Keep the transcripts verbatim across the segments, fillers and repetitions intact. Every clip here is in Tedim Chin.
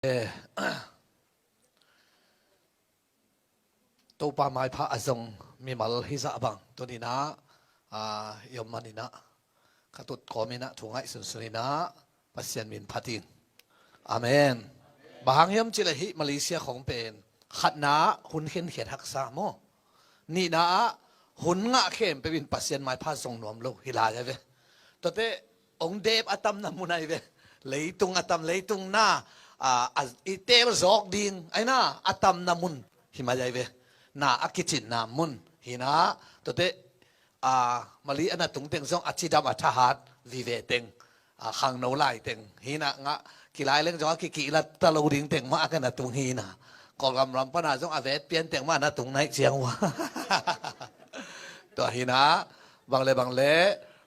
Eh, Topa maipha a zong mimal hi zah bang tuninah, ah, i om maninah ka tut kawminah thu ngaihsun suninah Pasian min phat ing. Amen. Bang hang hiam cileh hih Malaysia khong pen khatna hun khenkhiat haksa maw? Nihna ah hun ngah khempeuh in Pasian maipha zong nuam lo hi lai a ve. Tuate ong dep a tamna mun ai ve. Leitung a tam, leitung na, a, a, i tel zawk ding ai na a tamna mun hi mai ai ve. Na a kicinna mun hi na. Tuate, a, mali a na tungteng zong a cidam a thahat vive teng, a, khangno lai teng hi na ngah kilai leng zong a kikihlat ta lo ding teng mah a ka na tung hi na. Kawlgam ram pana zong a vet pian teng mah a na tung naih ciang uh a. Tua hi na, bang le bang le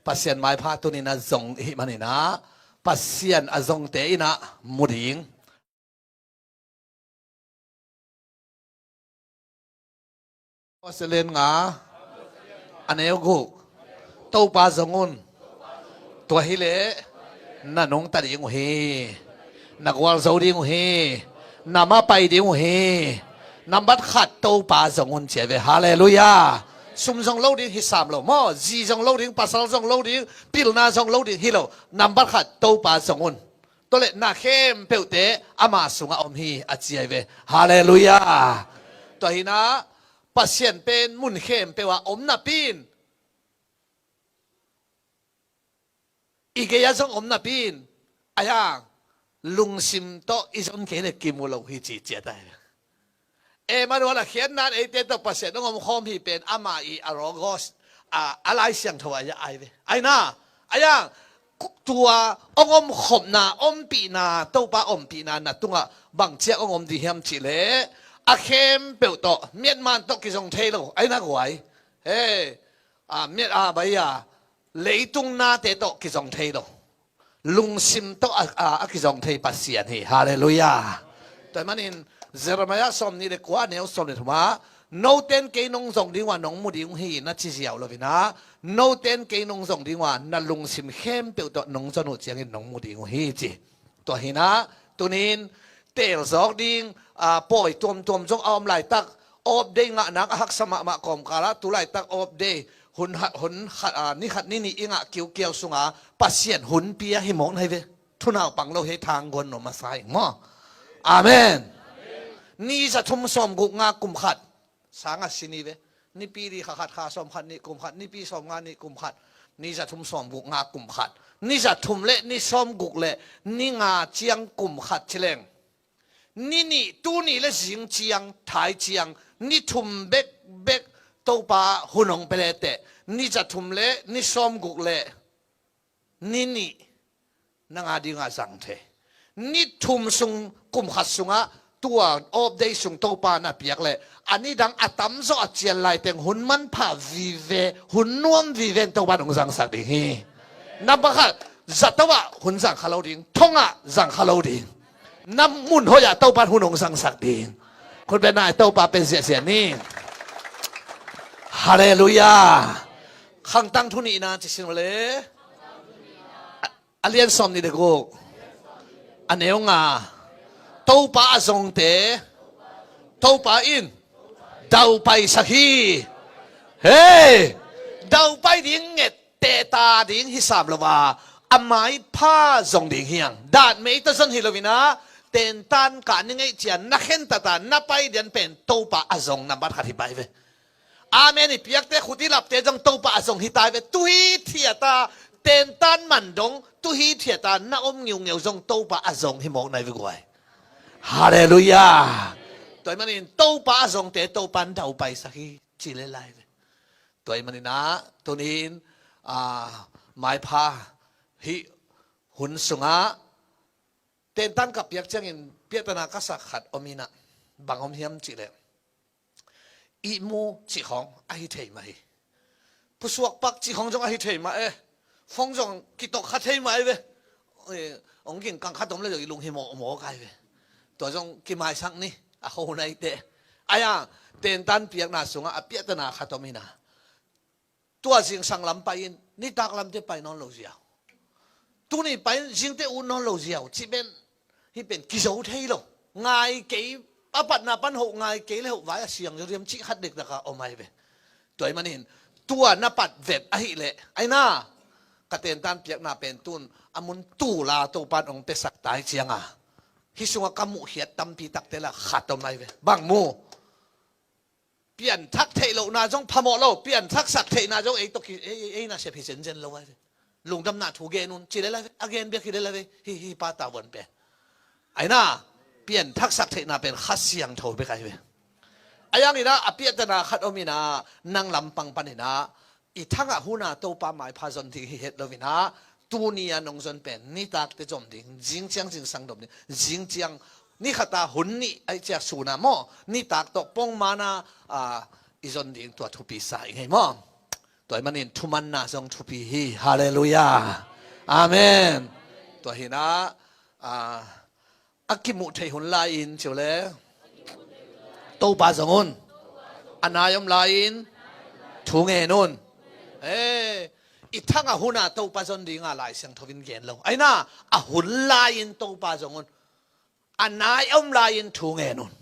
Pasian maipha tuninah zong i hih maninah Pasian a zongte inah mu ding. Australian nga a neu guk. Topa zong un. Tua hileh na nungta ding uh hi. Na gualzo ding uh hi. Na mapai ding uh hi. Nambat khat Topa zong un cia ve. Halleluiah. Sum zong lo ding hi sam lo maw? Zi zong lo ding, pasal zong lo ding, pilna zong lo ding hi lo. Nambat khat Topa zong un. Tua leh na khempeuhte ama sungah om hi a ci ai ve. Halleluiah. Tua hinah Pasian pen mun khempeuh ah om napi in i gei-ah zong om napi in, a hiang lungsim tawh i zon kei le kimu lo hi ci ciat ai. Emmanuel a khiatna in eite tawh Pasian hong omkhawm hi pen ama i a Logos, a, a Lai Siangtho a ai ve. Ai na, a hiang tua hong omkhopna, ompihna, Topa ompihna na tungah bang ciang hong om ding hiam cihleh a khempeuh tawh, miatman tawh kizong thei lo ai na guai. Hei, a, miat a bai a leitung nate tawh kizong thei lo, lungsim tawh a, a, a kizong thei Pasian hi. Halleluiah. Tua manin Jeremiah sawm nih le kua neu sawm le thumah, noten kei nong zong ding uh a nong mu ding uh hi na ci ziau loinah, noten kei nong zong ding uh a na lungsim khempeuh tawh nong zon uh ciangin nong mu ding uh hi ci. Tua hinah tunin telzawk ding, a, pawi tuamtuam zong a om laitak, Off day ngahnak a haksa mahmah kawmkalah tu laitak off day hun, hun khat, a, ni khat ni nih i ngah kiukiau sunga Pasian hun pia hi mawk nai ve. Thunaupang lo hi thangguan nuam a sa ing maw? Amen. Ni za thum sawm guk nga kum khat sanga si ni ve. Nipi li kha khat kha sawm khat nih kum khat, nipi sawm nga nih kum khat, ni za thum sawm guk nga kum khat, ni za thum le ni sawm guk le ni nga ciang kum khat cileng. Ni nih, tuni le zing ciang, thai ciang, ni thum bekbek Topa hun hong pia leteh, ni za thum le ni sawm guk le ni nih nang a dingah zang thei. Ni thum sung kum khat sungah tua off day sung Topa na piak leh a nidang a tamzaw a cian laiteng hun manpha vive, hun nuam vive in Topa nong zangsak ding hi. Nambat khat, zato ah hun zang kha lo ding, thong ah zang kha lo ding. Na mun hoih ah Topa hun hong zangsak ding. Khut beng nai, Topa pen ziahziah ni. Halleluiah. Khangtang thu nihna ci sin uh le. A, a lian sawm nih le guk, a neu nga. Topa a zongte Topa in daupaisak hi. Hei, daupai ding nget, tehta ding hi sam lo a, a maipha zong ding hi hang. Datmei tawh zon hi loinah tentan kah ni ngeih cian na khentat a na pai dian pen Topa a zong nambat khat hi pai ve. Amen i piakte, khut i lapte zong Topa a zong hi tai ve. Tu hithiat a tentan man dong, tu hithiat a na om ngiungeu zong Topa a zong hi mawk nai ve guai. Halleluiah. Tua ahih manin Topa a zongte Topa in daupaisak hi ci le lai ve. Tua ahih maninah tunin, a, maipha hih hun sungah tentan kah piak ciangin piahtana ka sak khat om inah, bang om hiam cihleh, ihmu cih khawng ahi thei mah hi. Pusuak pak cih khawng zong ahi thei mah e. Phone zong kitok kha thei mah e ve. Eh, hong ging kang khat om le zong i lung hi mawkmawk ai ve. Tua zong kimaisak ni a kho naite. Ai-a tentan piakna sungah a piahtana khat om inah, tua zingsang lam pai-in nitak lamte pai nawn lo ziau, tuni pai-in zingte ut nawn lo ziau cih pen Hih pen kizo thei lo. Ngai kei, a patna pan hoh ngai kei le hoh vai a siang zo diam cih khat dektak a om ahi ve. Tua ahih manin tua na pat vet ahih leh, aina, ka tentan piakna pen tun a mun tul a Topan hong piasak ta hi cianga, hih sungah ka muhkhiat tampi takte lah khat om ahi ve. Bang mu? Pianthak theih lohna zong phamawh lo, pianthaksak theihna zong ei tawh ki, ei, ei, ei nasep hi zenzen lo ahi ve. Lungdamna thu gen un ci lel ahi ve, a gen biak hi lel ahi ve, hi, hi pa tavuan pen. Aina, pianthaksak theihna pen Kha Siangtho bek ahi ve. A yang ina, a piahtana khat om ina, nang lampang pan ina, i thangah huna Topa maipha zon ding hi het lo ina, tuni a nong zon pen nitakte zom ding, zingciang zingsang dom ding, zingciang ni khata hun nih aih ciak suna maw, nitak tawh pongmana, a, i zon ding tua thupi sa i ngei maw. Tua ahih manin thumanna zong thupi hi. Halleluiah. Amen. Tua hina, a, a kimuh theih hun lai-in cio le Topa zong un. A nai om lai-in thu ngen un. Eh, i thangah huna Topa zon dinga Lai Siangtho in gen lo. Aina, a hun lai-in Topa zong un. A nai om lai-in thu ngen un.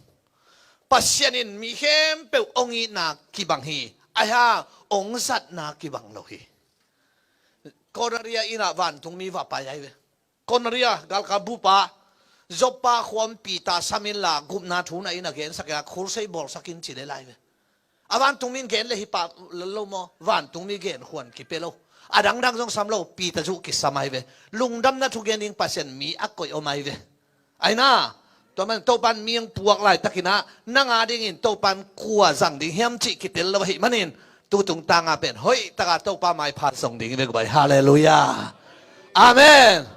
Pasian in mi khempeuh hong itna kibang hi. Aihang hong zatna kibang lo hi. Cornelia ina vantungmi va pai ahi ve. Cornelia, galkap bupa, Joppa khua-ah Peter sam inla gupna thu na ina gensak a, khulsei bawlsak in ci lel ahi ve. A vantungmi in gen le hi pah lo maw, vantungmi genkhuan kipia lo. A dangdang zong sam lo, Peter zuh kisam ahi ve. Lungdamna thu gen ding Pasian mi a koih om ahi ve. Aina, tua man Topan mi hong puak laitakin ah, nang a dingin Topan kua zang ding hiam cih kitel lo ahih manin, tu tungtanga pen hoihtaka Topa maipha zong ding hi ve guai. Halleluiah. Amen.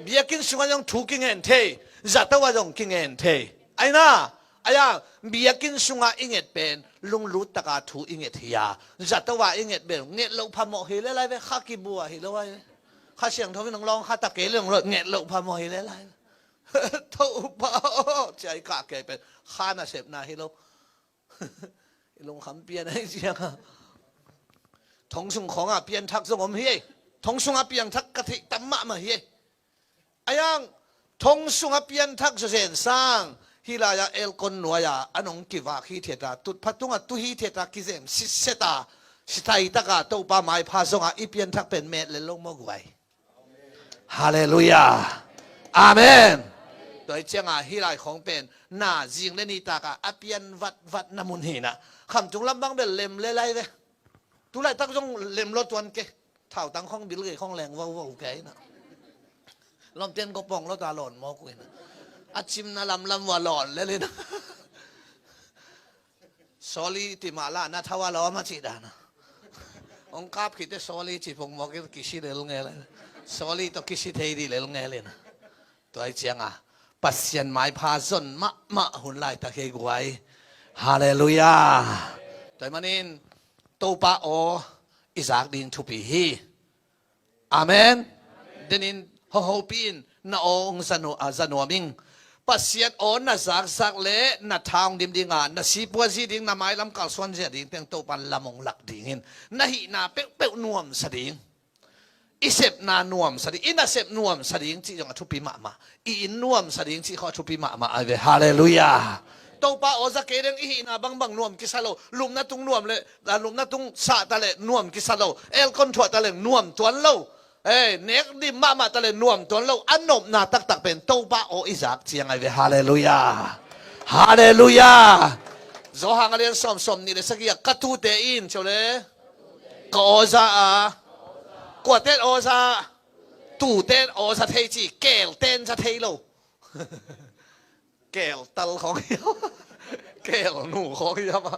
Biakinn sungah zong thu kingen thei, zato ah zong kingen thei. Aina, aihang, biakinn sungah i nget pen lunglut taka thu i nget hi a, zato ah i nget bel nget loh phamawh hi lel ahi ve, kha kibua hi lo ahi ve. Kha Siangtho in hong lawng kha ta kei le hong lo, nget loh phamawh hi lel ahi ve. Topa aw, cia i kah kei pen kha nasepna hi lo. I lungkham pian ahi cianga, thong sung khawngah pianthak zong om hi ei. Thong sungah pianthak ka theih tam mahmah hi ei. Aihang, thong sungah pianthak zawzen sang, hih lai-ah aircon nuai-ah a nong kivak hithiata, tutpha tungah tu hithiata kizem sitseta, sitaitaka Topa maipha zongah i pianthak pen met lel lo maw guai. Halleluiah. Amen. Tua hi cianga hih lai khawng pen na zing le nitakah a pian vatvat na mun hinah, khamtung lam bang bel lem lel ahi ve. Tu laitak zong lem lo tuan ke. Thautang khawng bil gei khawng leng vovo ke ina. Lawmten gopong lo ta lawn mawk uh ina. A cimna lamlam uh a lawn lel ina. Sorry ti mah lah na thau a lawm a cih dana. Hong kap khite sorry ci pong mawk in kisi lel ngel. Sorry tawh kisi thei dih lel ngel ina. Tua hi cianga Pasian maipha zon mahmah hun laitak hi guai. Halleluiah. Tua ahih manin Topa aw i zak ding thupi hi. Amen. Denin hohopi in na aw hong zanu-, a, zanuam ing. Pasian aw na zakzak le na tha hong dim dinga, na sipua zi ding, na mailam kalsuan zia ding teng Topan lam hong lak dingin, na hihna peuhpeuh nuamsa ding. I sepna nuamsa ding, i nasep nuamsa ding cih zong a thupi mahmah. I inn nuamsa ding cih khawng a thupi mahmah ahi ve. Halleluiah. Topa aw za kei deng i hihna bangbang nuam kisa lo. Lupna tung nuam le, a, lupna tung sah ta le nuam kisa lo. Aircon thuah ta le nuam tuan lo. Ei, nek dim mahmah ta le nuam tuan lo. A nopna taktak pen Topa aw i zak ciang ahi ve. Halleluiah. Halleluiah. Johan a lian sawm, sawm nih le sagih ah ka tute in, cio le, ka aw za a, kuaten aw za, tuten aw za thei ci, kelten za thei lo. Keltal khawng hiam, kelnu khawng hiam a.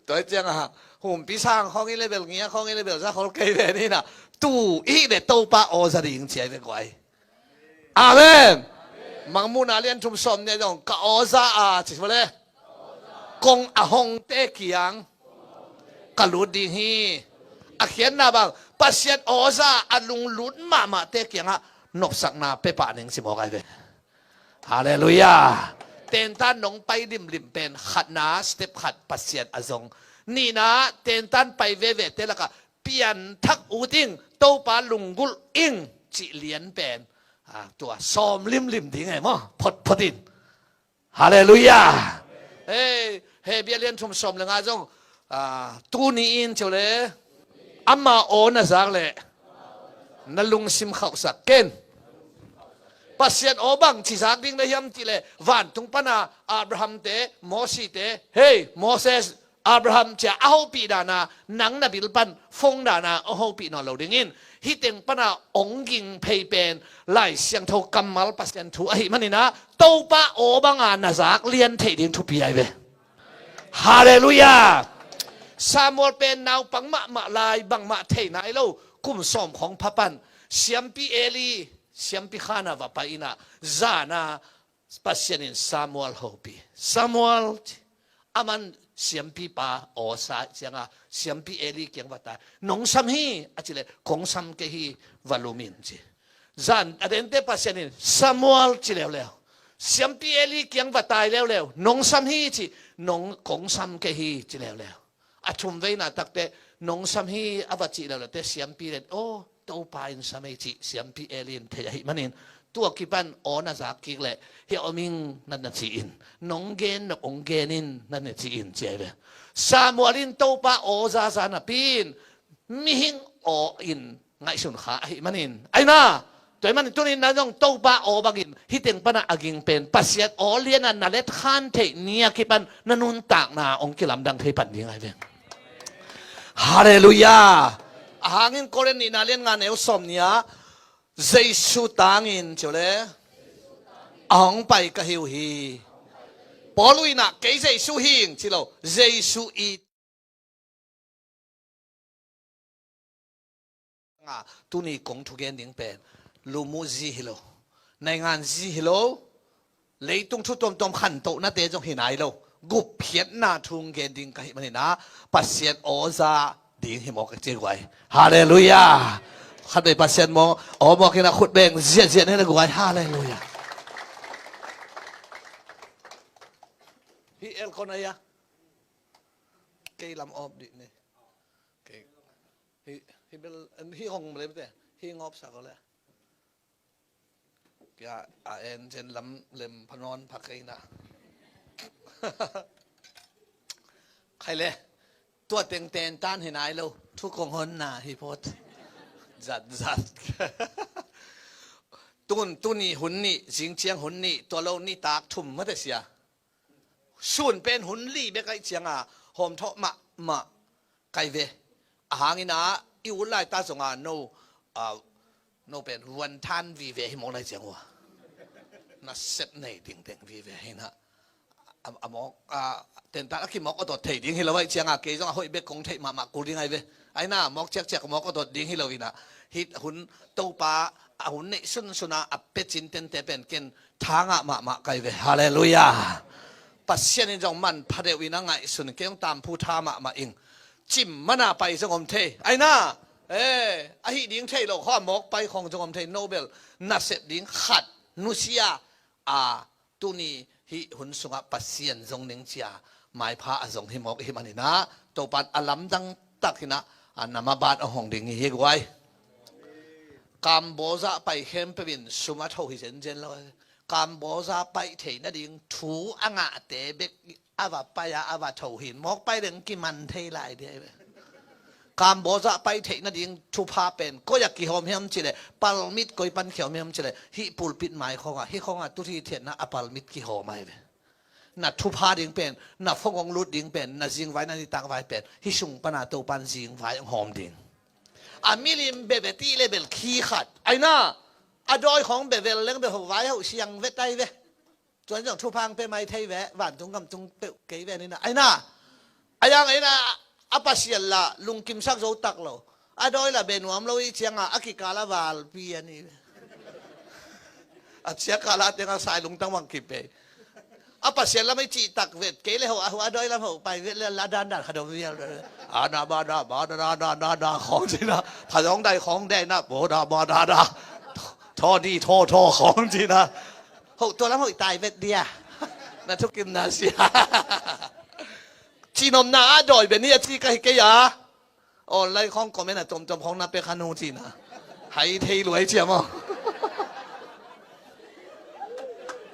Tua hi cianga, humpi sang khawng hi le bel, ngia khawng hi le bel, za khol kei ve ni na. Tu i hih le Topa aw za ding ci ahi ve guai. Amen. Mangmuhna lian thum sawm nih zong ka aw za a ci le, kong a hongte kiang ka lut ding hi. A khiatna bang, Pasian aw za a lunglut mahmahte kiangah nopsakna pia pah ning ci mawk ahi ve. Halleluiah. Tentan nong pai limlim pen khatna, step khat Pasian a zong. Nihna, tentan pai vevete lakah pianthak ut ing, Topa lunggulh ing cih lian pen, a, tua sawm limlim ding e maw, photphot in. Halleluiah. Hei, Hebru a lian thum sawm le nga zong, a, tuni in ciu le ama aw na zak le na lungsim khauhsak ken. Pasian aw bang ci zak ding na hiam cih le vantung pana Abraham te, Mosi te, hei Moses, Abraham cia a hopih dana nang na bil pan fong dana a hopih nawn lo dingin hih teng pana ong ging phei pen Lai Siangtho kammal Pasian thu ahih maninah Topa aw banga na zak lian theih ding thupi ai ve. Halleluiah. Samuel pen naupang mahmah lai bangmah thei nai lo kum sawm khawng pha pan siampi Eli siampi khana va pai inah zana Pasian in Samuel hopih. Samuel ci. Aman siampipa aw sa cianga siampi Eli kiang va tai. Nong sam hi a ci le kong sam kei hi, va lum in ci. Zan a dente Pasian in Samuel ci leuleu. Siampi Eli kiang va tai leuleu. Nong sam hi ci. Nong kong sam kei hi ci leuleu. A thum veina takte nong sam hi a va cih leuleu te siampi len aw Topa in sam ei cih siampi Eli in thei ahih manin tua kipan aw na zak kik leh hia om ing na na ci in nong gen nong ong gen in na na ci in ci ai ve. Samuel in Topa aw zaza napi in mihing aw in ngaihsun kha ahih manin aina tua ahih manin tunin na zong Topa aw bangin hih teng pana a ging pen Pasian aw liana na let khan theih ni a kipan na nuntakna ong kilamdang thei pan ding ai ve. Halleluiah. Ahangin Korin nihna lian nga neu sawm nia Jesu tangin ciu le a hong pai ka hi uh hi. Paul uh inah kei Jesu hing ci lo Jesu i nga tuni kong thugen ding pen lum uh zi hi lo. Naingan zi hi lo. Leitung thu tuamtuam khantohnate zong hi nai lo. Gupkhiatna thu gen ding ka hih maninah Pasian aw za ding hi mawk a ci guai. Halleluiah. Khat vei Pasian maw aw mawk inah khut beng ziahziah ni na guai. Halleluiah. Hi elkon aia kei lam awp dih ni. Kei hi hi bel hi hong lemte hi ngawp sak le. Kia a en zen lam lem pha nawn pha keina. Khai le tua teng ten tan hi nai lo thu kong honna hi phot. Zat zat. Tun tuni hun nih zing ciang hun nih tua lo nitak thum mate sia. Sun pen hun li bek aih cianga hawmthawh mahmah kai ve. Ahangina i ut laita zonga no, ah, no pen vuanthan vive hi mawk lai ciang ua. Na sep nei dingdeng vive hina. A, a mawk, a, tentan a kimawk awtawt thei ding hi lo aih cianga kei zonga hoih bek kong theih mahmah kul ding ai ve. Aina mawk ciakciak mawk awtawt ding hi lo ina. Hit hun Topa a hun neih sunsuna a pecin tente pen ken thangah mahmah kai ve. Halleluiah. Pasian in zong manpha deuh in a ngaihsun kei hong tamphu tha mahmah ing. Cim mana pai zong om thei aina. Eh, ahi ding thei lo kho a mawk pai khong zong om thei nobel nasep ding khat nusia a tuni hih hun sungah Pasian zong ning cia maipha a zong hi mawk hi maninah Topan a lamdang tak hinah a nama ban a hong ding hi guai. Kamboza pai khempeuh in sum a tho hi zenzen lo. Kamboza paih theih nading thu a ngahte bek a va paih a a va tho hin mawk paih leng kiman thei lai dia. Kamboza paih theih nading thupha pen koi a kihawm hiam cileh palmit koi pan kihawm hiam cileh hih pulpit mai khawngah hih khawngah tuthi thiatna a palmit kihawm ai ve. Na thupha ding pen na fong hong lut ding pen na zingvai na nitak vai pen hih sung pana Topan zingvai hong hawm ding. A milim bebe tih le bel khi khat aina a dawi khawng bevel leng be ho vai ho siang ve tai ve. Tuan zong thupha hong pe mai thei ve vantung gamtung peuh kei ve nina aina. A yang aina a Pasian la lungkimsak zo tak lo. A dawi la be nuam lo i cianga a kikala valpi a ni ve. A ciakala tenga sai lungtang bang kipei. A Pasian lam i cih tak vet kei le ho a hu a dawi lam ho pai vet le la dandan kha dom vial. A na ba da ba da da da da da khawng cina. Pha zong dai khawng dai na bo da ba da da. Thaw di thaw thaw khawng cina. Ho tua lam ho i tai vet dia. Na thukim na sia. Cinomna a dawi be ni a ci ka hi kei a. Online khawng comment a tomtom khawng na pek khan hong cina. Hai thei luai cia maw.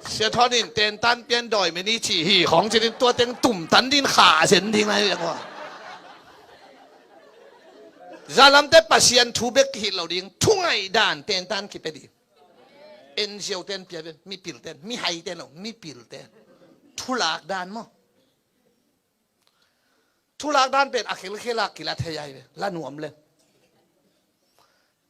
Sia Thawn in tentan pian dawi meni ci hi khawng ci ding, tua teng tumtan ding kha zen ding lai uh. Zalamte Pasian thu bek kihilh lo ding, thungaih dan tentan kipia ding. N G O ten pia ven, mipil ten, mihai ten lo, mipil ten. Thulak dan maw. Thulak dan pen a khelkhel a kila thei ai ve, la nuam le.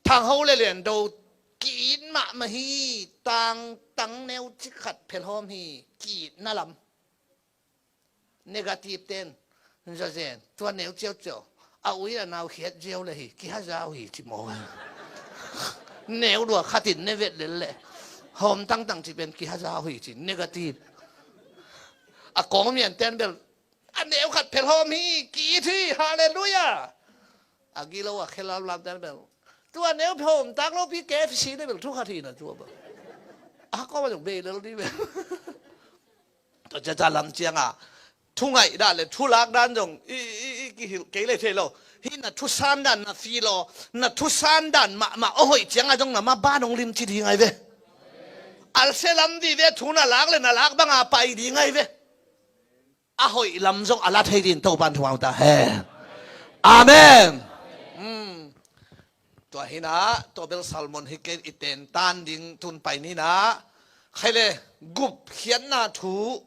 Thangho le Liando ki-it mahmah hi, tang, tang neu cik khat phelhawm hi, ki-itna lam. Negative ten, zazen, tua neu ciauciau, a ui a nau khiat ziau le hi, kihazau hi ci maw. Neu dua khatin ne vet lel le, hawm tangtang ci pen kihazau hi ci, negative. A kawng mian ten bel, a neu khat phelhawm hi, ki-it hi, halleluiah. A gilo a khelam lamte bel, tua neu phelhawm tak lopi K F C ne bel thu khat hi na tua bel. A kawma zong bei lel di bel. Tua ciaca lam cianga thungaih dan le thulak dan zong i, i, i kihilh kei le thei lo. Hi na thusan dan na fi lo, na thusan dan mahmah a hoih cianga zong na maban hong limci ding ai ve. Alse lam di ve, thu na lak le na lak banga pai ding ai ve. A hoih lam zong a la thei din Topan thumang ta hen. Amen. Hmm. Tua hinah, tua bel sermon hi kei, i tentan ding tun pai ninah. Khaile, gupkhiatna thu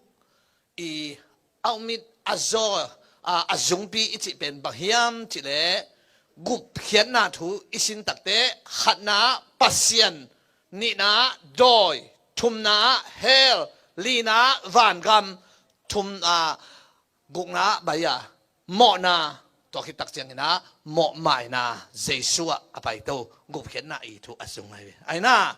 i aumit a zaw, a, a zungpi i cih pen bang hiam cihleh, gupkhiatna thu i sin takte, khatna Pasian, nihna dawi, thumna hell, lina vangam, thum, a, gukna baia, mawhna, tua khit tak ciangin a, mawhmaina, Jesu ah a paito, gupkhiatna i thu a zung ahi ve. Aina,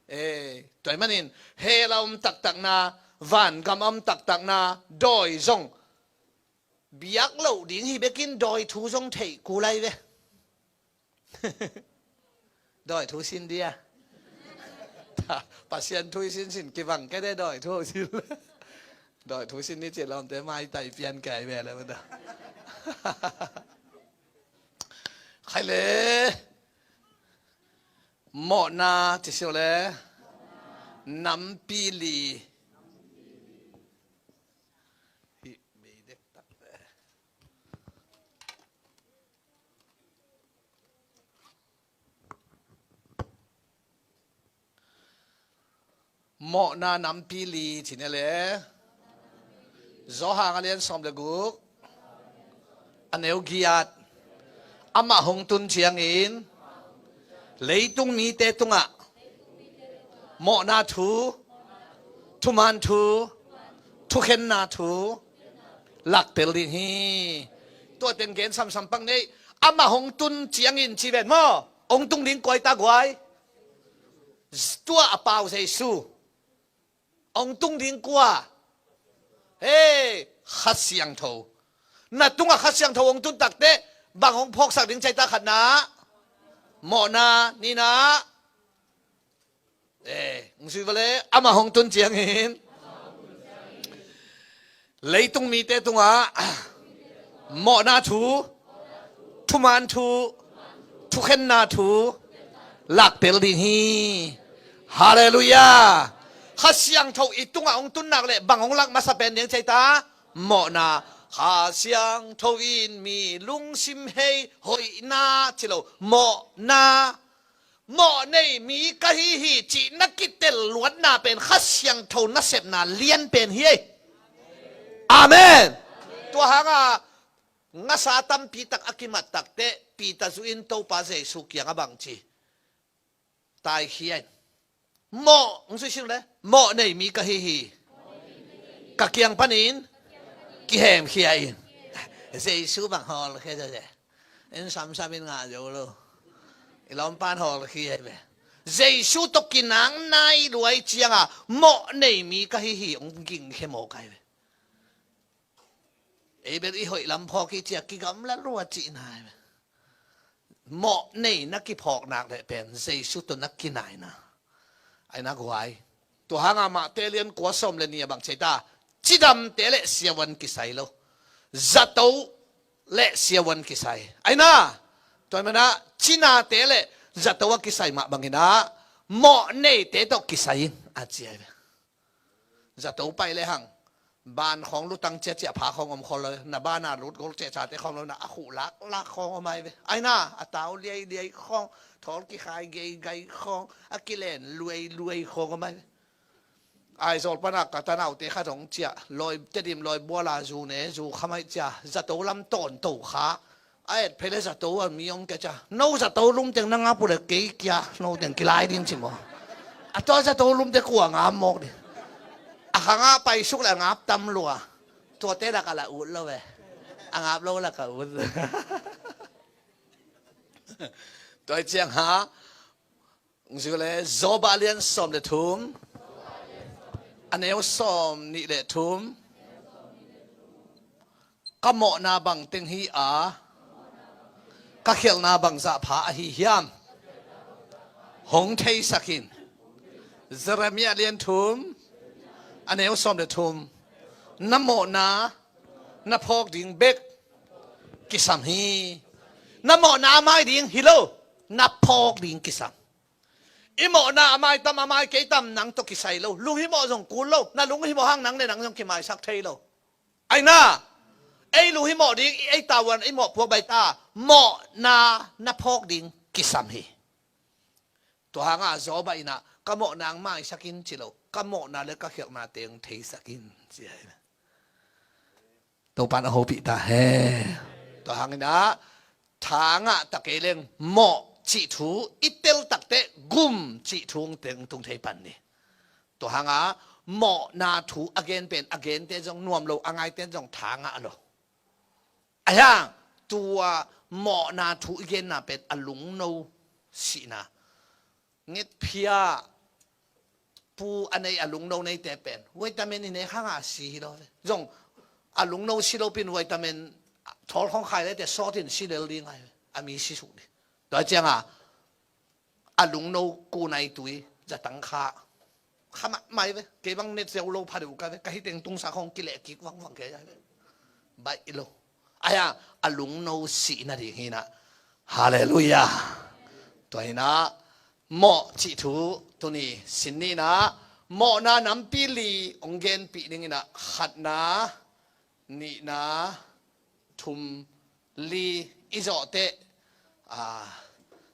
e, tua ahih manin, hell a om taktakna, vangam a om taktakna, dawi zong, biak loh ding hi bekin dawi thu zong theih kul ahi ve. Dawi thu sin dia. Pasian thu i sinsin kibang kei de dawi thu sin. Dawi thu sin ni cih lawmte maitai pian kei ve le mata. Khaile. Mawhna ci sio le. Nampi li. Hi, bei dek tak le. Mawhna nampi li cih ni le. Johan a lian sawm le guk, a neu giat. Amah hong tun ciangin leitung mite tungah mawhna thu, thuman thu, thukhenna thu laktel ding hi. Tua teng gen samsam pak nei. Amah hong tun ciangin ci ven maw? Hong tung ding kua i ta guai? Tua a pau Jesu. Hong tung ding kua? Hei, Kha Siangtho. Na tungah Kha Siangtho hong tun takte bang hong phawksak ding cai ta? Khatna mawhna, nihna, e, hong sui vale, amah hong tun ciangin leitung mite tungah mawhna thu, thuman thu, thukhenna thu laktel ding hi. Halleluiah. Kha Siangtho i tungah hong tun nak le bang hong lak masa pen ding cai ta? Mawhna. Kha Siangtho in mi lungsim hei hoihna ci lo, mawhna. Mawh nei mi ka hi hi cih na kitel luatna pen Kha Siangtho nasepna lian pen hi ei. Amen. Tua hanga ngasa tampi tak a kimat takte Peter zu in Topa Jesu kiangah bang ci? Taikhia in. Mawh, hong sui sing le, mawh nei mi ka hi hi. Ka kiang panin kihemkhia in. Jesu bang hawlkhia zaw ze. In samsam in ngah zo lo. I lawmpan hawlkhia hi ve. Jesu tawh kinang nai luai cianga mawh nei mi ka hi hi hong gingkhia mawk ahi ve. Ei bel i hoih lam phawk hi cia kigamla lua cihna hi ve. Mawh nei na kiphawk nak le pen Jesu tawh na kinaina. Aina guai. Tua hanga Mate lian kua sawm le nih a bang cei ta? Cidamte le siavuan kisai lo. Zato le siavuan kisai. Aina. Tua mana cinate le zato a kisai mah bangina mawh neite tawh kisai in a ci ai ve. Zato pai le hang, ban khawng lutang ciacia pha khawng om khol lo, na bana lut gol ciacia te khawng lo, na a khuh lak lak khawng om ai ve. Ai na, a tau liai liai khawng, thawl kikhai gei gei khawng, a kilen luai luai khawng om ai ve. Aizawl pana ka tanaute khat hong ciah, lawi, Tedim lawi buala zu ne, zu khamai cia, zato lam tawnto kha. A et phei le zato a mi om kei cia. No zato lum teng na ngap uh le kei kia, no teng kilai ding ci maw. A tua zato lum te kua ngap mawk ding. A kha ngap pai suk le a ngap tam lua. Tuate lak a la ut lo ve. A ngap lo lak a ut. Tua hi ciang ha. Ung zi le Job a lian sawm le thum, a neu sawm nih le thum. Ka mawhna bang teng hi a, ka khialhna bang zah pha ahi hiam? Hong theisak in. Jeremiah lian thum, a neu sawm le thum. Na mawhna na phawk ding bek kisam hi. Na mawhna a mai ding hi lo, na phawk ding kisam. I mawhna a mai tam, a mai kei tam, nang tawh kisai lo. Lunghimawh zong kul lo. Na lunghimawh hang nang le nang zong kimaisak thei lo. Ai na, ei lunghimawh ding, ei tavuan, ei mawhpuak bai ta. Mawhna na phawk ding kisam hi. Tua hanga Job a ina, ka mawhna ang maisak in ci lo. Ka mawhna le ka khialhna teng theisak in ci a hi. Topan a hopih ta he. Tua hangin ah, thangah ta kei leng mawh cih thu i tel takteh gum cih thu teng tung thei pan ni. Tua hangah mawhna thu a gen pen, a gente zong nuam lo, a ngaite zong thangah lo. Ahiang tua mawhna thu i genna pen a lungno sihna. Ngetphia pu a nei a lungno neite pen vitamin i nek hanga si hi lo ve. Zong a lungno si lo pin vitamin thawl khong khai lete sawtin si lel ding ai ve. A mi si suk ding. Tua cianga a lungno kunai tui zatang kha. Kha mahmah ve. Kei bang net zeu lo pha deuh ka ve. Ka hiteng tungsa khong kileh kik vangvang kei ai ve. Baih lo. Aia, a lungno sihna ding hinah. Halleluiah. Tua hinah mawh cih thu tuni sin nihnah mawhna nampi li hong genpih dinginah khatna, nihna, thum, li i zawhteh, a,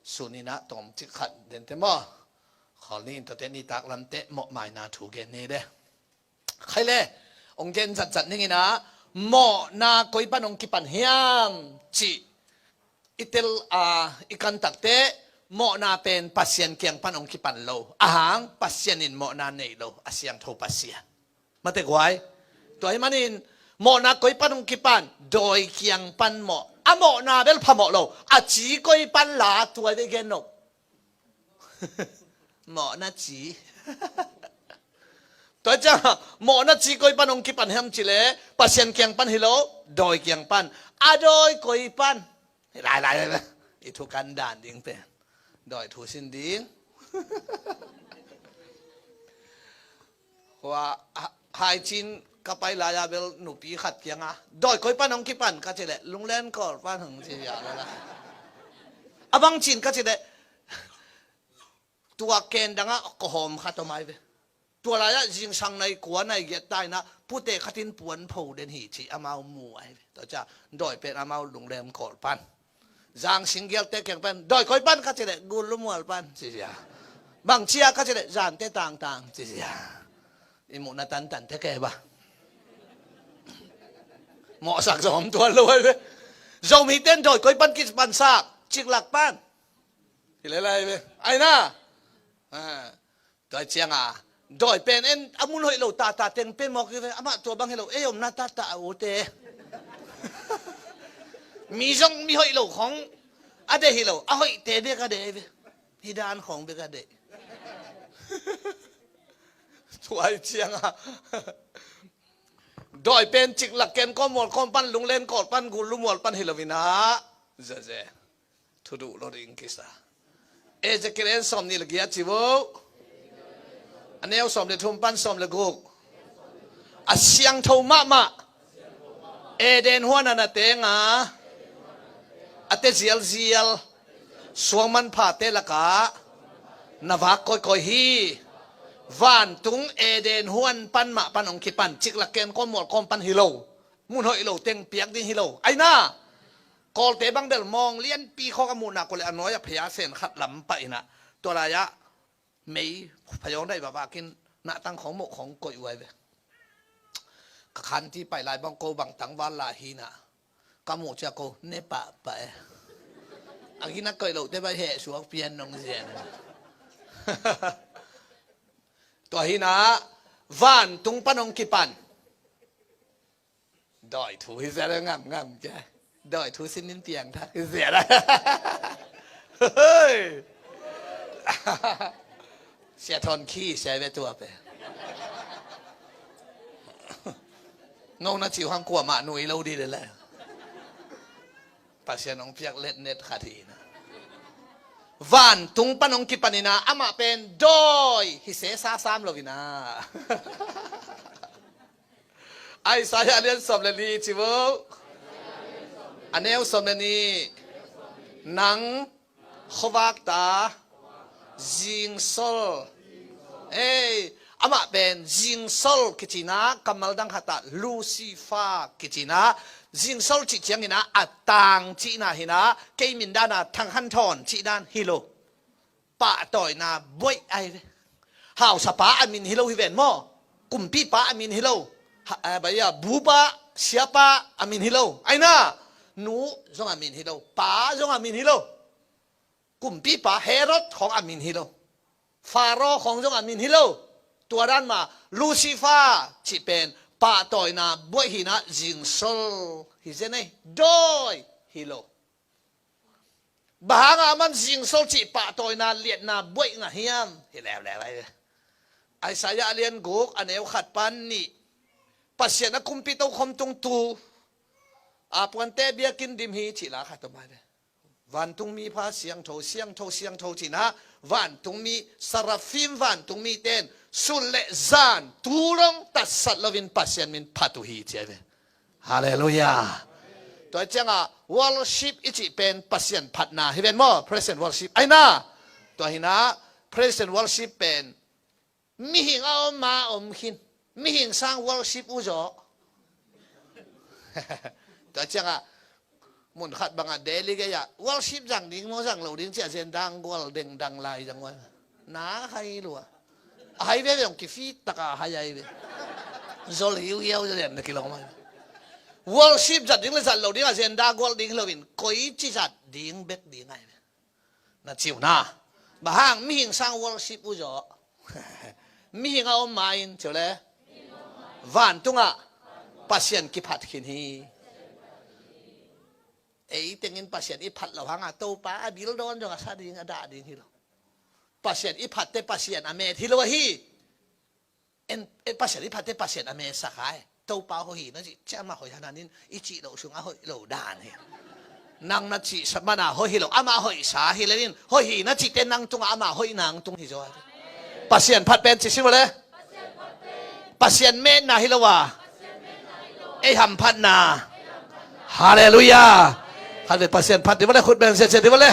suninah tawmcik khat dente maw? Khawl nin tuate nitak lamteh mawh maina thu gen ni de. Khai le, hong gen zatzat ninginah mawhna koi pan hong kipan hiam cih i tel a i kan takteh mawhna pen Pasian kiang pan hong kipan lo. Ahang Pasian in mawhna nei lo, a siangtho Pasian. Mate guai. Tua hi manin mawhna koi pan hong kipan, dawi kiang pan mawh. A mawhna bel phamawh lo, a ci koi pan la tua ve gen lo. Mawhna ci. Tua ciang mawhna ci koi pan hong kipan hiam cileh Pasian kiang pan hi lo, dawi kiang pan. A dawi koi pan. Lai lai lai lai. I thu kan dan ding pen dawi thu sin ding. Hua, ha-, hai cin ka pai lai-a bel nupi khat kianga dawi koi pan hong kipan ka cileh Lunglen Kawl pan hong ci ya la la. A bang cin ka cileh tua ken dangah kohawm khat om ai ve. Tua lai-ah zingsang nai kua nai giat tainah pute khatin puan pho den hi ci amau mu ai ve. Tua cia dawi pen amau Lunglen Kawl pan. Zang singgialte keng pen dawi koi pan ka cileh Gul Lumual pan ci cia. Bang cia ka cileh zante tangtang ci cia. I muhna tantante kei ba. Mawhsak zong om tuan lo ai ve. Zomiten dawi koi pan kipansak, Ciklak pan. Hi lelai ve. Aina. Tua cianga dawi pen en a mun hoih lo tata teng pe mawk hi ve. Amah tua bang hi lo, ei omna tata a ute. Mi zong mi hoih lo khong a deih hi lo, a hoihte bek a deih ve. Hi dan khong bek a deih. Tua cianga dawi pen Ciklak ken kawm mual kawm pan Lunglen Kawl pan Gul Lumual pan hi lo inah. Zeze. Thuduh lo ding kisa. Ezekiel en sawm nih le giat ci vo. A neu sawm le thum pan sawm le guk. A siangtho mahmah Eden huan a na tenga a te zialzial suang manphate lakah na vak kawikawi hi. Vantung Eden huan pan mah pan hong kipan, ciklak ken kawm mual kawm pan hi lo. Mun hoih lo teng piak ding hi lo. Aina, Kawlte bang bel mawng lianpi khawng a muhna ko le a nuai-ah phaya sen khat lam pah inah, tua lai-ah mei phayawng daih vavakin nahtang khawng mawh khawng koih uai ve. Ka khanti pai lai bang ko bang tangval lai hinah ka muh ciah ko ne pahpah e. A gina koih lohte bai heh suak pian nong zian. Tua hinah vantung pan hong kipan. Dawi thu hi zia le ngamngam kia. Dawi thu sin in piang thak hi zia le. Hei. Sia thon khi sia ve tua pe. No na ciu hang kua mah nui lo di le le. Pasian hong piak letnet khat hi na. Vantung pan hong kipan inah amah pen dawi hi sesa sam lo inah. Isaiah lian sawm le nih ci vo. A neu sawm le nih. Nang khuavak ta zingsol. Ei, amah pen zingsol kici inah, kammal dang khat ah Lucifer kici inah, zingsol cih ciang inah a tang cihna hi inah, kei mindan ah Thang Han Thawn cihdan hi lo. Pahtawina buaih ai ve. Hausapa a min hi lo hi ven maw? Kumpipa a min hi lo. Ha, eh, bai a, bupa, siapa a min hi lo. Aina, nu zong a min hi lo. Pa zong a min hi lo. Kumpipa Herod khawng a min hi lo. Faro khawng zong a min hi lo. Tua dan mah Lucifer cih pen pahtawina buaih hi inah zingsol hi zen ei. Dawi hi lo. Bang hangah aman zingsol cih pahtawina liatna buaih ngah hiam? Hi leuleu ai ve. Isaiah a lian guk a neu khat pan nih. Pasian a kumpi tokhom tung tu a puante biakinn dim hi cih la khat om ai ve. Vantungmi pha siangtho, siangtho, siangtho ci inah vantungmi, seraphim vantungmi ten sun le zan tu dong tatsat loin Pasian min phat uh hi ci ai ve. Halleluiah. Tua ciangah worship i cih pen Pasian phatna hi ven maw? Praise and worship. Aina, tua hi inah praise and worship pen mihing a om ma om khin. Mihing sang worship uh zaw. Tua ciangah mun khat bangah Delhi gei-ah worship zang ding maw zang lo ding ci-a zendang gual dengdang lai zang ua. Na hai lua. A hai veve zong kifit taka a hai ai ve. Zol hiuhiau zia lian na kilawm ai. Worship zat ding le zat lo ding a zenda gual ding hi loin koici zat ding bek ding ai ve. Na ciu na. Bang hang mihing sang worship uh zaw. Mihing a om ma-in ciu le vantungah Pasian kiphat khin hi. Ei tengin Pasian i phat loh hangah Topa a bil dawn zong a sa ding a dah ding hi lo. Pasian i phatte Pasian a met hi lo ahi. En, en Pasian i phatte Pasian a met sa khai. Topa hoih hi na cih ciah amah hoih hananin i cih loh sungah hoih lo dan hi. Nang na cih sa mana hoih hi lo amah hoih sa hi lenin hoih hi na cihte nang tungah amah hoih nang tung hi zaw. Pasian phat pen ci si vawle. Pasian metna hi lo a, ei hamphatna. Halleluiah. Khat vei Pasian phat dih vawle, khut beng siasia dih vawle.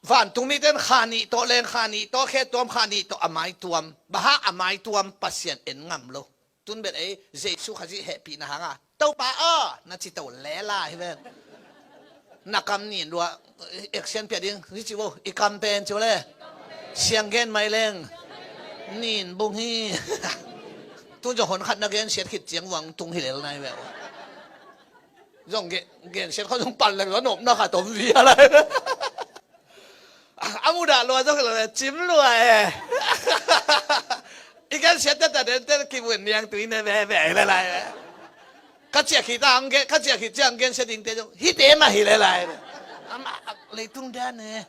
Vantung mite in kha nih tawh leng, kha nih tawh khe tuam, kha nih tawh a mai tuam. Bang hang a mai tuam? Pasian en ngam lo. Tun bet ei Jesu Khazih hehpihna hanga Topa aw na ci to lela hi ven. Na kam nin lua action pia ding hi ci vo, i kam pen ci vo le. Siang gen mai leng nin bung hi. Tun zong hon khat na gen siat khit ciang vang tung hi lel nai ve. Zong gen, gen siat kho zong pan leng lo nop na kha tom via lai. A mudah lua zong lo le cim lua e. I gen siat tata den ten kibun niang tui ne ve ve le lai. Ka ciah khit ang gen, ka ciah khit ciang gen siat ding te zong hite mah hi le lai. Ama leitung dan e.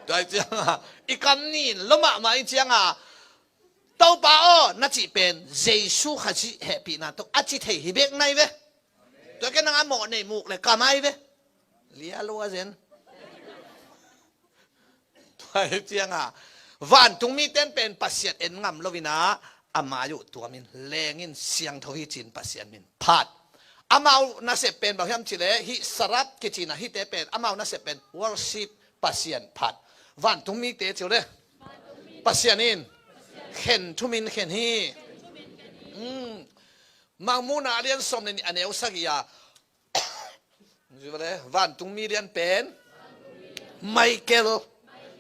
Tua ciang a i kam nin lo mahmah i ciang a Topa aw na cih pen Jesu Khazih hehpihna tawh a ci thei hi bek nai ve. Tua ke nang a mawh nei muk le kamai ve. Lia lua zen. Tua hi cianga vantung miten pen Pasian en ngam lo ina a mai uh tuamin lengin siangtho hi cin Pasian min phat. Amau nasep pen bang hiam cih leh hih seraph kici-in ah, hihte pen amau nasep pen worship, Pasian phat. Vantung mite ci uh le, Pasian in khen thumin khen hi. Hmm. Mangmuhna a lian sawm le nih a neu sagih ah, vantung mi lian pen Michael.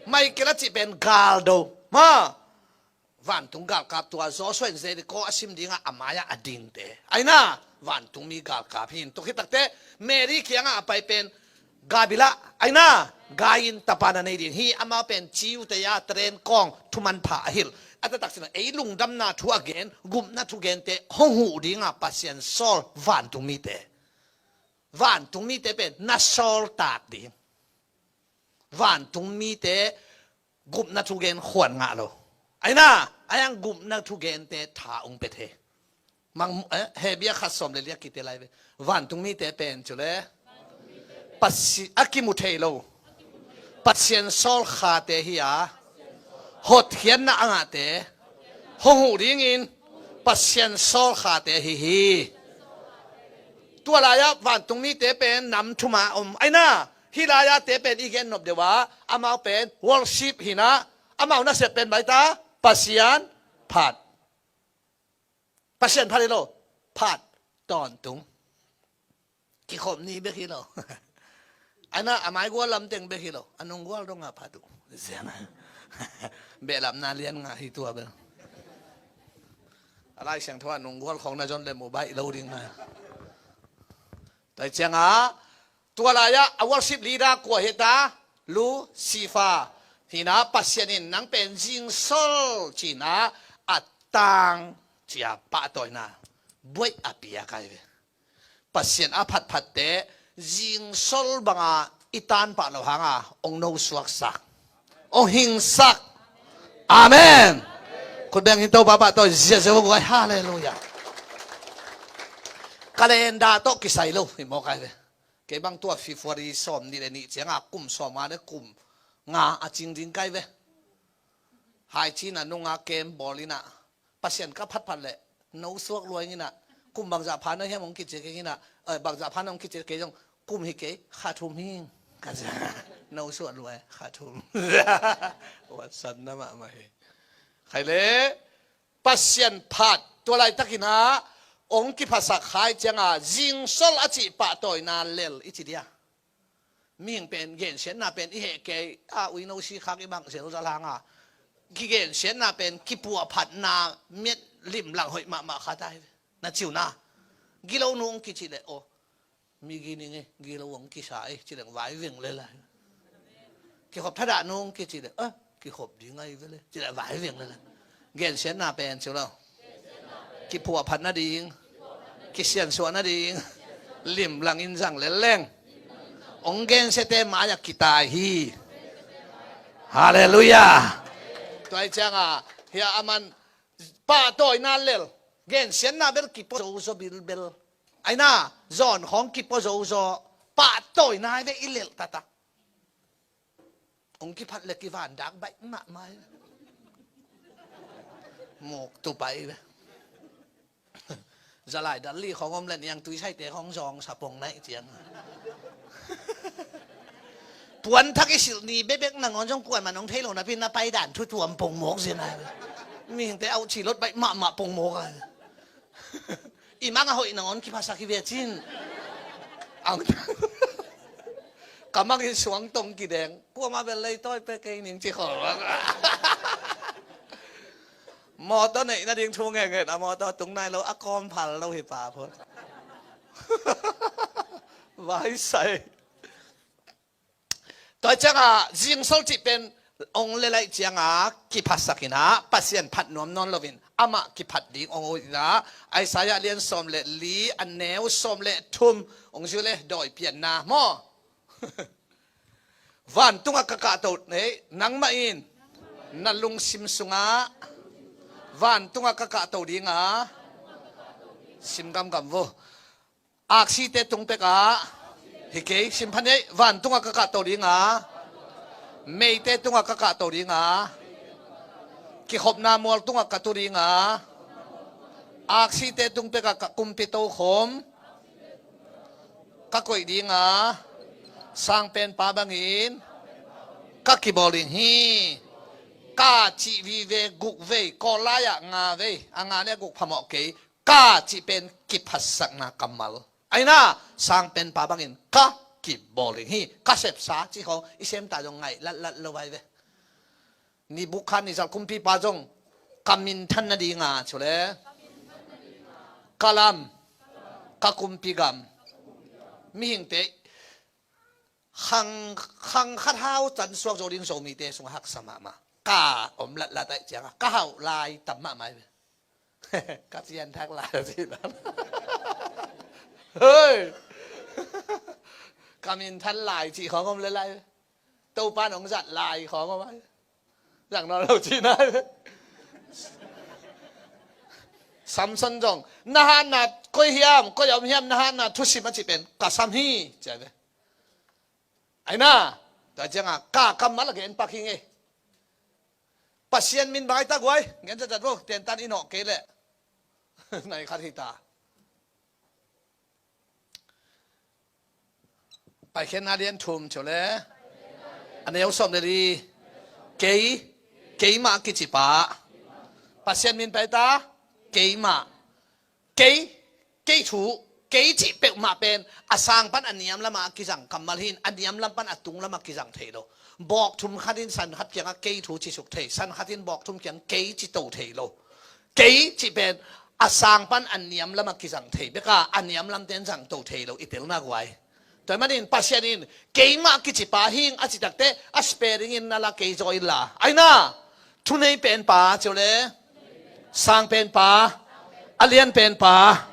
Michael a cih pen galdo maw. Vantung galkap, tua Joshua in Jericho a sim dingah a mai-ah a dingte, aina, vantung mi galkap hi. Tua khit takteh Mary kiangah a pai pen Gabriel, aina, gai-in tapa na nei ding hi. Amau pen Jew-te a tren kawng thu manpha a hilh. A taktak cih leh ei lungdamna thu a gen, gupna thugente hong huh dingah Pasian sawl vantung mite. Vantung mite pen na sawltak ding. Vantung mite gupna thugen khuan ngah lo. Aina, a yang gupna thugente tha hong pia thei. Mang, eh, Hebru khat sawm le li a kite lai ve. Vantung mite pen cu le Pasi-, a kimu thei lo, Pasian sawlkhate hi a, hotkhiatna a ngahte, hong huh dingin Pasian sawlkhate hi hi. Tua lai-ah vantung mite pen nam thum a om. Aina, hih lai-ah te pen i gen nop deuh a, amau pen worship hi-in ah, amau nasep pen bang hi ta, Pasian phat. Pasian phat hi lo, phat tawntung. Kikhop ni bek hi lo. Aina, a maigual lam teng bek hi lo, a nunggual dong a phat uh. Ziang a. Behlapna lian ngah hi tua bel. A Lai Siangtho ah nunggual khawng na zon le mu baih lo ding a. Tua hi ciangah, tua lai-ah a worship leader kua hi ta, Lucifer hi-in ah, Pasian in nang pen zingsol ci-in ah, a tang ci-a pahtawina buaih a pia kai ve. Pasian a phatphatte zingsol banga i tan pah loh hanga hong nosuaksak, hong hingsak. Amen. Khut beng hi, Topa pahtawi ziahziah vua guai. Halleluiah. Calendar tawh kisai lo hi maw kai ve. Kei bang tua February sawm nih le nih cianga kum sawm nga le kum nga a cing ding kai ve. Hai cina nunga kem bawl ina, Pasian ka phatphat leh nosuak lua ing ina, kum bangzah pha na hiam hong kici kei ina, eh, bangzah pha na hong kici kei zong, kum hi kei, kha thum hi ing. Ka ci, nosuak lua e, kha thum. Watsan na mahmah hi. Khai leh, Pasian phat, tua laitakin ah hong kiphasak hai cianga zingsol a cih pahtawina lel i ci dia. Mihing pen gensiatna pen i heh kei a, uino sikhak i bang zel zal hanga kigensiatna pen kipuahphatna miat limlang hoih mahmah khat ai ve. Na ciuna gilo nung kici leh, aw, mi gining e, gilo hong kisa e, ci leng vai veng le lai. Kikhop thadah nung kici leh, ah, kikhop ding ai ve le, ci leh vai veng le lai. Gensiatna pen ci lo, kipuahphat nading, kisiansuah nading, limlang in zang lel leng, hong gensiate mai-ah kitai hi. Halleluiah. Tua hi cianga hia aman pahtawina lel, gensiatna bel kipuah zozo bilbel. Aina, zawn khawng kipuah zozo, pahtawina ve i lel taktak. Hong kiphat le kivandak baih mahmah hi. Muk tu pai ve. Zalai dal li khawng om le niang tuisaite khawng zawng sapong naih ciang. Puan thak i silh ni bekbek nangawn zong kuaman hong thei lo napi na paidan thu tuam pongmawk zia nai. Mihingte auh cilot baih mahmah pongmawk a. I mang a hoih nangawn kiphasak hi ve cin. Ang ka mangin suangtong kideng. Kuamah bel leitawi pe kei ning ci khol. Mawtaw neih nading thu ngengen a mawtaw tung nai lo, a kawm phal lo hi pa phot. Vaisai. Tua cianga zingsol cih pen hong lel ai cianga kiphasak ina Pasian phat nuam nawn loin amah kiphat ding hong ut ina, Isaiah lian sawm le li a neu sawm le thum hong zui le dawi pianna maw? Vantunga ka kahto nei nangmah in na lungsim sungah vantunga ka kahto dinga sim gamgam vo. Aksite tung pekah hi kei, simphan ei, vantunga ka kahto dinga, meite tunga ka kahto dinga, kikhopna mual tunga ka tu dinga, aksite tung pekah ka kumpi tokhom, ka koih ding a, sangpenpa bangin ka kibawl ding hi. Ka cih vive guk vei, Kawl lai-ah nga vei, a nga le guk phamawh kei. Ka cih pen kiphatsakna kammal. Aina, sangpenpa bangin ka kibawl ding hi. Ka sepsa cih khawng i semta zong ngaih latlat lo vai ve. Nibukhan nizal kumpipa zong ka minthan nadinga, cule ka lam, ka kumpi gam, mihingte khang, khang khat hau can suak zo ding Zomite sungah haksa mahmah. Ka om latlat aih cianga ka hauh lai tam mahmah hi ve. Ka pianthak lai a cih lam. Hoi. Ka minthan lai cih khawng om le lai. Topa nong zat lai khawng om ai. Zang nawn lo cihna. Samson zong na hatna koi hiam, koi a om hiam na hatna thusim a cih pen ka sam hi, ci ai ve. Aina, tua cianga ka kammal a gen pak hi ngei. Pasian min bang ai ta guai, gen zatzat vo, tentan i nawh kei leh. Nai khat hi ta. Paikhiatna lian thum cih le a neu sawm le li. Kei, keimah kici pa. Pasian min pai ta, keimah. Kei, kei thu, kei cih peuhmah pen a sang pan a niam lamah a kizang kammal hi-in, a niam lam pan a tung lamah kizang thei lo. Bawk thum khat in san khat kiangah kei thu ci suk thei, san khat in bawk thum kiang kei ci to thei lo. Kei cih pen a sang pan a niam lamah kizang thei beka, a niam lamte in zang to thei lo, i telna guai. Tua ahih manin Pasian in keimah kici pa hing a cih takteh a spelling in na la kei zaw inla. Aina, thunei penpa cih le, sang penpa, a lian penpa.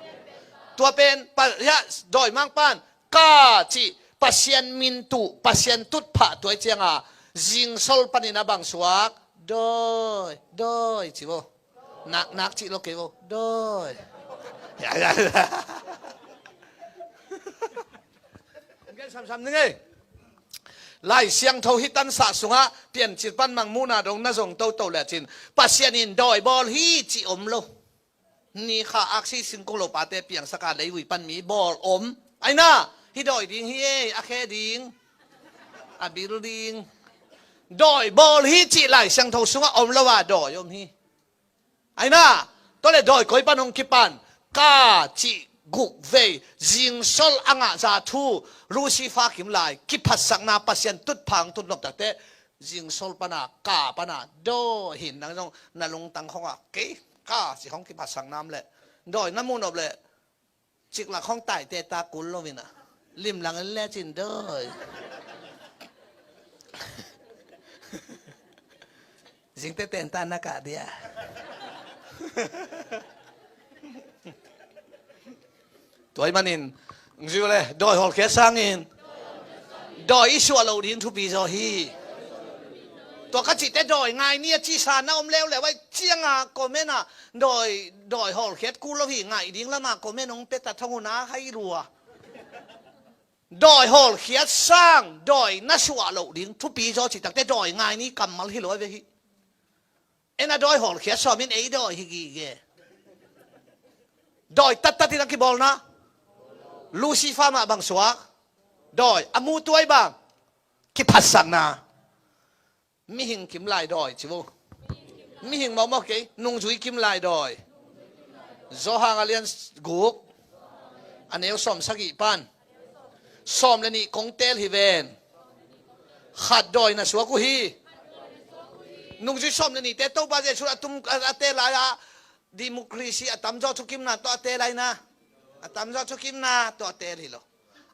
Tua pen pa, ya, dawimangpa in ka cih Pasian min tuh, Pasian tutphah tua ahih cianga zingsol panin a bang suak, dawi, dawi ci vo. Nak, nak cih lo kei vo. Dawi. Ya, ya, ya. Gen samsam ning ei. Lai Siangtho hih tansah sungah Piancil pan Mangmuhna dong na zong toto lecin Pasian in dawi bawl hi cih om lo. Ni kha aksi singkung lo pate piangsak a leivui pan mi bawl om. Aina, hih dawi ding hi ei, a khe ding, a bil ding. Dawi bawl hi cih Lai Siangtho sungah om lo a, dawi om hi. Aina, tua le dawi koi pan hong kipan, ka cih guk vei, zingsol a ngah za thu, Lucifer kim lai, kiphatsakna Pasian tutphah hong tutnop takteh, zingsol pana, ka pana, dawi hi-in nang zong na lungtang khongah, kei, ka cih khong kiphatsak nam leh, dawi na muh nop leh, ciklak khong taite ta kul lo in a. Limlang in lecin dawi. Zingte ten ta na kah dia. Tua ahih manin, zui le, dawi hawlkhiat sangin dawi i suah loh ding thupi zaw hi. Tua ka cihte dawi ngai ni a cihsa na om leuleu ahih cianga comment ah dawi, dawi hawlkhiat kul lo hi, ngai ding lama comment hong pia ta thong un a, hai lua. Dawi hawlkhiat sang dawi na suah loh ding thupi zaw cih takteh dawi ngai ni kammal hi lo a ve hi. En a dawi hawlkhiat sawm in ei dawi hi gige. Dawi tattat in a kibawlna. Lucifer mah bang suak. Dawi a mutuai bang. Kiphatsakna. Mihing kim lai dawi ci vo. Mihing mawkmawk kei, nungzui kim lai dawi. Johan a lian guk. A neu sawm sagih pan. Sawm le nih kong teel hi ven. Khat dawi na suak uh hi. Nungzui sawm le nihte Topa Jesuh a tum, a, a teel lai-a democracy a tamzaw thukimna tawh a teel lai na. A tamzaw thukimna tawh a teel hi lo.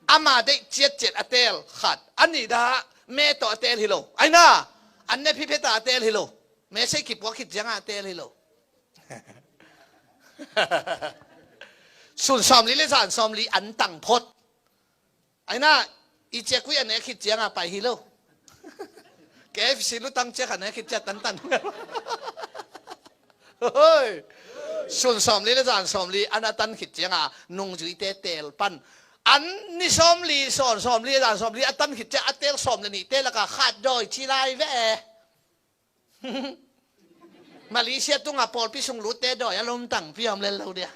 Ama deih ciatciat a teel khat. A nih dah me tawh a teel hi lo. Aina, an ne phipheta a teel hi lo. Me sei kipuak khit ciangah a teel hi lo. Sun sawmli le zan sawmli an tang phot. Aina, i ciakui a nek khit cianga pai hi lo. K F C lutang ciak a nek khit ciang tantan. Hoi. Sun sawmli le zan sawmli an a tan khit cianga nungzuite teel pan. An ni sawmli, sawn sawmli, zan sawmli a tan khit ciang a teel sawm le nihte laka khat dawi ci lai ve. Malaysia tunga pawlpi sung lutte dawi a lomtang piam lel lo dia.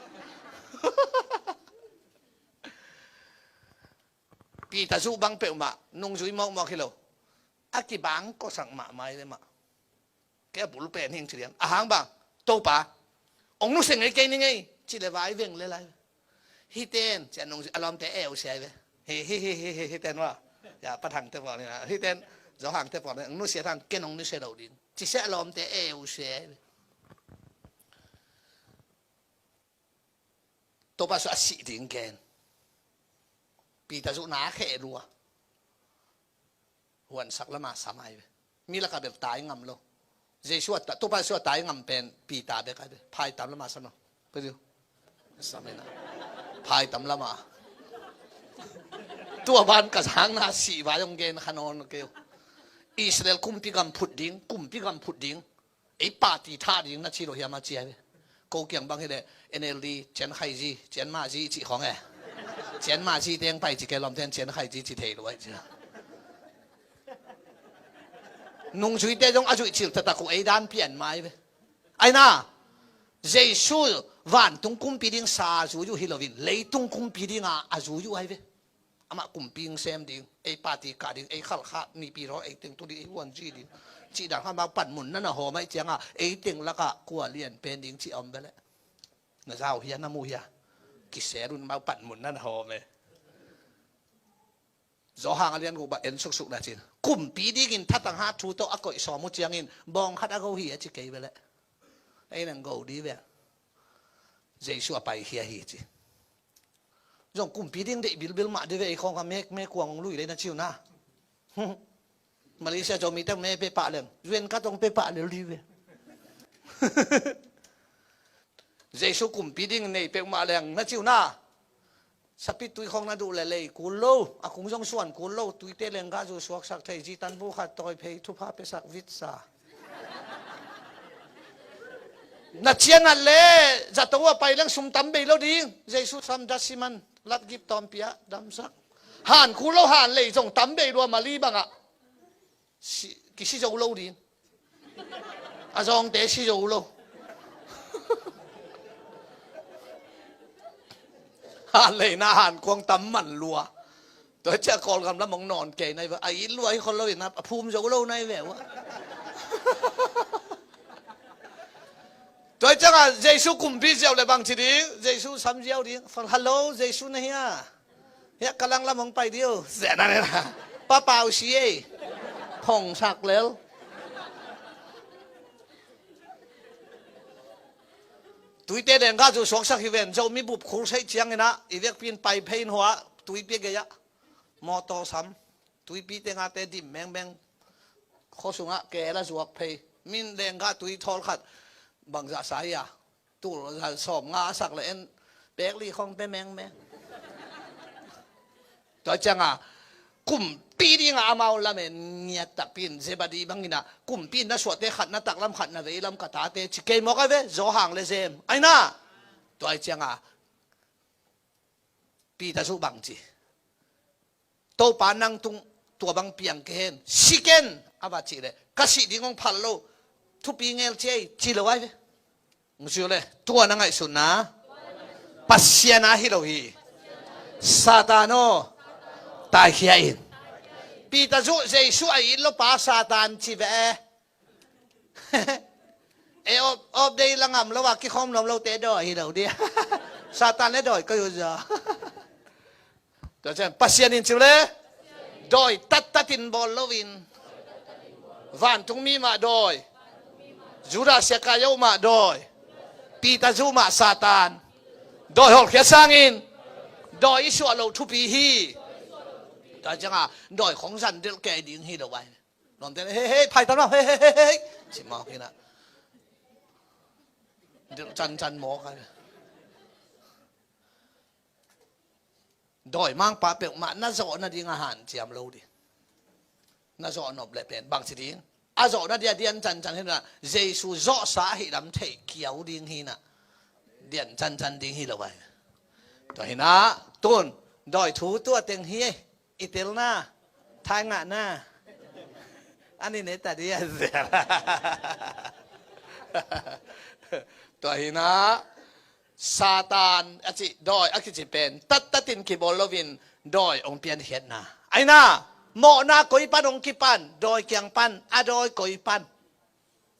Peter zuh bang peuhmah nungzui mawkmawk hi lo. A kibang kawsak mahmah hi ve mah. Kei a bul pen hing ci lian. A hang bang, Topa, hong nusia ngei kei ning ei, ci le vai veng le lai. Hiten, ci a nungzui, a lawmte eu sia hi ve. Hi, hi, hi, hi, hi, hiten wa. Ya, Pa Thangte pawl ni na. Hiten, Zo Hangte pawl ni, hong nusia thang, ken hong nusia lo ding. Ci sia a lawmte eu sia hi ve. Topa sua a sih ding ken. Peter zuh na kheh lua. Huansak lama sam ai ve. Mi laka bel tai ngam lo. Jesu a ta, Topa Jesu a tai ngam pen Peter bek ai ve. Phaitam lama sam lo. Ka diu. Sam ina. Phaitam lama. Tua ban ka zang na sih vai hong gen kha nawn keu. Israel kumpi gam phut ding, kumpi gam phut ding. Ei party thah ding na ci lo hiam a ci ai ve. Ko kiang bang hi le N L D, Cian Khai Zi, Cian Ma Zi cih khong e. Cian Ma Zi teng pai ci kei lawmte in Cian Khai Zi ci thei lo ai ci. Nungzuite zong a zuih cil taktak uh ei dan pian mai ve. Ai na, Jesu vantung kumpi ding sa zui uh hi loin, leitung kumpi ding a a zui uh ai ve. Amah kumpi hong sem ding, ei party kah ding, ei khalkhah, Nipi rawl ei teng tu ding, ei huan zi ding. Cih dan kha mau panmun na na hawm aih cianga, ei teng lakah kua lian pen ding cih a om bele. Na zau hia, na mu hia. Kisel un mau panmun na na hawm e. Zawhang a lian guk bah en suksuk na cin. Kumpi dingin thatang hat thu tawh a koih sawm uh ciangin, bawng khat a go hi a ci kei bele. Ei nang go di ve. Jesu a pai hia hi ci. Zong kumpi ding deih bilbil mah di ve ei khawng kha mek mek kuang hong lui lei na ciu na. Malaysia Zomite me pe pah leng. U N ka tong pe pah lel di ve. Jesu kumpi ding nei peuhmah leng na ciu na. Sapi tui khawng na duh le lei kul lo. A kung zong suan kul lo. Tuite leng gah zu suaksak thei. Zitan bu khat tawi phei thupha pesak vitsa. Na cianat le zato a pai leng sum tam bei lo ding. Jesu sam dasiman lat gip tawmpi ah damsak. Han kul lo han lei zong tam bei lua Mali bangah. Si, kisi zo lo ding. A zawngte si zo lo. Han lei na han kuang tam man lua. Tua ciah Kawlgam lam hong nawn kei nai ve. A it lua hi khol lo in a phum zo lo nai ve ua. Tua ciangah Jesu kumpi ziau le bang ci ding, Jesu sam ziau ding. Fal, "Hello, Jesu na hia? Hia ka langlam hong pai diu." Zena nena. Papau si ei. Phongsak lel. Tuite dengah zu suaksak hi ven. Zomi bup khur seih cianginah i vekpi in pai phei in hua tuipi gei ah. Mawtaw sam. Tuipi tengate dim mengmeng. Khuasungah kela zuak phei. Min lenggah tui thawl khat bangzah sa hi a. Tul zan sawm nga a sak le en pek li khong pe mengmeng. Tua cianga kumpi dinga amau lamen ngiat takpi in Zebadi bangina kumpi na suahte khat na taklam khat na veilam ka tate ci kei mawk a ve Zawhang le Zem aina. Tua cianga Peter zuh bang ci. Topa nang tung tua bang piang kei hen. Si ken a va cih leh ka sih ding hong phal lo. Thupi ngel ci ei ci lo ai ve. Hong ci uh leh tua na ngaihsutna Pasian a hi lo hi. Satan aw taikhia in. Peter zuh Jesu a it lo pa Satan ci ve e. E op, op dei la ngam lo a kikhawm lawm lote dawi hi lo dia. Satan le dawi koi uh za. Tua cian Pasian in ciu le dawi tattatin bawl loin vantung mi mah dawi, Judas Iskariot mah dawi, Peter zuh mah Satan dawi hawlkhia sangin dawi i suah loh thupi hi. Tua cianga dawi khong zan delh kei ding hi lo ai. Lawmte le hei hei phaitam lo hei hei hei hei. Ci mawk hinah. Delh cancan mawk a. Dawimangpa peuhmah na zawh nading a hanciam lo ding. Na zawh nop le pen bangci ding a zawh nadia dian cancan hinah Jesu zawhsa ahi lam theih kiau ding hinah. Dian cancan ding hi lo ai. Tua hinah tun dawi thu tua teng hi. I telna, thaingahna, ani ne ta dia. Tua hinah Satan a cih dawi a kici pen tattatin kibawl loin Dawi hong piankhiatna. Aina, mawhna koi pan hong kipan, dawi kiang pan, a dawi koi pan.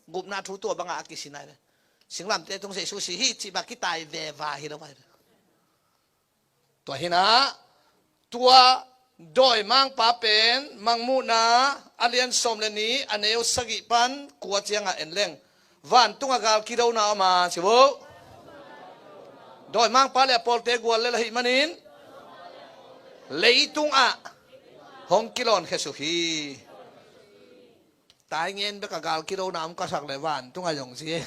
Gupna thu tua bangah a kisin ai ve. Singlamteh tung Jesu si hi cih bang kitai veva hi lo ai ve. Tua hinah, tua dawimangpa pen, Mangmuhna a lian sawm le nih, a neu sagih pan kua ciangah en leng. Vantung a gal kidona om a, ci vo. Dawimangpa le a pawlte gual lel ahih manin, leitung ah hong kilawnkhia suk hi. Taingen bek a gal kidona om ka sak le vantung a zong ci.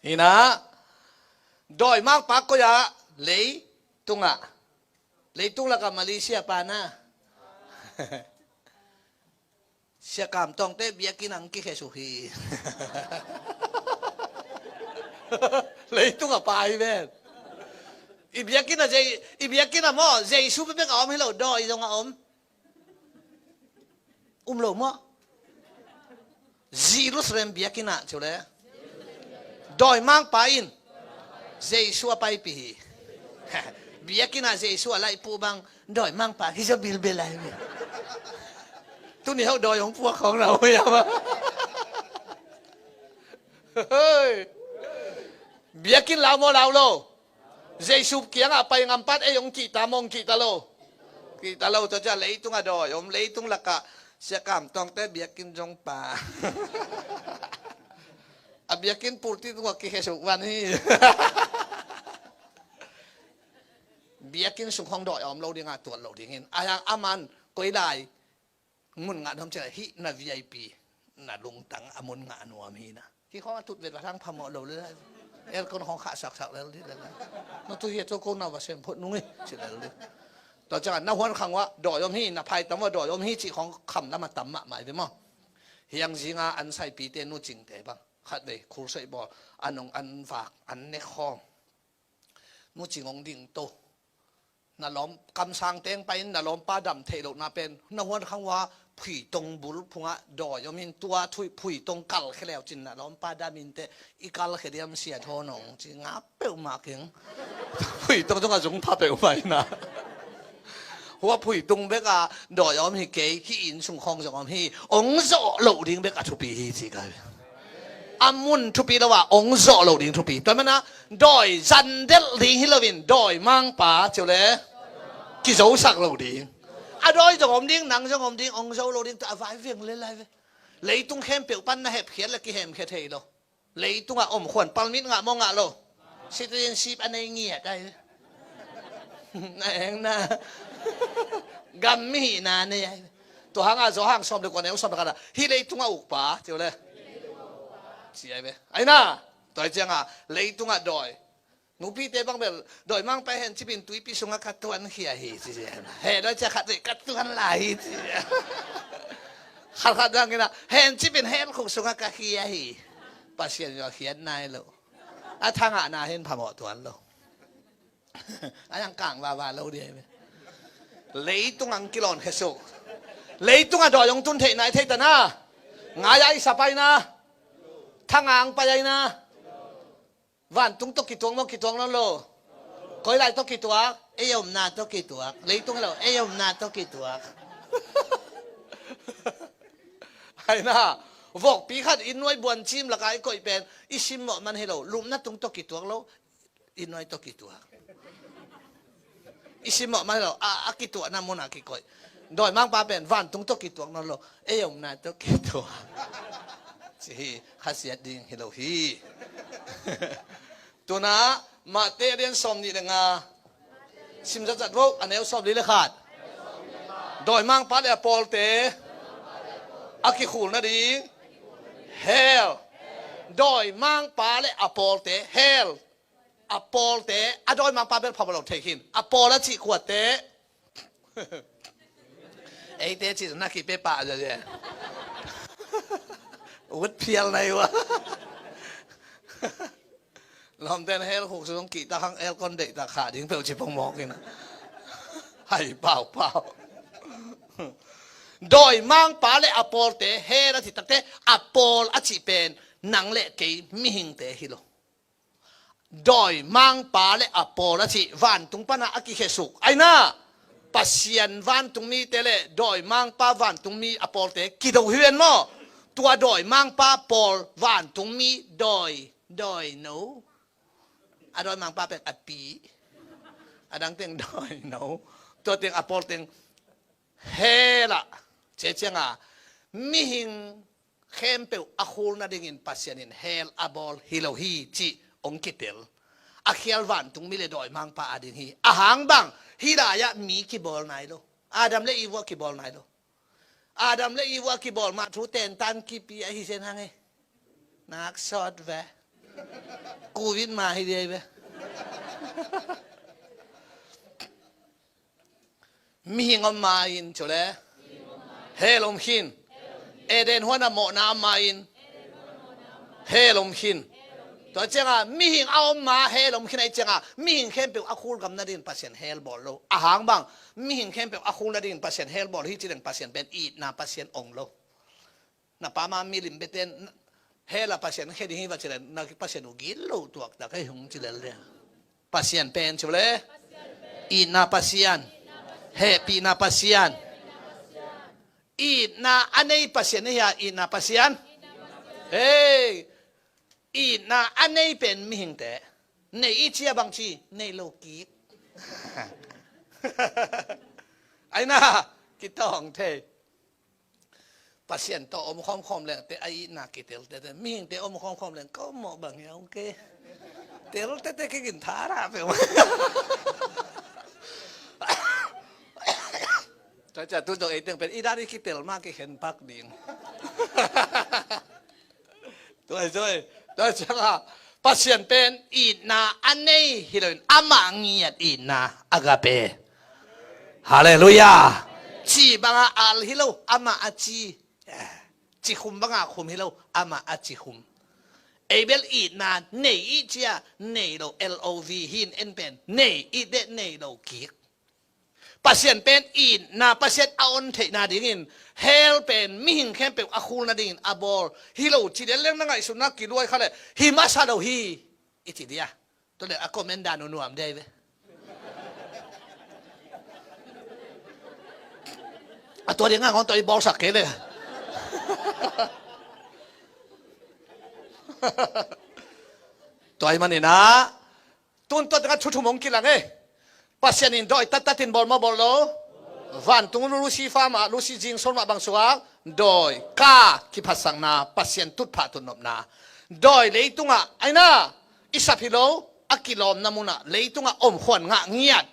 Hinah, dawimangpa koi ah, leitungah. Leitung lakah Malaysia pana. Sia Kam Tawngte biakinn ah hong kikhia suk hi. Leitung a pa hi ven. I biakinn ah Jei-, i biakinn ah maw, Jesu bekbek a om hi lo, dawi zong a om. Um lo maw? Jerusalem biakinn ah ci uh le. Dawimangpa in Jesu a paipih hi. Biakinn ah Jesu a laihpuh bang, dawimangpa hi zaw bilbel lai ve. Tuni hauh dawi hong puak khawng na uh hiam a. Hei. Biakinn lau maw, lau lo? Jesu kiangah pai ngam pan ei hong kihta maw, hong kihta lo? Kihta lo. Tua ciah leitung a dawi om, leitung lakah Sia Kam Tawngte biakinn zong pa. A biakinn pulpit tungah kikhia suk van hi. Biakinn sung khawng dawi a om lo dingah tuat lo dingin. A hiang a man koi lai mun ngah nuam ciang hih na V I P, na lungtang a mun ngah nuam hi na. Hih khawng a tut vet vat hang phamawh lo le lai. Aircon khawng khah saksak lel dih le lai. Na tu hiat zo ko na va sem phot nung hi, ci lel dih. Tua ciangah na huan khang uah dawi om hi, na phaitam uah dawi om hi cih khawng kham lam a tam mahmah hi ve maw. Hiang zinga an saipite Nu Cingte bang. Khatvei khulsoih bawl, an hong an vak, an nek khawng. Nu Cing hong ding to. Na lawm, kamsang teng pai in na lawmpa dam theih lohna pen, na huan khang uah phuitong bul phungah dawi om in tua thui phuitong kalkhia leu cin na lawmpa dam in teh i kalkhia diam sia thaw nong ci ngap peuhmah keng. Phuitong zong a zung pha peuhmah hi na. Hua phuitong bek a dawi a om hi kei, hih inn sung khawng zong om hi, hong zawh loh ding bek a thupi hi ci ka hi. A mun thupi lo a, hong zawh loh ding thupi. Tua mana dawi zandelh ding hi loin, dawimangpa ci uh le kizosak loh ding. A dawi zong om ding, nang zong om ding, hong zo loh ding, tua a vai veng le lai ve. Leitung khempeuh pan na hepkhiat le kihemkhia thei lo. Leitungah om khuan permit ngah maw, ngah lo? Citizenship a nei ngiat ai. Na eng na. Gam mihihna nei ai. Tua hangah Johan sawm le kua neu sawm le khat ah, hih leitungah ukpa ci uh le. Ci ai ve. Ai na. Tua hi ciangah leitungah dawi. Nupite bang bel, dawimangpa hencipin tuipi sungah ka tuankhia hi, ci. He dawi cia khat ka tuan lai hi, ci. Khat khat dang ina, hencipin helkhuk sungah ka khia hi. Pasian zua khiat nai lo. A thangah na hin phamawh tuan lo. A yang kang vava lo dia hi. Leitung ang kilawn khesuk. Leitung a dawi hong tun theih nai thei tana. Ngai a i sapai na. Thang ang pai ai na. Vantung tawh kituak maw, kituak nawn lo? Koi lai tawh kituak? Ei omna tawh kituak. Leitung lo, ei omna tawh kituak. Hai na, vokpi khat inn nuai buancim lakah i koih pen i simmawh man hi lo. Lumna tung tawh kituak lo, inn nuai tawh kituak. I simmawh man hi lo, a, a kituahna munah kikoih. Dawimangpa pen vantung tawh kituak nawn lo, ei omna tawh kituak. Ci hi, khasiat ding hi lo hi. Tuna, Mate a lian sawm nih le nga. Sim zatzat vo, a neu sawm li le khat. Dawimangpa le a pawlte a kikhul nading hell. Dawimangpa le a pawlte hell. A pawlte, a dawimangpa bel phamawh lo thei khin. A pawl a cih kuate. Eite cih na kipe pah zaw ze. Ut phial nai ua. Lawmten hell khuk sung kihtak hang aircon deihtak khah ding peuh ci pongmawk ina. Hai paupau. Dawimangpa le a pawlte hell a cih takte, a pawl a cih pen nang le kei mihingte hi lo. dawimangpa le a pawl a cih vantung pana a kikhesuk. Aina, Pasian vantungmite le dawimangpa vantungmi a pawlte kido hi ven maw? Tua dawimangpa pawl vantungmi dawi, dawino. A dawimangpa pen a pi. A dang teng dawino. Tua teng a pawl teng hell ah, cia cianga mihing khempeuh a khul nadingin Pasian in hell a bawl hi lo hi cih hong kitel. A khial vantungmi le dawimangpa a ding hi. A hang bang, hih lai-ah mi kibawl nai lo. Adam le Eve a kibawl nai lo. Adam le Eve a kibawl mah thu tentan kipi ahi sen hang e. Nak sawt ve. Covid mah hi dei ve. Mihing om ma-in cu le hell om khin. Eden huan a mawhna om ma-in hell om khin. Tua cianga mihing a om ma hell om khin ahi cianga mihing khempeuh a khul gam nadingin Pasian hell bawl lo. A hang bang, mihing khempeuh a khul nadingin Pasian hell bawl hi ci leng Pasian pen itna Pasian ong lo. Na pa ma milim beten hell a Pasian khe ding hi va ci le na Pasian uh gil lo tuak tak hei hung ci lel le. Pasian pen ci le itna Pasian, hehpihna Pasian. Itna a nei Pasian hi a, itna Pasian. Hei, itna a nei pen mihingte. Nei i cia bang ci, nei lo kik. Aina, kitawng thei. Pasian tawh om khawmkhawm leng te a itna kitel tete. Mihingte om khawmkhawm leng ko mawh bang hiau ke. Tel tete kigin thara pe. Tua cia tu zong eiteng pen i dan i kitel ma kikhen pak ding. Tuai, tuai. Tua cianga Pasian pen itna a nei hi loin amah ngiat itna, agape. Halleluiah. Ci banga al hi lo, amah a ci. Ci khum banga khum hi lo, amah a ci khum. Ei bel itna nei i cia, nei lo, L O V hin en pen nei i deh, nei lo kik. Pasian pen itna Pasian a on theihna dingin hell pen mihing khempeuh a khul nadingin a bawl hi lo ci lel leng na ngaihsutna kiluai kha le hi masa lo hi i ci dia. Tua le a comment dan uh nuam dia hi ve. A tua dinga hong tua i bawlsak kei le. Tua i manina Tun tua tengah thu thum hong kilang e. Pasian in dawi tattatin bawl maw bawl lo? Vantung Lucifer mah, Luci zingsawl mah bang suak? Dawi ka kiphatsakna, Pasian tutphah tutnopna. Dawi leitungah aina i sap hi lo, a kilawmna munah leitungah omkhuan ngah ngiat.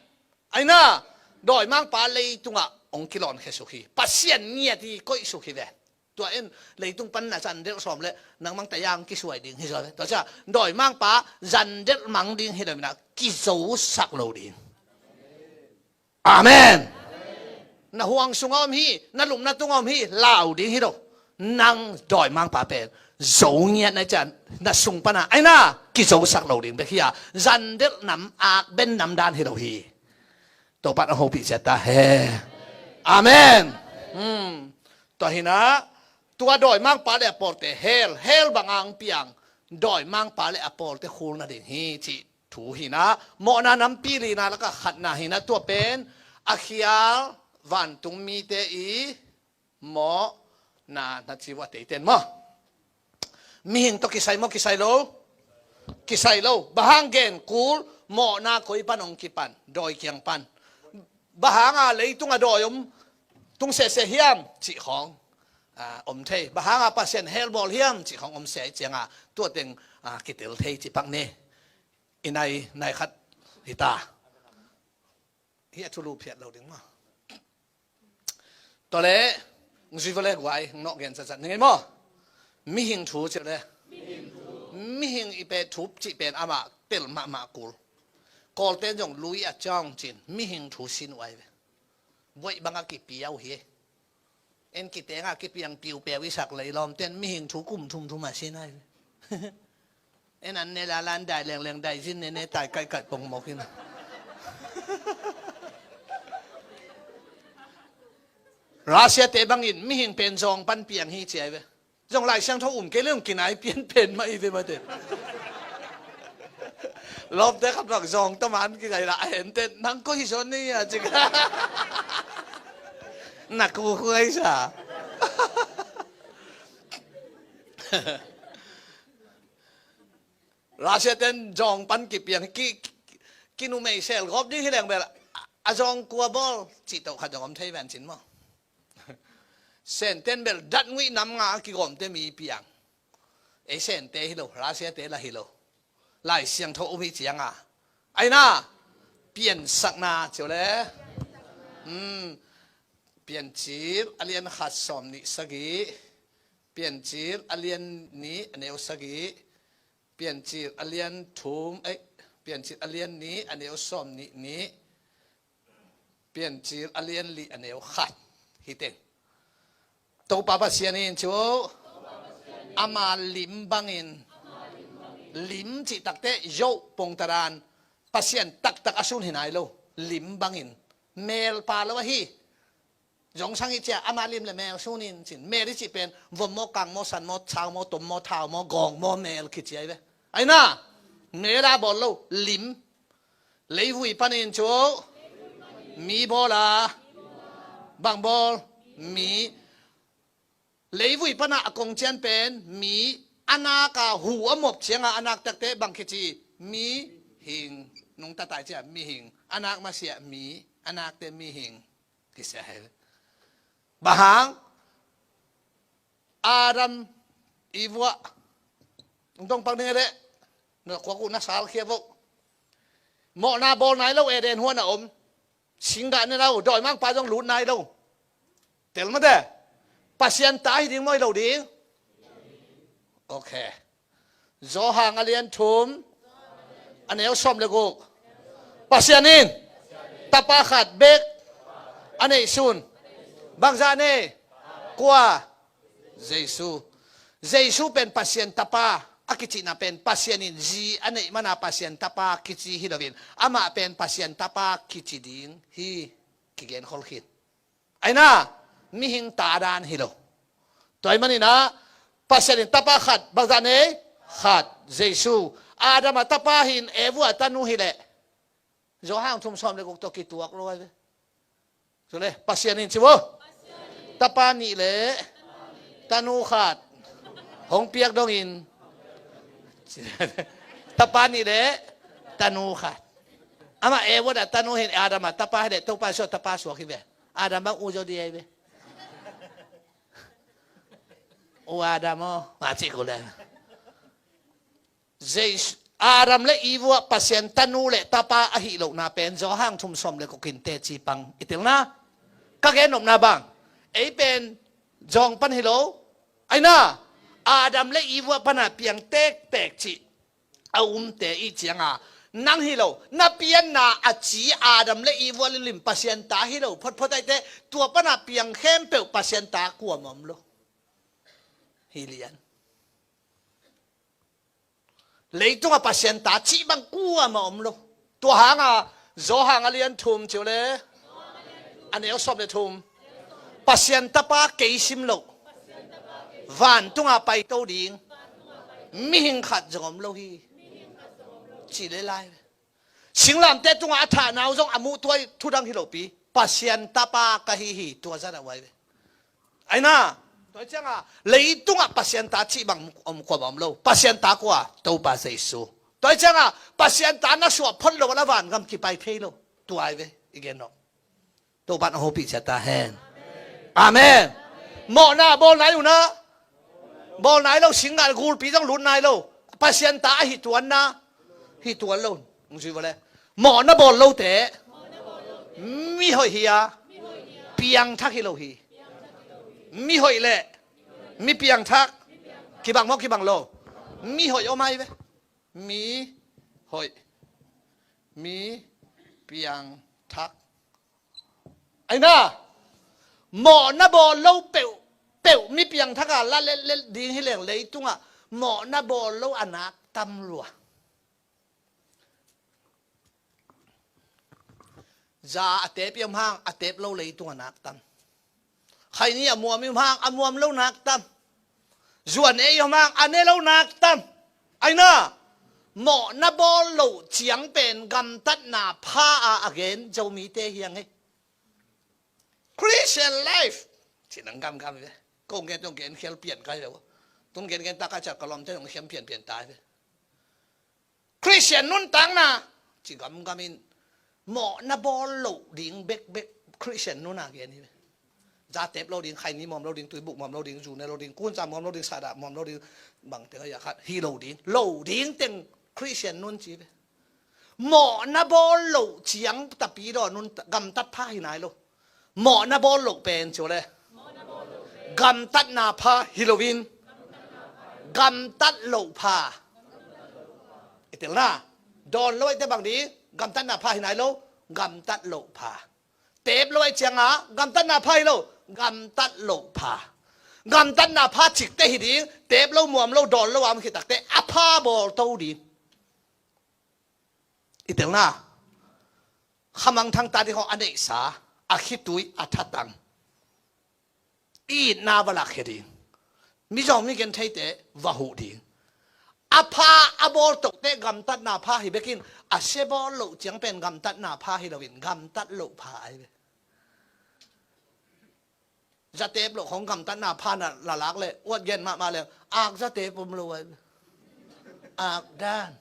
Aina dawimangpa leitungah hong kilawnkhia suk hi. Pasian ngiat hi koih suk hi ve. Tua en leitung pan na zandelh sawm le nangmang tayang kisuai ding hi zaw ve. Tua cia dawimangpa zandelh mang ding hi lo mina kizosak lo ding. Amen. Na huang sunga om hi, na lumna tunga om hi, lau ding hi lo. Nang dawimangpa pen zo ngiat na cian na sung pana aina kizosak lo ding bek hi a, zandelh nam ak ben nam dan hi lo hi. Topan a hopih ciat ta he. Amen. Hmm. Tua hinah tua dawimangpa le a pawlte hell, hell banga ang piang dawimangpa le a pawlte khul nading hi cih thu hinah mawhna nampi lina lakah khatna hinah tua pen a khial vantung mite i mawhna na ci uh a teiten maw? Mihing tawh kisai maw, kisai lo? Kisai lo. Bang hang gen kul, mawhna koi pan hong kipan, dawi kiang pan. Bang hanga leitunga dawi om tung sehseh hiam cih khawng om thei. Bang hanga Pasian hell bawl hiam cih khawng om seh cianga tua teng kitel thei cih pak ni. I nai, nai khat hita. Hi a thulu phiat lo ding maw? Tua le zui vale guai nawh gen cacat ning ei maw? Mihing thu cih le mihing i pe thup cih pen amah tel mahmah kul. Kawlten zong lui a cawng cin mihing thu sin uai ve. Voih banga kipiau hi. En kitengah kipiang piupeu i sak lei lawmten mihing thu kum thumthum a sin ai. En an ne lalan dai lengleng dai zin ne ne tai kaihkaih pongmawk in. Russia te bangin mihing pen zawng pan piang hi ciai ve. Zong Lai Siangtho um kei le hong kinai pian pen mah i ve mate. Lawmte khat bang zawng tawman kizai la a hente nang koi hi zaw ni a cik. Na kukhuai sa. Russiaten zawng pan kipiang ki, kinumei sel gawp ding hi leng bel a zawng kua bawl cih toh khat zong om thei ven cin maw? Senten bel datnguih nam nga a kigawmte mi piang. Ei Sente hi lo, Russiate la hi lo. Lai Siangtho um hi cianga aina piansakna cio le. Piancil a lian khat sawm nih sagih. Piancil a lian nih a neu sagih. Piancil a lian thum, eh, Piancil a lian nih a neu sawm nih nih. Piancil a lian li a neu khat. Hi teng. Topa Pasian in cu ama lim bangin, lim cih takte yoh pongtaran Pasian taktak a sun hi nai lo. Lim bangin mel pa lo ahi. Zong sang i cia ama lim le mel sun in cin. Mel i cih pen vom maw, kang maw, san maw, chau maw, tom maw, thau maw, gawng maw, mel kici ai ve. Aina mel a bawl lo, lim. Leivui panin cu mi bawl a, bang bawl, mi. Leivui pana a kong cian pen mi, a nak a hu a mop cianga a nak takte bang kici, mihing. Nungta tai cia mihing. A nak masiah mi, a nakte mihing. Kisia he. Bang hang Adam, Eve ah, ung tong pak ding e deh. Na kuak uh na sal khia voh. Mawhna bawl nai lo Eden huan a om. Singgah ne lo, dawimangpa zong lut nai lo. Tel mate. Pasian ta hi ding mawi lo ding. Ok. Johan a lian thum, a neu sawm le guk. Pasian in tapa khat bek a neih sun. Bangzah nei? Kua? Jesu. Jesu pen Pasian tapa a kicihna pen Pasian in zi a neih mana Pasian tapa kici hi loin amah pen Pasian tapa kici ding hi. Kigen khol khin. Aina mihing ta dan hi lo. Tua hi maninah Pasian in tapa khat, bangzah nei? Khat, Jesu. Adam a tapa hin Eve a tanu hi leh Johan thum sawm le guk tawh kituak lo ai ve. Cule Pasian in ci vo. Tapa nih le tanu khat hong piak dongin. Tapa nih le tanu khat. Amah Eve a tanu hin Adam a tapa hi leh Topa suak tapa suak hi ve. Adam bang u zo di ai ve. U Adam aw, ma ci ku le. Jesu, Adam le Eve ah Pasian tanu le tapa ahi lohna pen Johan thum sawm le guk in teci pang i telna. Ka gen nopna bang, ei pen zawng pan hi lo. Aina Adam le Eve ah pana piang tektek cih a umte i cianga nang hi lo, na pianna a ci Adam le Eve ah lilim Pasian ta hi lo photphot aite, tua pana piang khempeuh Pasian ta kuam om lo. Hi lian. Leitungah Pasian ta cih bang kuamah om lo. Tua hanga Johan a lian thum ciu le a neu sawm le thum. Pasian tapa kei sim lo. Vantunga paito ding mihing khat zong om lo hi. Ci le lai. Singlamteh tungah a thahna uh zong a muh tuai thudang hi lopi. Pasian tapa ka hi hi tua zat a uai ve. Aina, tua cianga leitungah Pasian ta cih bang om kua bang om lo. Pasian ta kua? Topa Jesu. Tua cianga Pasian ta na suah phot lo a la vangam kipai thei lo. Tua ai ve, i gen lo. Topa na hopih cia ta hen. Amen. Mawhna bawl nai una. Bawl nai lo, singgah gulpi zong lut nai lo. Pasian ta ahi tuanna. Hi tuan lo. Hong zui vawle. Mawhna bawl lote mihoih hi a, piangthak hi lo hi. Mihoih le mi piangthak kibang maw kibang lo? Mihoih om ai ve. Mihoih, mi piangthak. Aina mawhna bawl lo peuh peuh mi piangthaka la lellet ding hi leng leitungah mawhna bawl lo a nak tam lua. Za a tep i om hang a tep lo leitung a nak tam. Khaini a muam i om hang a muam lo nak tam. Zuan e i om hang a ne lo nak tam. Aina Mawhna bawl loh ciang pen gamtatna pha a a gen Zomite hi hang hi. Christian life. Ci nang gamgam hi ve. Kong gen tong gen khial pian kai ve. Tun gen gen ta ka cia ka lawmte tong khiam pian pian tai ve. Christian nuntakna ci gamgam in mawhna bawl loh ding bekbek Christian nuna gen hi ve. Zatep lo ding, khaini muam lo ding, tuibuk muam lo ding, zune lo ding, kunca muam lo ding, sada muam lo ding, bangte ka ya khat hi lo ding, lo ding teng Christian nun ci ve. Mawhna bawl loh ciang tapi daw nun gamtat pha hi nai lo. Mawhna bawl loh pen ci le gamtatna pha hi loin gamtat loh pha. I telna dawn lo i te bang ding gamtatna pha hi nai lo. Gamtat loh pha. Tep lo ai cianga gamtatna pha hi lo. Gamtat loh pha. Gamtatna pha cikte hi ding. Tep lo muam lo dawn lo a om khitakte a pha bawl to ding. I telna khamang thangta ding hong a neihsa a khitui a thatang i itna va lakkhia ding. Mizawng mi gen theite va huh ding. A pha a bawl tohte gamtatna pha hi bekin a sia bawl loh ciang pen gamtatna pha hi loin gamtat loh pha ai ve. Zatep loh khong gamtatna pha na lalak le uat gen mahmah le ak zatep om lo ai ve. Ak dan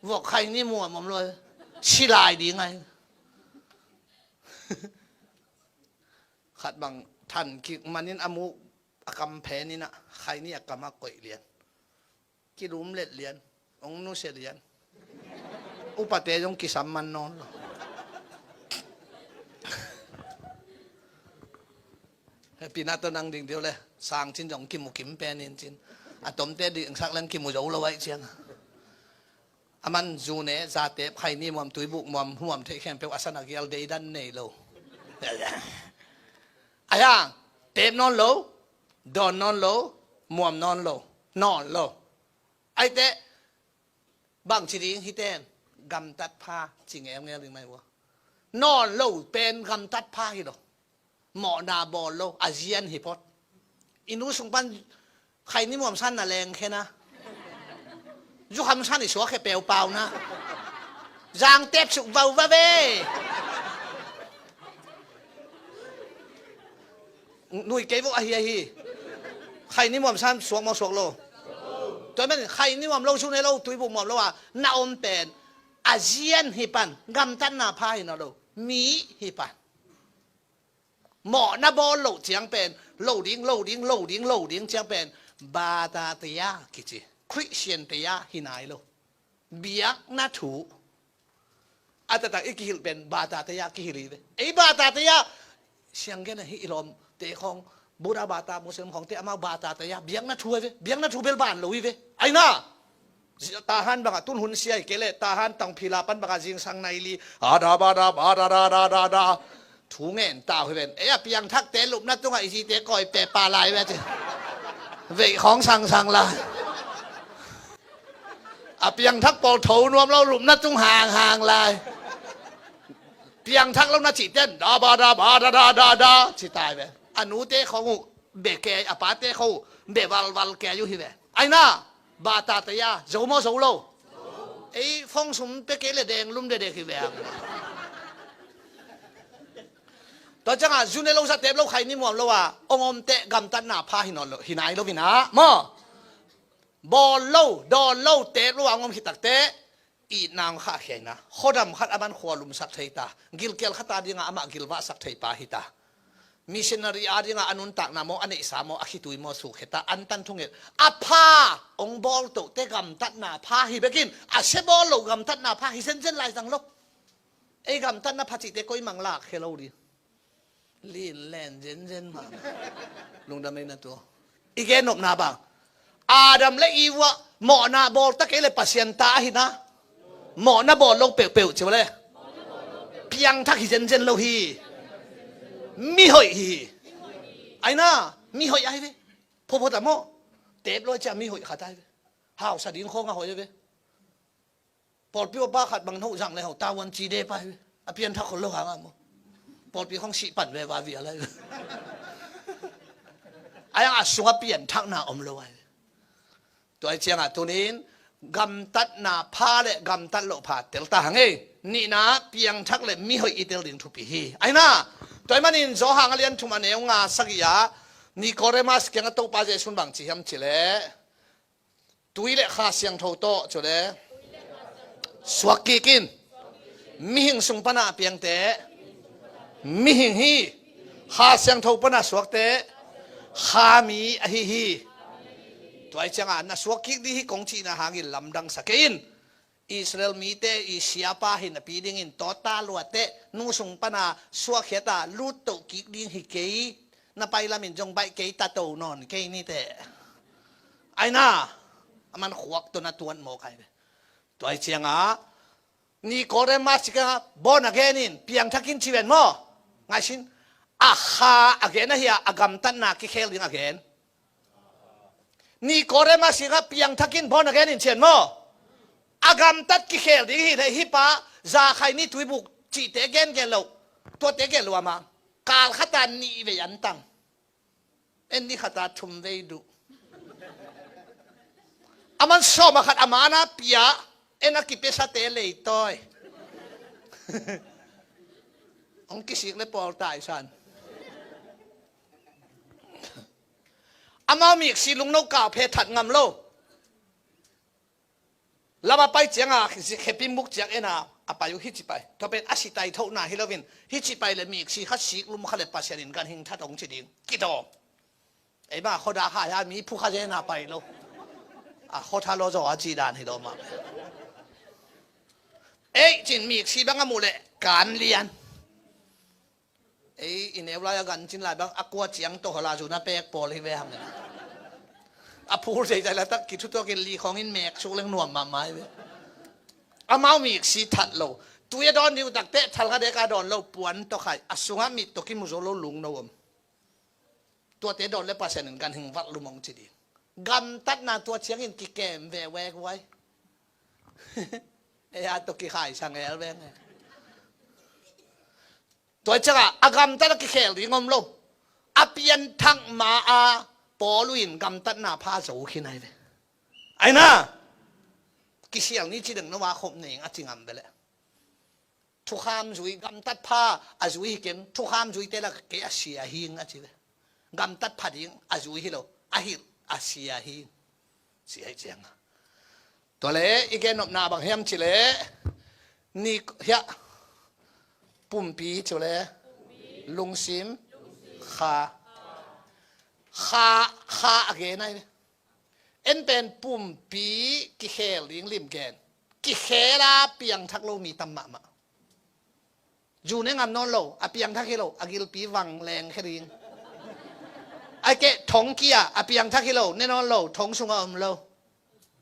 vok khaini muam om lo ai ve. Silai ding ai. Khat bang than kik manin a mu a kam phenin a khaini a kam a koih lian. Kilum let lian. Ong nusia lian. Upate zong kisam man nawn lo. Hepina to nang ding deu le sang cin zong kimu kim penin cin a tomte dingsak leng kimu zo lo aih ciang. A man zune zatep khaini muam tuibuk muam muam theih khempeuh a san a gial deidan nei lo. A hiang tep nawn lo. Dawn nawn lo. Muam nawn lo. Nawn lo. Aite bang ci ding hiten gamtat pha ci ngeungeung ding mai ua. Nawn lo pen gamtat pha hi lo. Mawhna bawl lo a zian hi phot. I nu sung pan khaini muam san na leng khena. Zukham san i suak he peupau na. Zang tep suk vau va ve. Nui kei vo ahi ahi. Khaini muam san suak maw suak lo. Tua men khaini muam lo sun he lo tuibuk muam lo a na om pen a zian hi pan gamtatna pha hi na lo mi hi pan. Mawhna bawl loh ciang pen lo ding lo ding lo ding lo ding ciang pen bata teya kici Christian teya hi nai lo. Biakna thu a taktak i kihilh pen bata teya kihilh hi ve. Ei bata teya sianggen a hi i lawm te khong Buddha bata Muslim khong te amau bata teya biakna thu hi ve. Biakna thu bel ban lo hi ve. Aina Tahan bangah tun hun sia hi kei leh Tahan tangphila pan bangah zingsang nai li a da ba da ba da da da da da. Thu ngen tau hi ven. Ei a piangthakte lupna tungah i zite kawi pepa lai ve ci. Veih khawng sangsang lai. A piangthak pawl tho nuam lo lupna tung hanghang lai. Piangthak lo na cihten da ba da ba da da da da ci tai ve. A nute khawng uh be kei a pate khawng uh be valval kei uh hi ve. Aina bata teya zo maw zo lo. Ei fong sum pe kei le deng lum dedek hi ve. Tua ciangah zune lo zatep lo khaini muam lo a ong om teh gamtatna pha hi nawn lo hi nai lo hi na maw. Bawl lo dawn lo tep lo a ong om hi takte. Itna ong khahkhia hi na. Khuadam khat a man khua lumsak thei ta. Gilkial khat a dingah amah gilvahsak thei pa hi ta. Missionary a dingah a nuntakna maw a neihsa maw a khitui maw suk kheta antan thunget a pha ong bawl tohte gamtatna pha hi bekin a sia bawl lo gamtatna pha hi zenzen lai zang lo. Ei gamtatna pha cihte koi mang lak khia lo ding. Lin len zenzen mah. Lungdam ei na tu. I gen nopna bang Adam le Eva mawhna bawl ta kei le Pasian ta ahi na. Mawhna bawl lo peuhpeuh ci le piangthak hi zenzen lo hi. Mihoih hi. Aina mihoih ahi ve. Phopho ta maw. Tep lo cia mihoih khat ahi ve. Hausa ding khawng a hoih ahi ve. Pawlpi upa khat bang no zang le ho tawan ci de pa hi ve. A pianthak khol lo hang a maw. Pawlpi khawng sih pan ve va via lai ve. A yang a sung a pianthakna om lo ahi ve. Tua hi ciangah tunin gamtatna pha le gamtat loh pha tel ta hang ei. Nihna, piangthak le mihoih i tel ding thupi hi. Aina, tua hi manin Johan a lian thum a neu nga sagih ah Nikodemas kiangah Topa Jesuh in bang ci hiam cih leh, tui le Kha Siangtho tawh cih leh suak kik in. Mihing sung pana a piangte mihing hi. Kha Siangtho pana suakte kha mi ahi hi. Tua hi ciangah na suak kik ding hi kong cihna hangin lamdang sa kei in. Israel mite i siapa hi napi dingin tawta luate nu sung pana suakkhia ta luttoh kik ding hi kei. Na pai lamin zong baih kei ta to nawn kei nite. Aina, a man khuak tawh na tuat mawk ai ve. Tua hi ciangah Nikodemas ci kha, born again in, piangthak in ci ven maw? Ngaihsin, a kha a gen ahi a, a gamtatna kikhel ding a gen. Nikodemas ci kha, piangthak in, born again in ci ven maw? A gamtat kikhel ding hi leh hih pa, Zakkhai ni tuibuk cihte gen gen lo. Tuate gen lo ama. Kal khata nih vei an tang. En ni khata thum vei duh. A man sawm a khat a mana pia, en a kipiasate leitawi. Hong kisik le pawl tai san. Amau miksi lungno kau phe that ngam lo. Lam a pai ciangah khepin muk ciang en a, a pai uh hih ci pai. Tua pen a si tai thohna hi loin, hih ci pai le miksi kha sik lum kha le Pasian in ganhing that hong ci ding. Kidawm. Ei bang a khuadak hai a mi phu kha zen a pai lo. A khuatha lo zaw a ci dan hi lo mah. Ei cin miksi bang a muh leh kan lian. Ei i neu lai a gan cin lai bang a kua ciang tawh hola zun a pek pawl hi ve hang. A phur zeizai la tak kithutuak in li khawng in mek suk leng nuam mahmah hi ve. Amau miksi that lo. Tui a dawn ding uh takteh thal nga dek a dawn lo puan tawh khai. A sungah mit tawh kimu zo lo lungno om. Tuate dawn le Pasian in ganhing vat lum hong ci ding. Gamtatna tua ciangin kikem ve wek uai. Ei a tawh kikhai sa ngel veng e. Tua ciangah a gamtat a kikhel ding om lo. A pianthak ma a pawl uh in gamtatna pha zo khin ai ve. Aina, kisial ni ci deng no a khop ning a ci ngam ve leh. Thukham zui, gamtat pha a zui hi keng, thukham zuite lak kei a sia hing a ci ve. Gamtat pha ding a zui hi lo, a hilh a sia hing. Sia hi ciang. Tua le i gen nopna bang hiam ci le, ni hiah pumpi ci le, lungsim, kha, kha, kha a gen ai. En pen pumpi kikhel ding lim gen. Kikhel a piangthak lo mi tam mahmah. Zu ne ngam nawn lo, a piangthak hi lo, a gilpi vang leng khe ding. Ai keh thong kia, a piangthak hi lo, ne nawn lo, thong sungah om lo.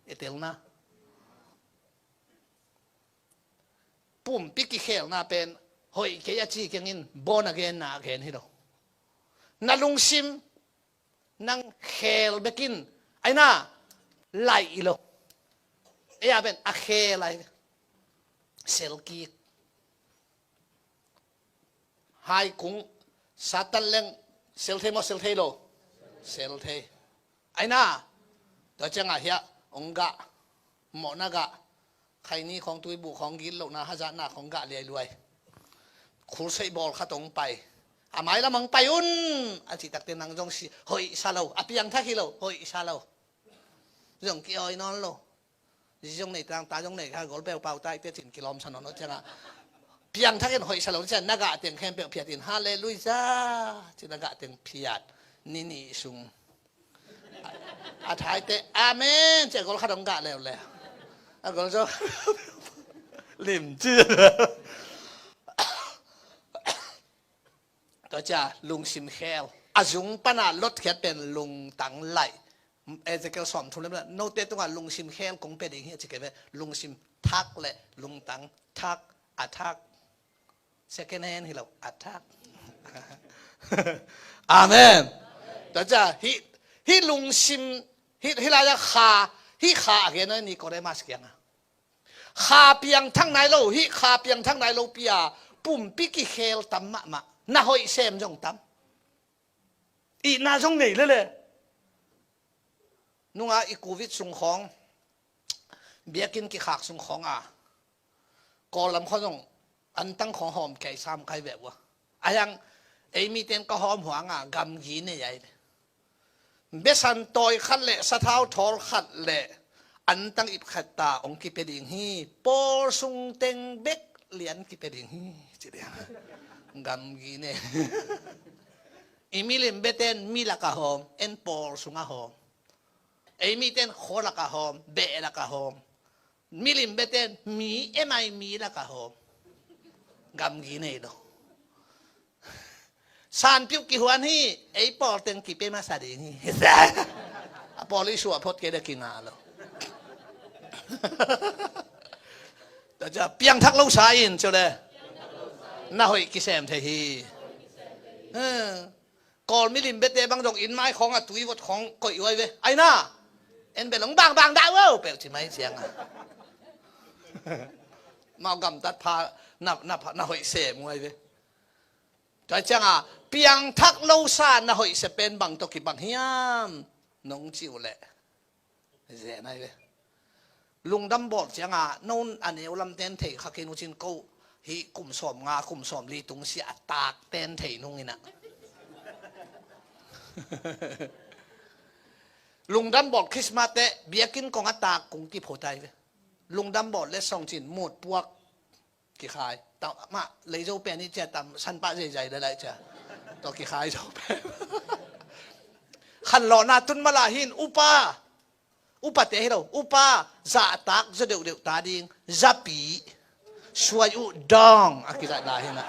E telna. Pumpi kikhelna pen hoih kei a ci kengin born again na a gen hi lo. Na lungsim nang khel bekin, aina laih i lo. Ei a pen a khel ai. Sel kik. Hai kung Satan leng sel thei maw, sel thei lo? Sel thei. Aina, tua ciangah hiah hong gah, mawhna gah, khaini khawng, tuibuh khawng, gitlohna hazatna khawng gah liailuai. Khulseih bawl khat hong pai. A mailam hong pai un a cih takte nang zong si, hoih sa lo, a piangthak hi lo, hoih sa lo. Zong ki-awi nawn lo. Zi zong nei tang, ta zong nei kha, gol peuh pau taite cin kilawm sa nawn lo ciangah. Piangthak in hoih sa lo ciang na gah teng khempeuh phiat in, halleluia, ci na gah teng phiat. Ni nih sung. A, a thaite, amen, ci a gol khat hong gah leuleu. A gol zong lim ci. Tua cia lungsim khel. A zung pana lotkhiat pen lungtang laih. Ezekiel sawm thum le, note tungah lungsim khel kong pia ding hi a ci kei ve. Lungsim thak le lungtang thak, a thak. Second hand hi lo, a thak. Amen. Tua cia hih, hih lungsim, hih, hih lai-ah kha, hih kha a gen a Nikodemas kiangah. Kha piangthak nai lo, hih kha piangthak nai lo pi a pumpi kikhel tam mahmah. Na hoih sem zong tam. Itna zong nei lele. Nunga i covid sung khawng, biakinn kikhak sung khawng a, Kawl lam khawng zong antang khawng hawm kei sam kai ve ua. A hiang ei miten ka hawm huanga gamgi nei ai ve. Besan tawi khat le sathau thawl khat le antang ip khat ta hong kipia ding hi. Pawl sung teng bek lian kipia ding hi, ci ding. Gamgi nei. I milim beten mi laka hawm, en pawl sunga hawm. Ei miten khua laka hawm, beh laka hawm. Milim beten mi, em ai mi laka hawm. Gamgi nei lo. Sanpiuh kihuan hi, ei pawl teng kipia masa ding hi. A pawl i suah phot kei le kinga lo. Tua cia piangthak lo sa in, cio le. Na hoih kisem thei hi. Hmm. Kawl milim bete bang zong inn mai khawng a tui vot khawng koih huai ve. Aina, en bel hong bangbang dah uh, peuh ci mai cianga. Mau gamtat pha, na, na, na hoih sem huai ve. Tua cianga, piangthak lo sa na hoih se pen bang tawh kibang hiam? Nong ci uh leh. Ze nai ve. Lungdam bawl cianga, non a neu lam ten thei khakin uh cin ko, hi kum sawm nga, kum sawm li tung sia a tak ten thei nung ina. Lungdam bawl Christmas te, biakinn kong a tak kung kiphut ai ve. Lungdam bawl le song cin, mut puak. Kikhai. Tau, mah, leizo pen i cia tam, sanpah zeizai le lai cia. Tua kikhai zo pen. Khanlawhna tun mala hin upa. Upa te hi lo. Upa, zahtak, zo deuhdeuh ta ding. Zapi. Suai uh dawng. A kizahna hi na.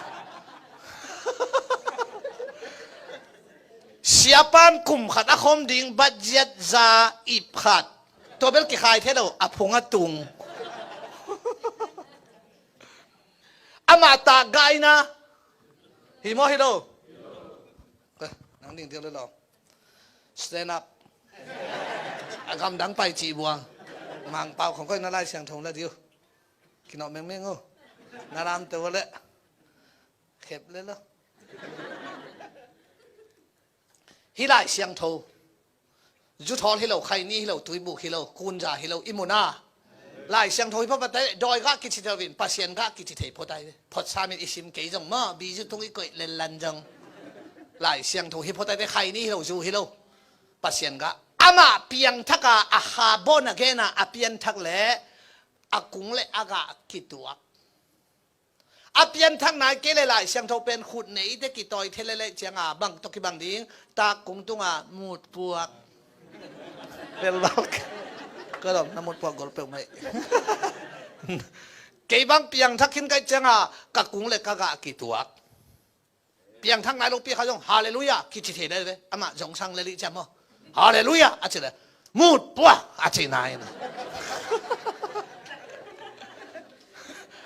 Siapan kum khat a khom ding, budget za ip khat. Tua bel kikhai thei lo, a phung a tung. Amah tak gaina. Hi maw hi lo? Eh, nang ding diau le lo. Stand up. A gamdang pai ci buang. Mangpau khong koi na Lai Siangtho la diu. Kinawh mengmeng uh. Na lam te uh le. Khep le lo. Hi Lai Siangtho. Zuthawl hi lo, khaini hi lo, tuibuk hi lo, kunza hi lo, i muna. Lai Siangtho hi phot pate, dawi gah kici thei vin, Pasian gah kici thei phot ai ve. Phot samin i sim kei zong maw, bi zu tung i koih lenlan zong. Lai Siangtho hi phot ai ve, khaini hi lo, zu hi lo. Pasian gah. Amah piangthak a, a kha born again a, a pianthak le, a kung le a gah kituak. A pianthak nai kei le Lai Siangtho pen khut nei te kitawi thei lele cianga bang tawh kibang ding, tak kung tunga mut puak. Lelbal ka dom na mut puak gol peuh mai. Kei bang piangthak khin kai cianga ka kung le ka gah kituak. Piangthak nai lo pi kha zong, Hallelujah, kici thei le ve. Amah zong sang le li ciam maw. Hallelujah, a ci le. Mut puak, a ci nai na.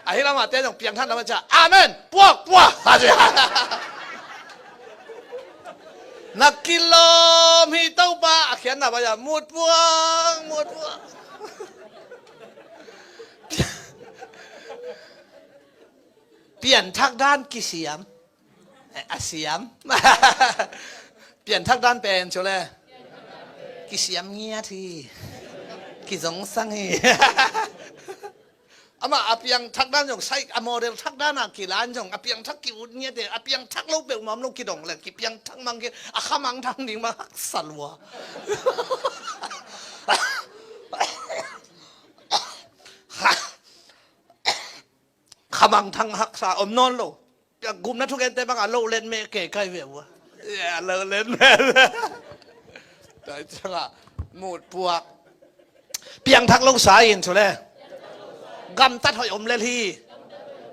A hi lamah te zong piangthak na ma cia. Amen, puak, puak, a ci. Na kilawm hi Topa, a khian na ba ya, mut puak, mut puak. Pianthak dan kisiam. Eh, a siam. Pianthak dan pen cu le. Kisiam ngiat hi. Kizongsang hi. Amah a piangthak dan zong sai a model thak dan a kilan zong a piangthak ki-ut ngiat e, a piangthak lo peuh mam lo kidong le kipiangthak mang ki a khamang thang ding mang haksa lua. Khamang thang haksa om nawn lo. Gupna thugente banga lo let meh ke kai ve ua. Ya, lo let meh. Tua cianga mut puak. Piangthak lo sa in cu le. Gamtat hoih om lel hi.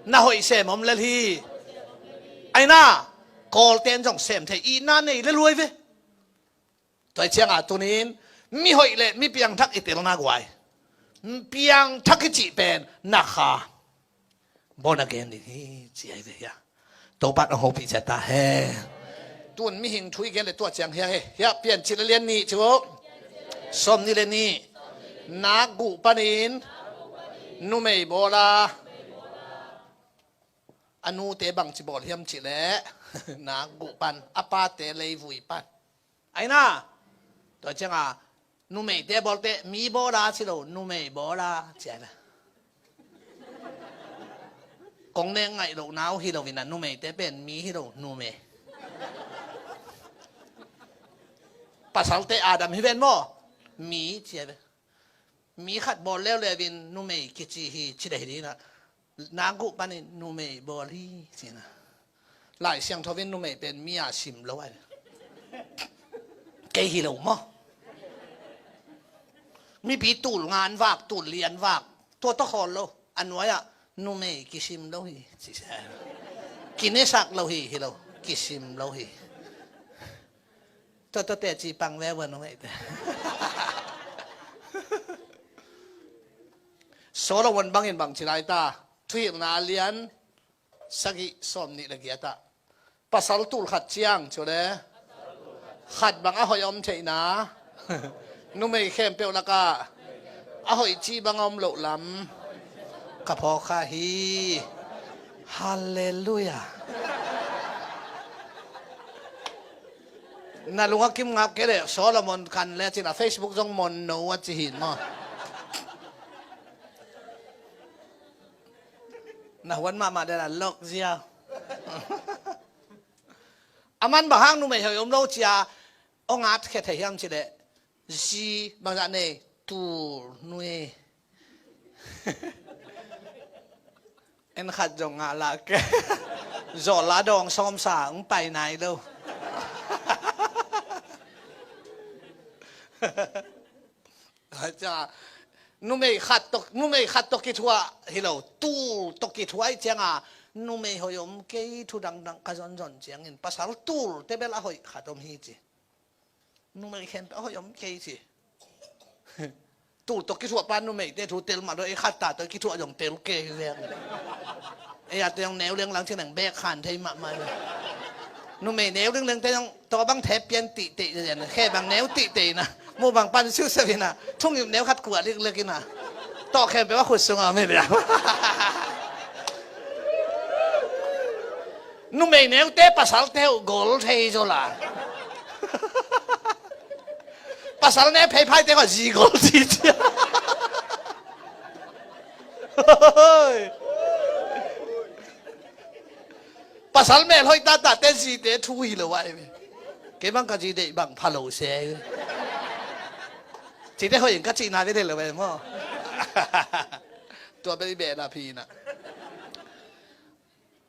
Na hoih sem om lel hi. Aina, Kawlten zong sem thei i na nei le luai ve. Tua cianga tunin mi hoih le mi piangthak i telna guai. Piangthak i cih pen na kha. Born again ding hi ci ai ve hia. Topat a hopih cia ta he. Tun mihing thu i gen le tua ciang hia he. Hia Piancil a lian nih ci uh. Sawm nih le nih. Nak guh panin numei bawla. A nute bangci bawl hiam cih leh nak guh pan, a pate leivui pan. Aina, tua cianga Numeite bawlte mi bawl a ci lo, numei bawl a ci a. Kong nek ngaih lohna uh hi lo in a, numeite pen mi hi lo, numei. Pasalte Adam hi ven maw? Mi ci a ve. Mi khat bawl leuleu in numei kici hi ci dei ding a. Nak guh panin numei bawl hi ci na. Lai Siangtho in numei pen mi a sim lo a. Kei hi lo maw? Mipi tul nga an vak, tul li an vak, tua tawh khawl lo. A nuai-ah numei kisim lo hi ci sia. Kinesak lo hi, hi lo, kisim lo hi. Tua tua teci pang ve ua numei te. Solomon bangin bang ci lai ta? Thuhilhna a lian sagih sawm nih le giat ah, pasal tul khat ciang cu le khat bang a hoih a om theihna, numei khempeuh lakah a hoih cih bang a om loh lam ka phawk kha hi. Halleluiah. Na lung a kim ngak kei leh Solomon kan le cin a Facebook zong mon no a ci hin maw? Na huan mahmah dela lok zia. A man bang hang numei hoih om lo cia, ong at khia thei hiam ci leh, zi bangzah nei, tul nui. En khat zong ngah lah ke. Zawh la dawng sawmsa ong pai nai lo. Numei khat tawh, numei khat tawh kithuah hi lo, tul tawh kithuah ih cianga, numei hoih om kei thu dangdang ka zonzon ciangin pasal tul tebel a hoih khat om hi ci. Numei khempeuh a hoih om kei ci. Tul tawh kithuah pan numeite thu tel mah lo, ei khat ta tawh kithuah zong tel kei hi veng. Ei a teng neu lenglang cin nang bek khan thei mahmah lo. Numei neu lingleng te zong tawh bang thep pian tih teih zen, khe bang neu tih teih na. Mu bang pan siusiau ina, thung ip neu khat kuah liklek ina. Tawh khempeuh a khut sungah mi bia. Numei neute pasalte uh gol thei zaw la. Pasal ne phei phaite kha zi gol ci cia. Pasal mel hoih tahtahte zite thu hi lo ah. Kei bang ka zi deih bang pha lo se. Cite hoih in ka cihna ve thei lo ve maw? Tua bel i behna phi na.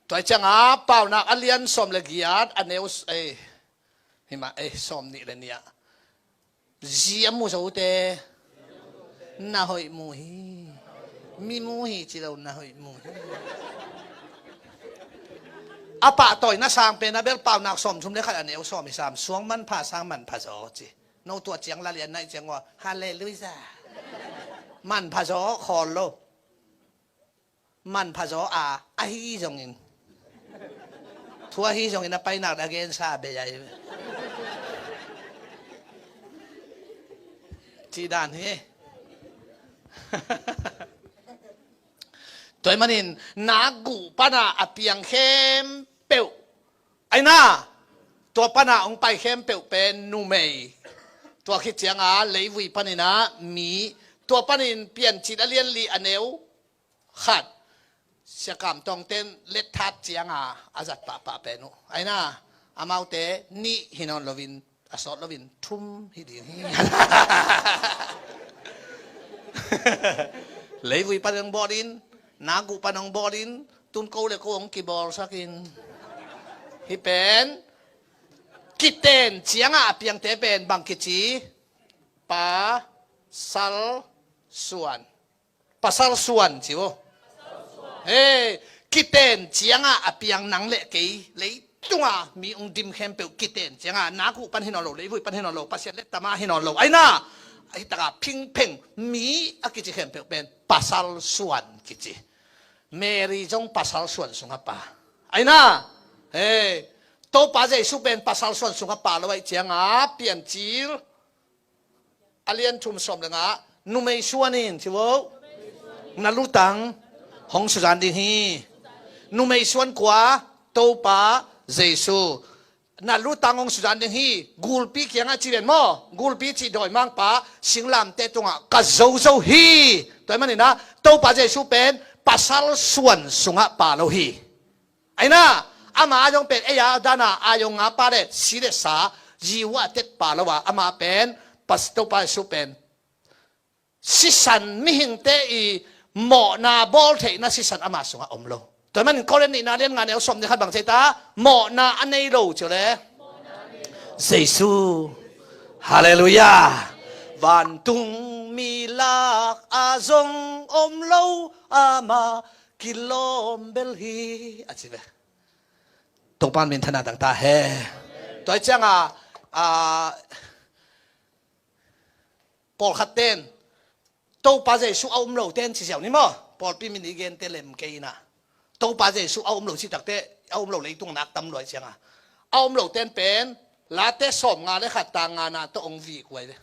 Tua cianga Paunak a lian sawm le giat a neu, eh, himah, eh, sawm nih le nih ah, zi a mu zote na hoih mu hi. Mi mu hi ci lo, na hoih mu hi. A pahtawina sang pen a bel Paunak sawm thum le khat a neu sawm i sam, suang manpha sang manpha zaw ci. No tua ciang la lian naih ciang ua, halleluiah. Manpha zaw khawl lo. Manpha zaw a, ahi zongin. Thu ahi zongin a painak a gensa bei ai. Cih dan hi. Tua ahih manin nak guh pana a piang khempeuh. Aina, tua pana hong pai khempeuh pen numei. Tua khit cianga leivui paninah mi, tua panin Piancil a lianli a neu khat, Sia Kam Tawng ten letthat cianga a zat pahpah pen uh. Aina, amaute nih hi nawn loin, a sawt loin thum hi ding hi. Leivui pan hong bawlin, nak guh pan hong bawlin, tun ko le ko hong kibawlsakin. Hih pen kiten cianga a piangte pen bang kici? Pasal suan. Pasal suan ci uh. Hei, kiten cianga a piang nang le kei, leitunga mi hong dim khempeuh kiten cianga, nak guh pan hi nawn lo, leivui pan hi nawn lo, Pasian lettama hi nawn lo. Aina, ahi taka phingpheng mi a kici khempeuh pen pasal suan kici. Mary zong pasal suan sunga pa. Aina, hei, Topa Jesu pen pasal suan sunga pa lo ahih cianga Piancil a lian thum sawm le nga, numei suan in ci vo. Na lutang hong suzan ding hi. Numei suan kua? Topa Jesu. na lutang hong suzan ding hi. Gulpi kiangah ci ven maw, gulpi cih dawimangpa singlamteh tungah ka zozo hi. Tua ahih manin ah Topa Jesu pen pasal suan sungah pha lo hi. Aina, ama a zong pen ei a dana a zong a pha le si le sa, zi uh a tet pha lo a, ama pen pas Topa Jesu pen sisan, mihingte i mawhna bawl theihna sisan ama sungah om lo. Tua ahih manin Korin nihna lian nga neu sawm nih khat bang ci ta, mawhna a nei lo ci le. Jesu. Halleluiah. Vantung mi lak a zong om lo ama kilawm bel hi a ci ve. Topa min thana tang ta hen. Tua hi cianga, a, pawlkhat ten Topa Jesu a um lo ten ci ziau ni maw? Pawlpi min i gente lem kei ina. Topa Jesu a um lo ci takte, a um lo leitung nak tam luai cianga, a um lo ten pen Late sawm nga le khat tang nga na tawh ong vik huai ve.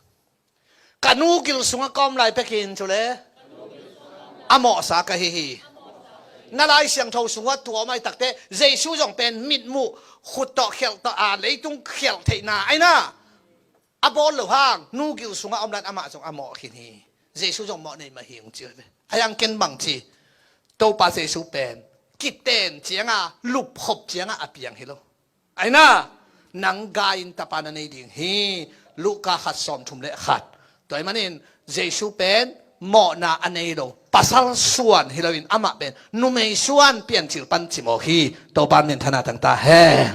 Ka nu gil sungah ka om lai pekin cu le a mawhsa ka hi hi. Na Lai Siangtho sungah tua om ai takte Jesu zong pen mitmuh, khut tawh khialh tawh a leitung khialh theihna aina a bawl lo hang, nu gil sungah om lan amah zong a mawh khin hi. Jesu zong mawh nei mah hi ung ci ve. A yang ken bang ci, Topa Jesu pen kiten cianga, lupkhop cianga a piang hi lo. Aina, nang gai in tapa na nei ding hi. Luka khat sawm thum le khat. Tua ahih manin Jesu pen mawhna a nei lo, pasal suan hi loin amah pen numei suan piancil pan cimawh hi. Topa min thana tang ta hen.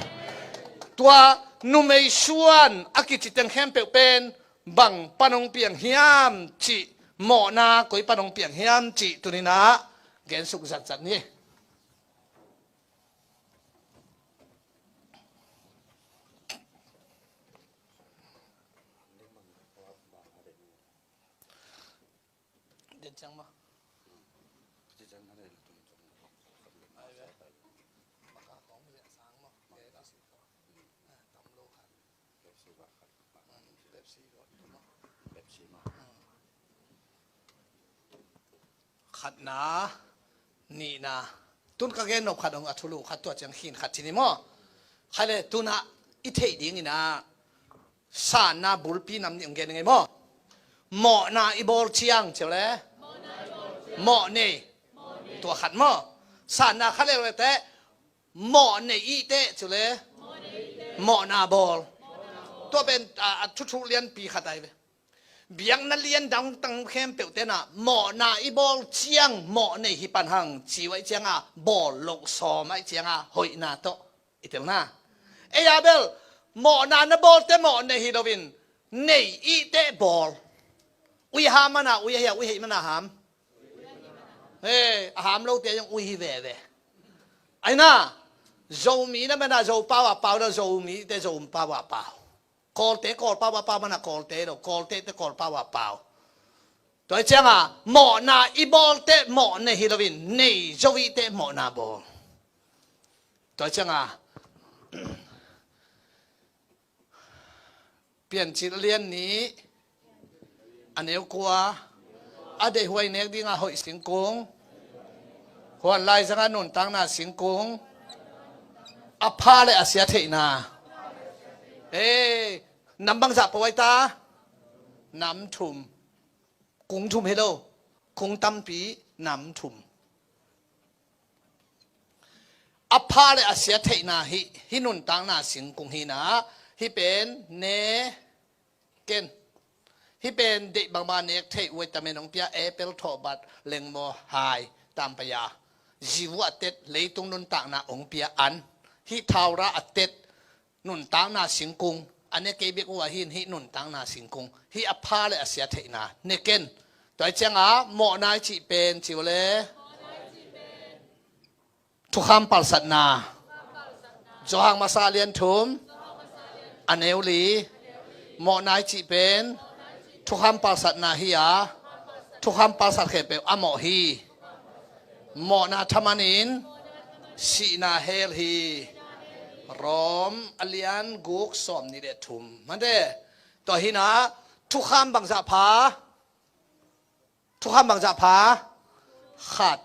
Tua numei suan a kici teng khempeuh pen bang pan hong piang hiam cih, mawhna koi pan hong piang hiam cih tuninah gensuk zatzat ni. Khatna, nihna. Tun ka gen nop khat hong a thulu khat tua ciang khin khat ci ni maw? Khai le tunah i theih dingin ah sanna bulpi nam nih hong gen ngei maw? Mawhna i bawl ciang cio le mawh nei. Tua khat maw? Sanna khat le le teh mawh nei ihteh cu le mawhna bawl. Tua pen a, a thuthu lianpi khat ai ve. Biakna lian dangtang khempeuh tenah mawhna i bawl ciang mawh nei hi pan hang ci uh aih cianga bawl loh sawm aih cianga hoihna tawh i telna. Ei a bel mawhna na bawlte mawh nei hi loin nei ihteh bawl. Ui ham mana ui ahi a, ui heih mana ham? He, a ham lote zong ui hi veve. Aina, Zomi na mana Zopau a pau lo, Zomite Zopau a pau. Kawlte Kawlpau a pau mana Kawlte lo, Kawlte te Kawlpau a pau. Tua cianga mawhna i bawlte mawh nei hi loin nei zo ihteh mawhna bawl. Tua cianga Piancil lian nih a neu kua, a deihhuai nek dinga hoih singkung, huan laizanga nuntakna singkung, a pha le a sia theihna. Ei, nam bangzah pawh ai ta? Nam thum. Kung thum hi lo, kung tampi, nam thum. A pha le a sia theihna hi, hi nuntakna singkung hi na, hi pen ne ken. Hi pen deih bangma nek theih uai tamen hong pia, apple, thawhbat, lengmaw, hai, tampaya. Zivu a tet, leitung nuntakna hong pia an. Hi thaura a tet, nuntakna singkung, a ne kei bek uh ahin hih nuntakna singkung, hih a pha le a sia theihna, ne ken. Tua hi cianga, mawhna i cih pen, ci uh le. Thukham palsatna. Johan masa lian thum, a neu li. Mawhna i cih pen, thukham palsatna hi a, thukham palsat khempeuh a mawh hi. Mawhna thaman in sihna hel hi. Rom a lian guk sawm nih le thum. Mante, tua hi na, thukham bangzah pha? Thukham bangzah pha? Khat.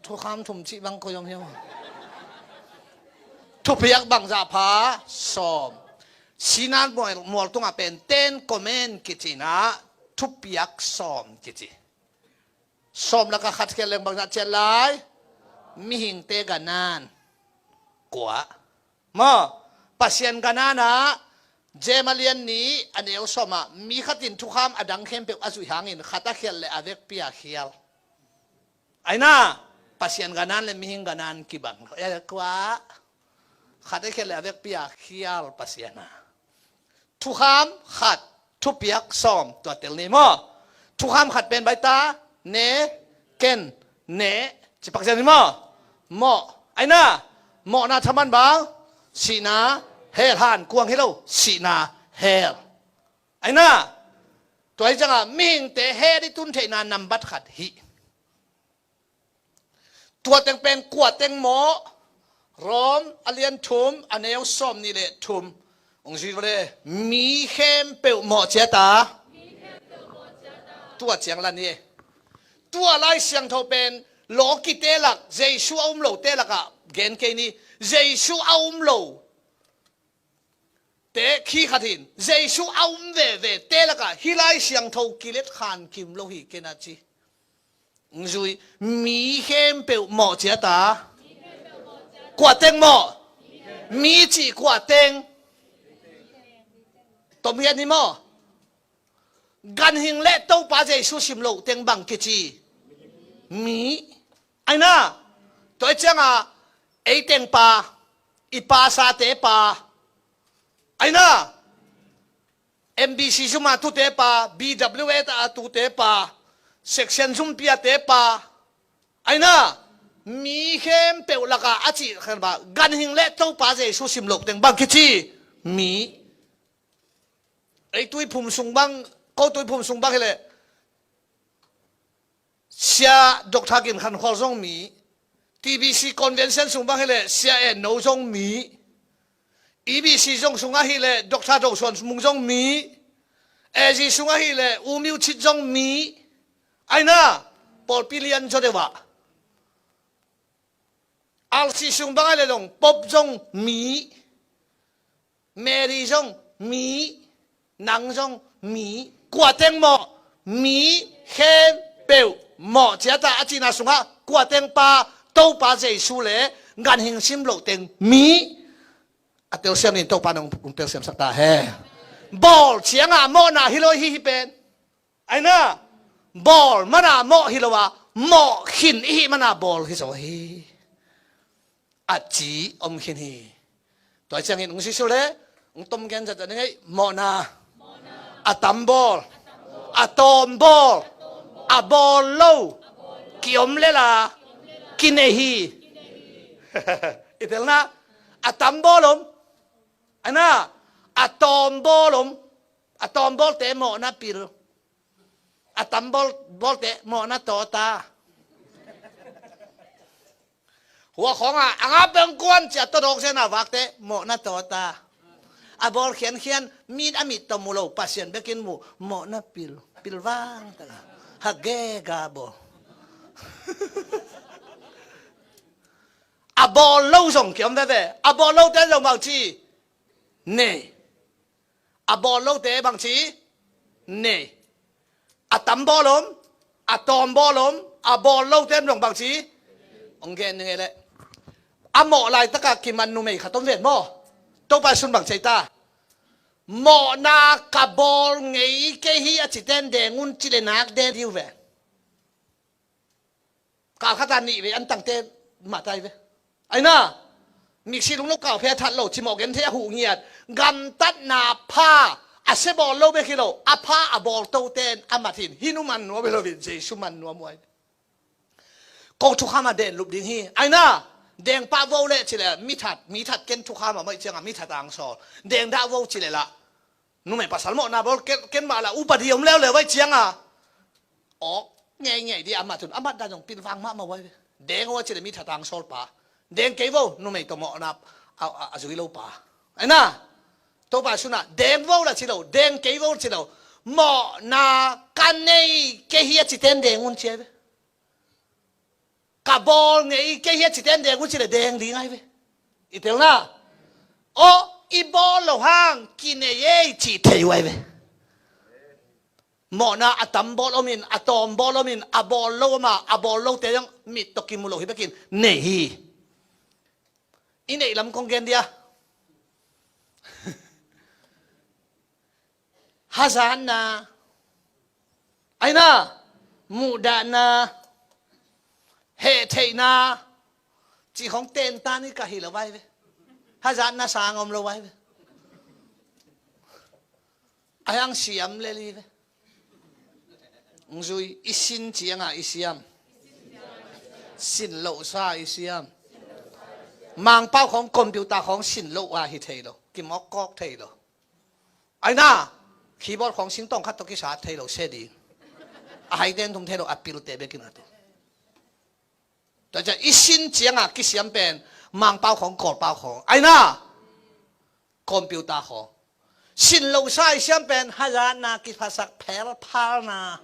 Thukham thum cih bang koi om hiam? Thupiak bangzah pha? Sawm. Sinai mual, mual tungah pen Ten Command kici inah thupiak sawm kici. Sawm lakah khat khial leng bangzah ciat lai? Mihingte ganan. Kua? Maw, Pasian ganan ah, James a lian nih a neu sawm ah, mi khat in thukham a dang khempeuh a zuih hangin khat a khial le a vekpi-a khial. Aina, Pasian ganan le mihing ganan kibang. Eh, kua? Khat a khial le a vekpi-a khial Pasian a. Thukham khat, thupiak sawm, tua tel ni maw? Thukham khat pen baita, ne, ken, ne, ci pak ziau ni maw? Mawh. Aina, mawhna thaman bang? Sihna, hell, han kuang hi lo, sihna, hell. Aina, tua hi ciangah mihingte hell i tun theihna nambat khat hi. Tua teng pen kua teng mawh? Rom a lian thum, a neu sawm nih le thum. Hong zui vele, mi khempeuh mawh ciat a. Tua ciang la ni. Tua Lai Siangtho pen lawkite lak, Jesu a um lote lakah gen kei ni. Jesu a um lo te khi khat hin, Jesu a um veve te lakah hih Lai Siangtho kilet khan kim lo hi ken a ci. Zui, mi khempeuh mawh ciat a. Kua teng mawh? Mi cih kua teng? Tom hian hi maw? Ganhing le Topa Jesu sim loh teng bang kici? Mi. Aina, tua hi ciangah ei teng pa, i pasate pa. Aina, M B C zum a tute pa, B W A ta a tute pa, section zum piate pa. Aina, mi khempeuh lakah a cih khan ba, ganhing le Topa Jesu sim loh teng bang kici? Mi. Ei Tuiphum sung bang, ko Tuiphum sung bang hileh, Sia Doctor Gin Khan Khual zong mi, T B C convention sung bang hileh Sia En No zong mi, E B C zong sung ahileh Doctor Do Suan Mung zong mi, A Z sung ahileh U Myo Chit zong mi, aina, pawlpi lian zaw deuh ah. R C sung bang ahileh dong Pope zong mi, Mary zong mi, nang zong mi, kua teng mawh? Mi khempeuh mawh ciat a, a cihna sungah kua teng pa? Topa Jesu le ganhing sim loh teng mi. A telsiam in Topa nong telsiamsak ta hen. Bawl ciangah mawhna hi lo hi, hi pen. Aina, bawl mana mawh hi lo a, mawh khin ihi mana bawl hi zaw hi. A ci om khin hi. Tua ciangin hong sisiu le hong tom gen zatzat ni ngei, mawhna. A tam bawl, a tawm bawl, a bawl lo, ki om lela, ki nei hi. I telna, a tam bawl om. Aina, a tawm bawl om. A tawm bawlte mawhna pil. A tam bawl, bawlte mawhna tawta. Hua khawngah a nga peng kuan cia tawdawk zen a vakte mawhna tawta. A bawl khiankhian, mit a mit tawh mu lo, Pasian bekin mu, mawhna pil, pil vang taka. Ha gega bawl. A bawl lo zong kiom veve. A bawl lote zong bang ci? Nei. A bawl lote bang ci? Nei. A tam bawl om, a tawm bawl om, a bawl lote zong bang ci? Hong gen ni ngei leh. A mawh laitakah kiman numei khat om ven maw? Topa sun bang ci ta? Mawhna ka bawl ngei kei hi a citen deng un ci le nak deng diu ve. Kal khata nih vei an tangte mah tai ve. Aina, miksi lunglo kau phe that lo, cimawh gen thei a huh ngiat. Gamtatna pha, a sia bawl lo bek hi lo, a pha a bawl toten a mat hin, hi nu man nuam hi lo vin, Jesu man nuam uai. Ko thukham a den lup ding hi. Aina, deng pah vo le ci le, mi that, mi that ken thukham a maih cianga, mi that ang sawl. Deng dah vo ci le lah. Numei pasal mawhna bawl ken, ken mah la upadi om leuleu vai cianga. Awk ngei ngei di a mat un, a mat dan zong pilvang mahmah vai ve. Deng vo ci le mi thatang sawl pa. Deng kei vo, numei tawh mawhna a, a, a zui lo pa. Aina, Topa suna, deng vo la ci lo, deng kei vo ci lo. Mawhna ka nei kei hi a citen deng un cia ve. Ka bawl ngei kei hi a citen deng un ci le deng ding ai ve. I telna. Aw, i bawl lo hang kinei ei cih thei uh ai ve. Mawhna a tam bawl om in, a tawm bawl om in, a bawl lo om a, a bawl lote zong mit tawh kimu lo hi bekin nei hi. I neih lam kong gen dia. Hazatna, aina, muhdahna, hehtheihna cih khong tentan i ka hi lo ai ve. Hazatna sang om lo ai ve. A hiang siam lel hi ve. Hong zui, i sin cianga i siam. Sin lohsa i siam. Mangpau khong computer khong sin loh a hi thei lo. Kimawkkawk thei lo. Aina, keyboard khong singtawng khat tawh kisat thei lo se ding. A haiten thum thei lo, a pilte bekin a tu. Tua ciang i sin cianga kisiam pen Mangpau khong, Kawlpau khong. Aina, computer khong. Sin lohsa i siam pen hazatna kiphasak phelphalna.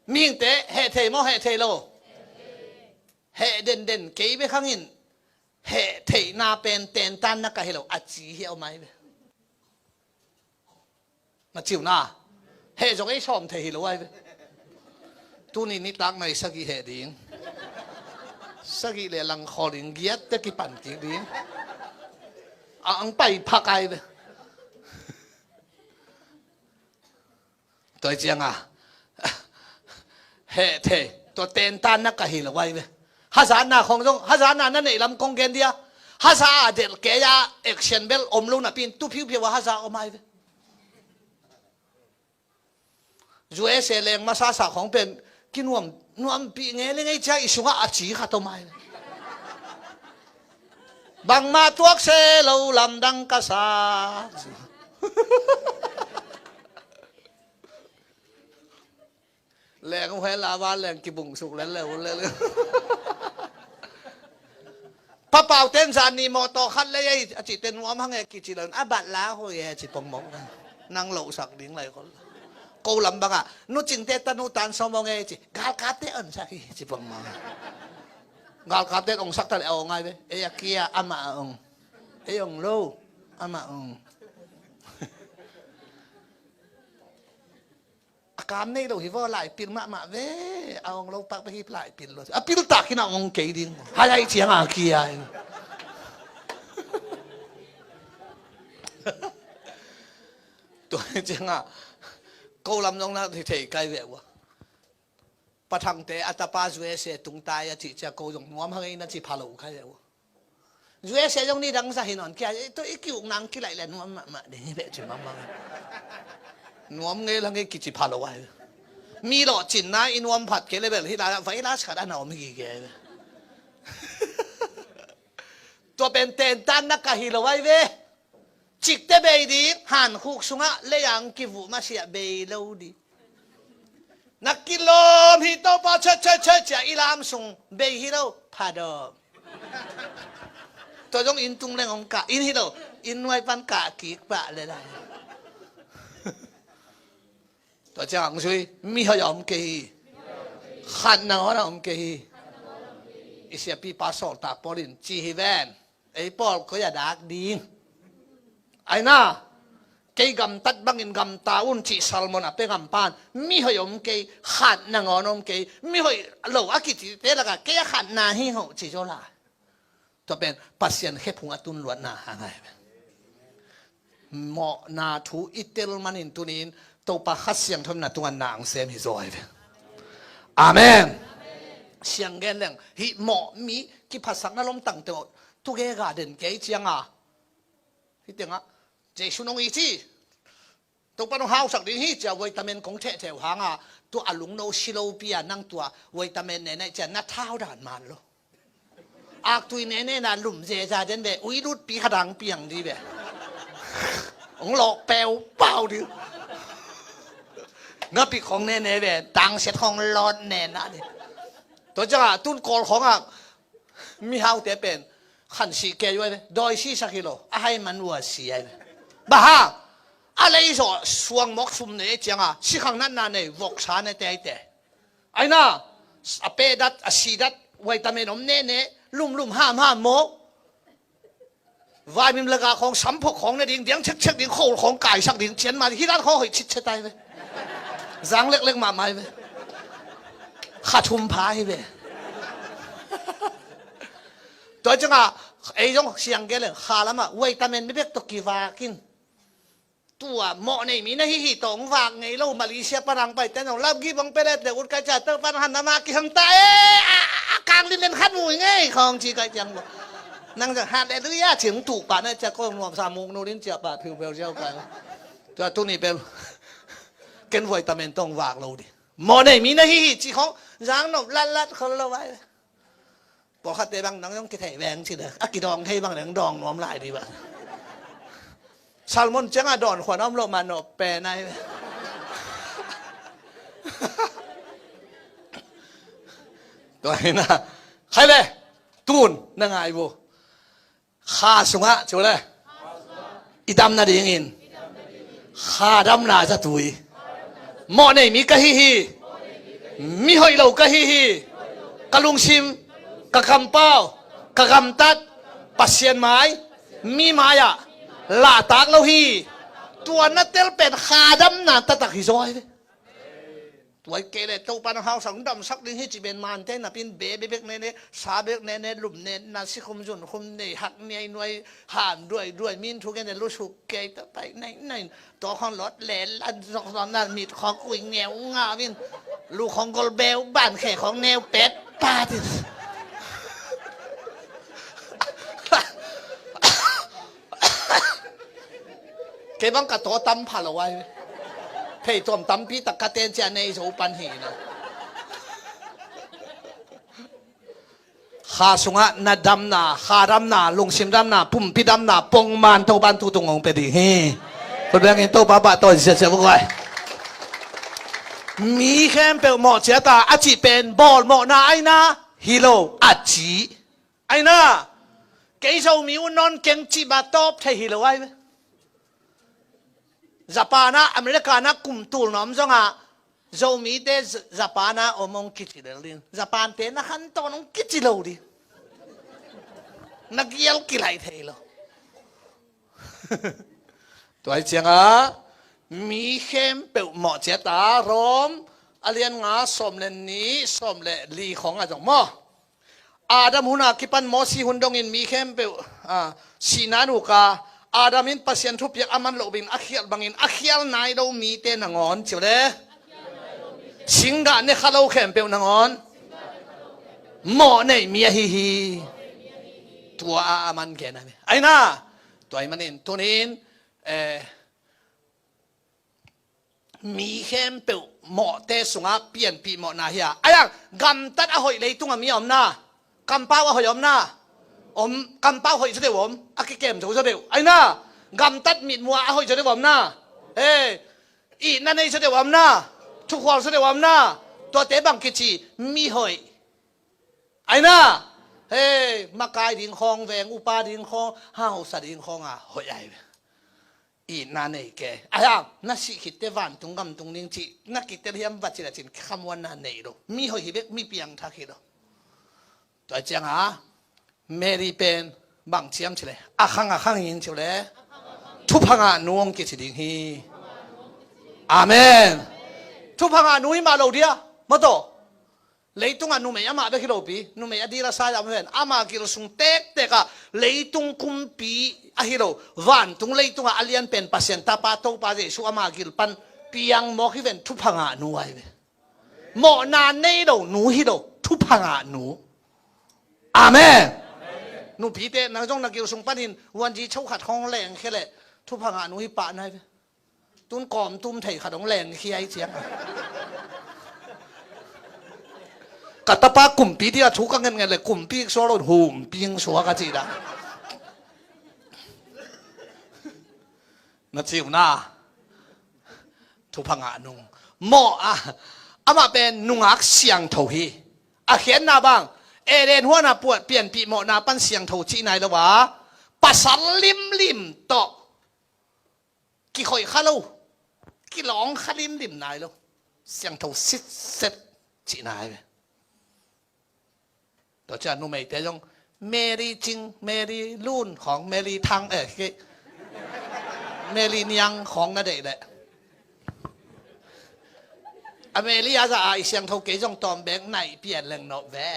Mihingte heh thei maw, heh thei lo? Heh denden kei bek hangin heh theihna pen tentanna ka hi lo a ci hi a om ai ve. Na ciu na. Heh zong ei sawm thei hi lo ai ve. Tuni nitak nai sagih heh ding. Sagih le lang khawl ding, giat te kipan kik ding. A ang pai phak ai ve. Tua cianga heh thei, tua tentanna ka hi lo ai ve. Hazatna khong zong, hazatna na neih lam kong gen dia. Haza a delh kei a action bel om lo napi in tu phiuphiu a haza om ai ve. U S A leng masasa khong pen kinuam nuampih ngei le ngei cia i sungah a ci khat om ai ve. Bangmah tuak se lo lamdang ka sa. Leng uh hel a, van leng kibung suk lel le uh lel. Papau ten zan ni mawtaw khat lei ei a cihte nuam hang e kici lo in a bat la hoi e ci pongmong. Nang lohsak ding lai khol. Ko lam bangah nu Cingte tanu tan sawm ong e ci, galkapte onsak hi ci pongmong. Galkapte ongsak ta le a ong ai ve. Ei a kia amah a ong. Ei ong lo amah ong. A kam nei lo hi vaw, laipil mahmah ve. A ong lo pak bek hi, laipil lo. A pil tak hi na ong kei ding. Hai hai ciang a kia. Tua ciang a ko lam zong na thei kai ve ua. Pathangte a tapa U S A tungtai a cih cia ko zong nuam hang ei na ci pha lo kai ve ua. U S A zong ni dang za hi nawn kia, tu i kiuk nang kilaih le nuam mahmah ding hi beh ci mahmah. Nuam ngei la ngei kici pha lo ai. Mi lawh cinna i nuam phat kei le bel hi la, virus khat a na om hi kei. Tua pen tentan na ka hi lo ai ve. Cikte bei ding, hankhuk sungah leiang kivuh masiah bei lo ding. Na kilawm hi Topa, chet chet chet cia i lam sung bei hi lo, phadawm. Tua zong inn tung leng hong kah, inn hi lo, inn nuai pan kah kik pah le lai. Tua ciang ang sui, mihoih a om kei hi. Khat nangawn a om kei hi. I siapipa sawltak Paul in ci hi ven. Ei pawl koi a dak ding. Aina, kei gamtat bangin gamta un cih sermon a pia gampan, mihoih om kei, khat nangawn om kei, mihoih lo a kicite lakah kei a khatna hi hoh ci zaw lai. Tua pen Pasian khephung a tun luatna hang ai. Mawhna thu i tel manin tunin Topa Kha Siangtho in na tungah na ang sem hi zaw ai ve. Amen. Siang gen leng hih mawh mi kiphasakna lomtangte aw, tuge ga den kei cianga. Hih tengah Jesu nong i ci. Topa nong hausak ding hi cia vitamin kong theh theu hanga tua a lungno si lopi a nang tua vitamin ne naih cia na thau dan man lo. Aktui nene na lum zeza den ve, ui lutpi kha dang piang di ve. Ong lawk peu pau di. Ngapik khong nene ve, tangset khong lawt nena di. Tua cianga tun Kawl khongah mihaute pen khan sih kei uh ai ve, dawi sihsak hi lo, a hai man ua si ai ve. Bang hang? A lei zawh suang mawk sum nei cianga sikhang natna nei voksa ne teite. Aina, a pehdat a sidat vitamin om nehneh, lumlum hamham maw. Vaimim le gah khawng, samphok khawng ne ding, diang chekchek ding, khol khawng kaisak ding, cian mah ding, hi dan khawng hoih chitchiat ai ve. Zang leklek mahmah ai ve. Kha thum pha hi ve. Tua ciangah ei zong siang kei leng kha lamah vitamin mi bek tawh kivak in. Tua mawh nei mi na hi hi tawh hong vak ngei lo, Malaysia pan hong paite zong lamgim hong pelet le ut kai cia tawh pan han nama kihong ta e, a, a, a kang lin len khat mui ngei khawng ci kai ciang lo. Nang zong halleluia ci hong tuh pah na cia kong nuam sa muk nu lin cia pah phiupheu ziau kai. Tua tuni pen ken vitamin tawh hong vak lo ding. Mawh nei mi na hi hi ci khawng zang nop latlat khol lo vai. Pawlkhatte bang nang zong kithei veng ci le a kidawng thei bang leng dawng nuam lai dih bang. Salmon ciangah dawn khuan a om loh mah nawh pen ai. Tua hi na khai le tun na ngai bu. Kha sungah ci uh le i dam nadingin kha damna zatui, mawh nei mi ka hi hi, mi hoih lo ka hi hi, ka lungsim, ka kampau, ka gamtat Pasian mai, mi mai-ah lahtak lo hi. Tua na tel pen kha damna taktak hi zaw hi ve. Tua hi kei le Topa nang hausa hong damsak ding hi ci pen mante napin be bebek nene, sa bek nene, lum nena, sikhum zunkhum nei, hak niai nuai, ham duai duai, min thu kene lusuk kei ta pai nai nai. Tua khong lot le lan zok zok na mit khong kui ngeu ngau in. Lu khong gol beu ban khe khong neu pet patin. Kei bang ka taw tam pha lo ai. Phei tuam tampi tak ka ten cia nei zo pan hi na. Kha sungah na damna, kha damna, lungsim damna, pumpi damna pongman Topan tutung hong pia ding hi. Khut bengin Topa pahtawi ziahziah vua guai. Mi khempeuh mawh ciata a cih pen bawlmawhna aina hi lo a cih. Aina kei Zomi uh non keng cih ba tawp thei hi lo ai ve. Japan ah, America na kum tul na om zongah Zomite Japan ah om hong kici lel ding. Japante na khan tawn hong kici lo ding. Na gial kilai thei lo. Tua hi ciangah mi khempeuh mawh ciata Rom a lian nga sawm le nih sawm le li khawng a zong maw. Adam hun a kipan Mosi hun dongin mi khempeuh, a, sihna nuka Adam in Pasian thupiak a man loh bangin a khial bangin a khial nai lo mite nangawn ciu le singgah ne kha lo khempeuh nangawn mawh nei mi ahi hi. Tua a a man gen a mi aina. Tua hi manin tunin, eh, mi khempeuh mawhte sungah pianpih mawhna hi a. Aiang gamtat a hoih leitung a mi a omna, kampau a hoih omna, om, kampau hoih zaw deuh om, a kikem zo zaw deuh. Aina gamtat mitmuh a hoih zaw deuh omna. He, itna nei zaw deuh omna, thukhual zaw deuh omna. Tuate bang kici mi hoih. Aina, he, makai ding khawng veng upa ding khawng hausa ding khawng a hoih ai ve. Itna nei ke. Ahiang na sih khitte vantung gamtung ding cih na kitel hiam va cih la cin khamuanna nei lo. Mi hoih hi bek mi piangthak hi lo. Tua cianga Mary pen bang ciam cih le a khang a khang in cih le thupha ngah nu hong kici ding hi. Amen. Thupha ngah nu hi mah lo dia mawtaw. Leitungah numei amah bek hi lopi, numei a dil a sai lam ven ama gil sung tektekah leitung kumpi ahi lo vantung leitungah a lian pen Pasian Tapa Topa Jesu ama gil pan piang mawk hi ven thupha ngah nu ahi ve. Mawhna nei lo nu hi lo thupha ngah nu. Amen. Nupite nang zong na gil sung panin wanzi cho khat khawng leng khia leh thupha ngah nu hi pah nai ve. Tun kawm tum thei khat hong leng khia hi ciang a ka tapa kumpi dia thu ka ngetnget le kumpi suak lo humping suak a ci dah. Na ciu na thupha ngah nung mawh a amah pen nungak siangtho hi. A khiatna bang Eden huana puat pianpih mawhna pan siangtho cih nai lo a pasal limlim tawh kikhoih kha lo, kilawng kha limlim nai lo, siangtho sitset cih nai ve. Tua ciang numeite zong Mary Cing, Mary Lun khawng, Mary Thang, eh, kei, Mary Niang khawng na deih leh. A Mary a za a i siangtho kei zong tawm bek naih pian leng nop ve.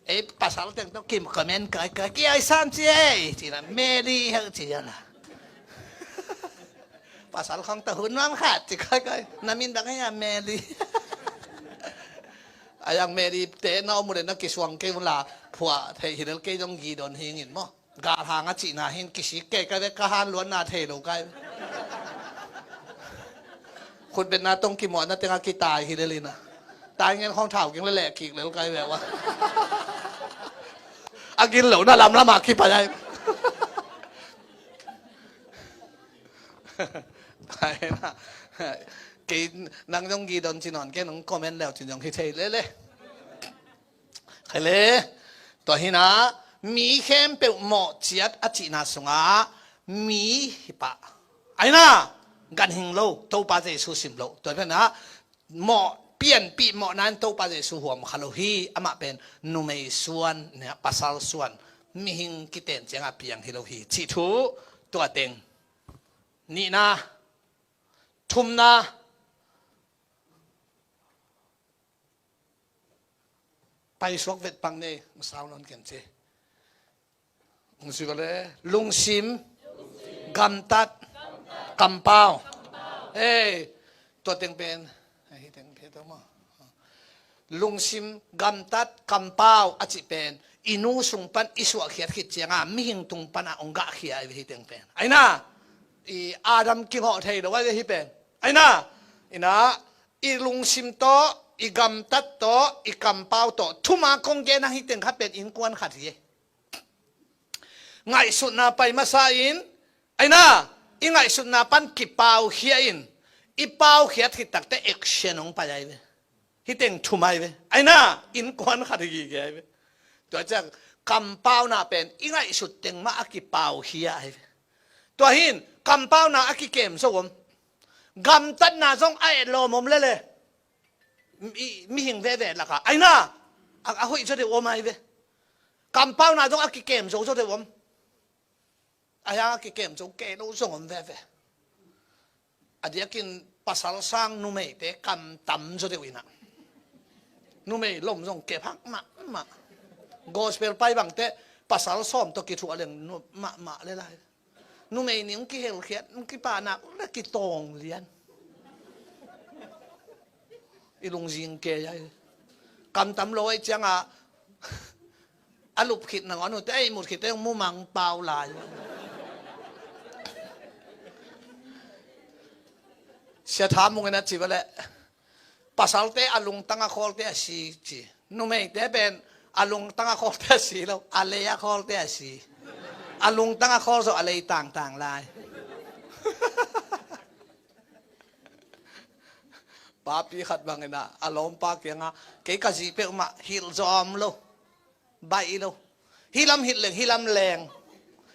Ei pasal teng tawh kim comment kai kai, ki ai san ci ei, ci na Mary heuh ci na. Pasal khawng tawh hun nuam khat ci kai kai, na min bang hei a Mary. A yang Mary te na om uh leh na kisuang kei un la, phuah theih hi lel kei zong Gideon hi ing maw. Galhang a cihna hin kisik kei kai ve, ka han luanna thei lo kai ve. Khutbetna tawh kimuahna tengah kitai hi lel ina. Tai ngen khawng thau ging leh leh kik lel kai ve ua. A gin lo na lamlam ah kipai ai. Ai na. Kei nang zong Gideon ci nawn kei, nong comment leu cin zong hi thei lele. Khaile, tua hi na, mi khempeuh mawh ciat a cihna sungah mi hi pah. Ai na, ganhing lo, Topa Jesu sim lo. Tua hi na, mawh pianpih mawhna in Topa Jesu huam kha lo hi, amah pen numei suan, pasal suan, mihing kiten ciangah piang hi lo hi. Cih thu, tua teng. Nihna, thumna, paisuak vet pak nei, sau nawn ken ci. Lungsim, gamtat, kampau. Ei, tua teng pen, hih teng pen tua maw. Lungsim, gamtat, kampau a cih pen i nu sung pan i suahkhiat khit ciangah mihing tung panah hong gahkhia ahi ve hih teng pen. Ai na, i Adam kingawh thei lo ahi ve hih pen. Ai na, i na, i lungsim tawh, i gamtat tawh, i kampau tawh, thuma kong gen a hih teng kha pen innkuan khat hi. Ngaihsutna pai masa in, ai na, i ngaihsutna pan kipaukhia in, i paukhiat khit takte action hong pai ai ve. Hih teng thum ai ve. Ai na, innkuan khat hi gige ai ve. Tua ciang kampauna pen i ngaihsut teng mah a kipaukhia ai ve. Tua hin kampauna a kikem zo om. Gamtatna zong a etlawm om lele. Mihing veve lakah ai na, a hoih zaw deuh om ai ve. Kampauna zong a kikem zo zaw deuh om. A hiang a kikem zo kei lo zong om veve. A diakin pasal sang numeite kam tam zaw deuh ina. Numei lom zong kep hak mahmah. Gospel pai bangte pasal sawm tawh kithuah leng nuam mahmah le lai. Numei nih hong kihelkhiat, hong kipahna le kitawng lian. I lungzing kei ai. Kam tam lo ai ciangah a lup khit nangawn uh te, ei mut khit te hong mumang pau lai. Sia Tha Mung in a ci va leh. Pasalte a lungtang a khawlte a si ci. Numeite pen a lungtang a khawlte a si lo, a lei a khawlte a si. A lungtang a khawl zawh a lei tangtang lai. Papi khat bangin a, a lawmpa kiangah, kei ka zi peuhmah hilh zawm lo. Baih lo. Hih lam hilh leng, hih lam leng.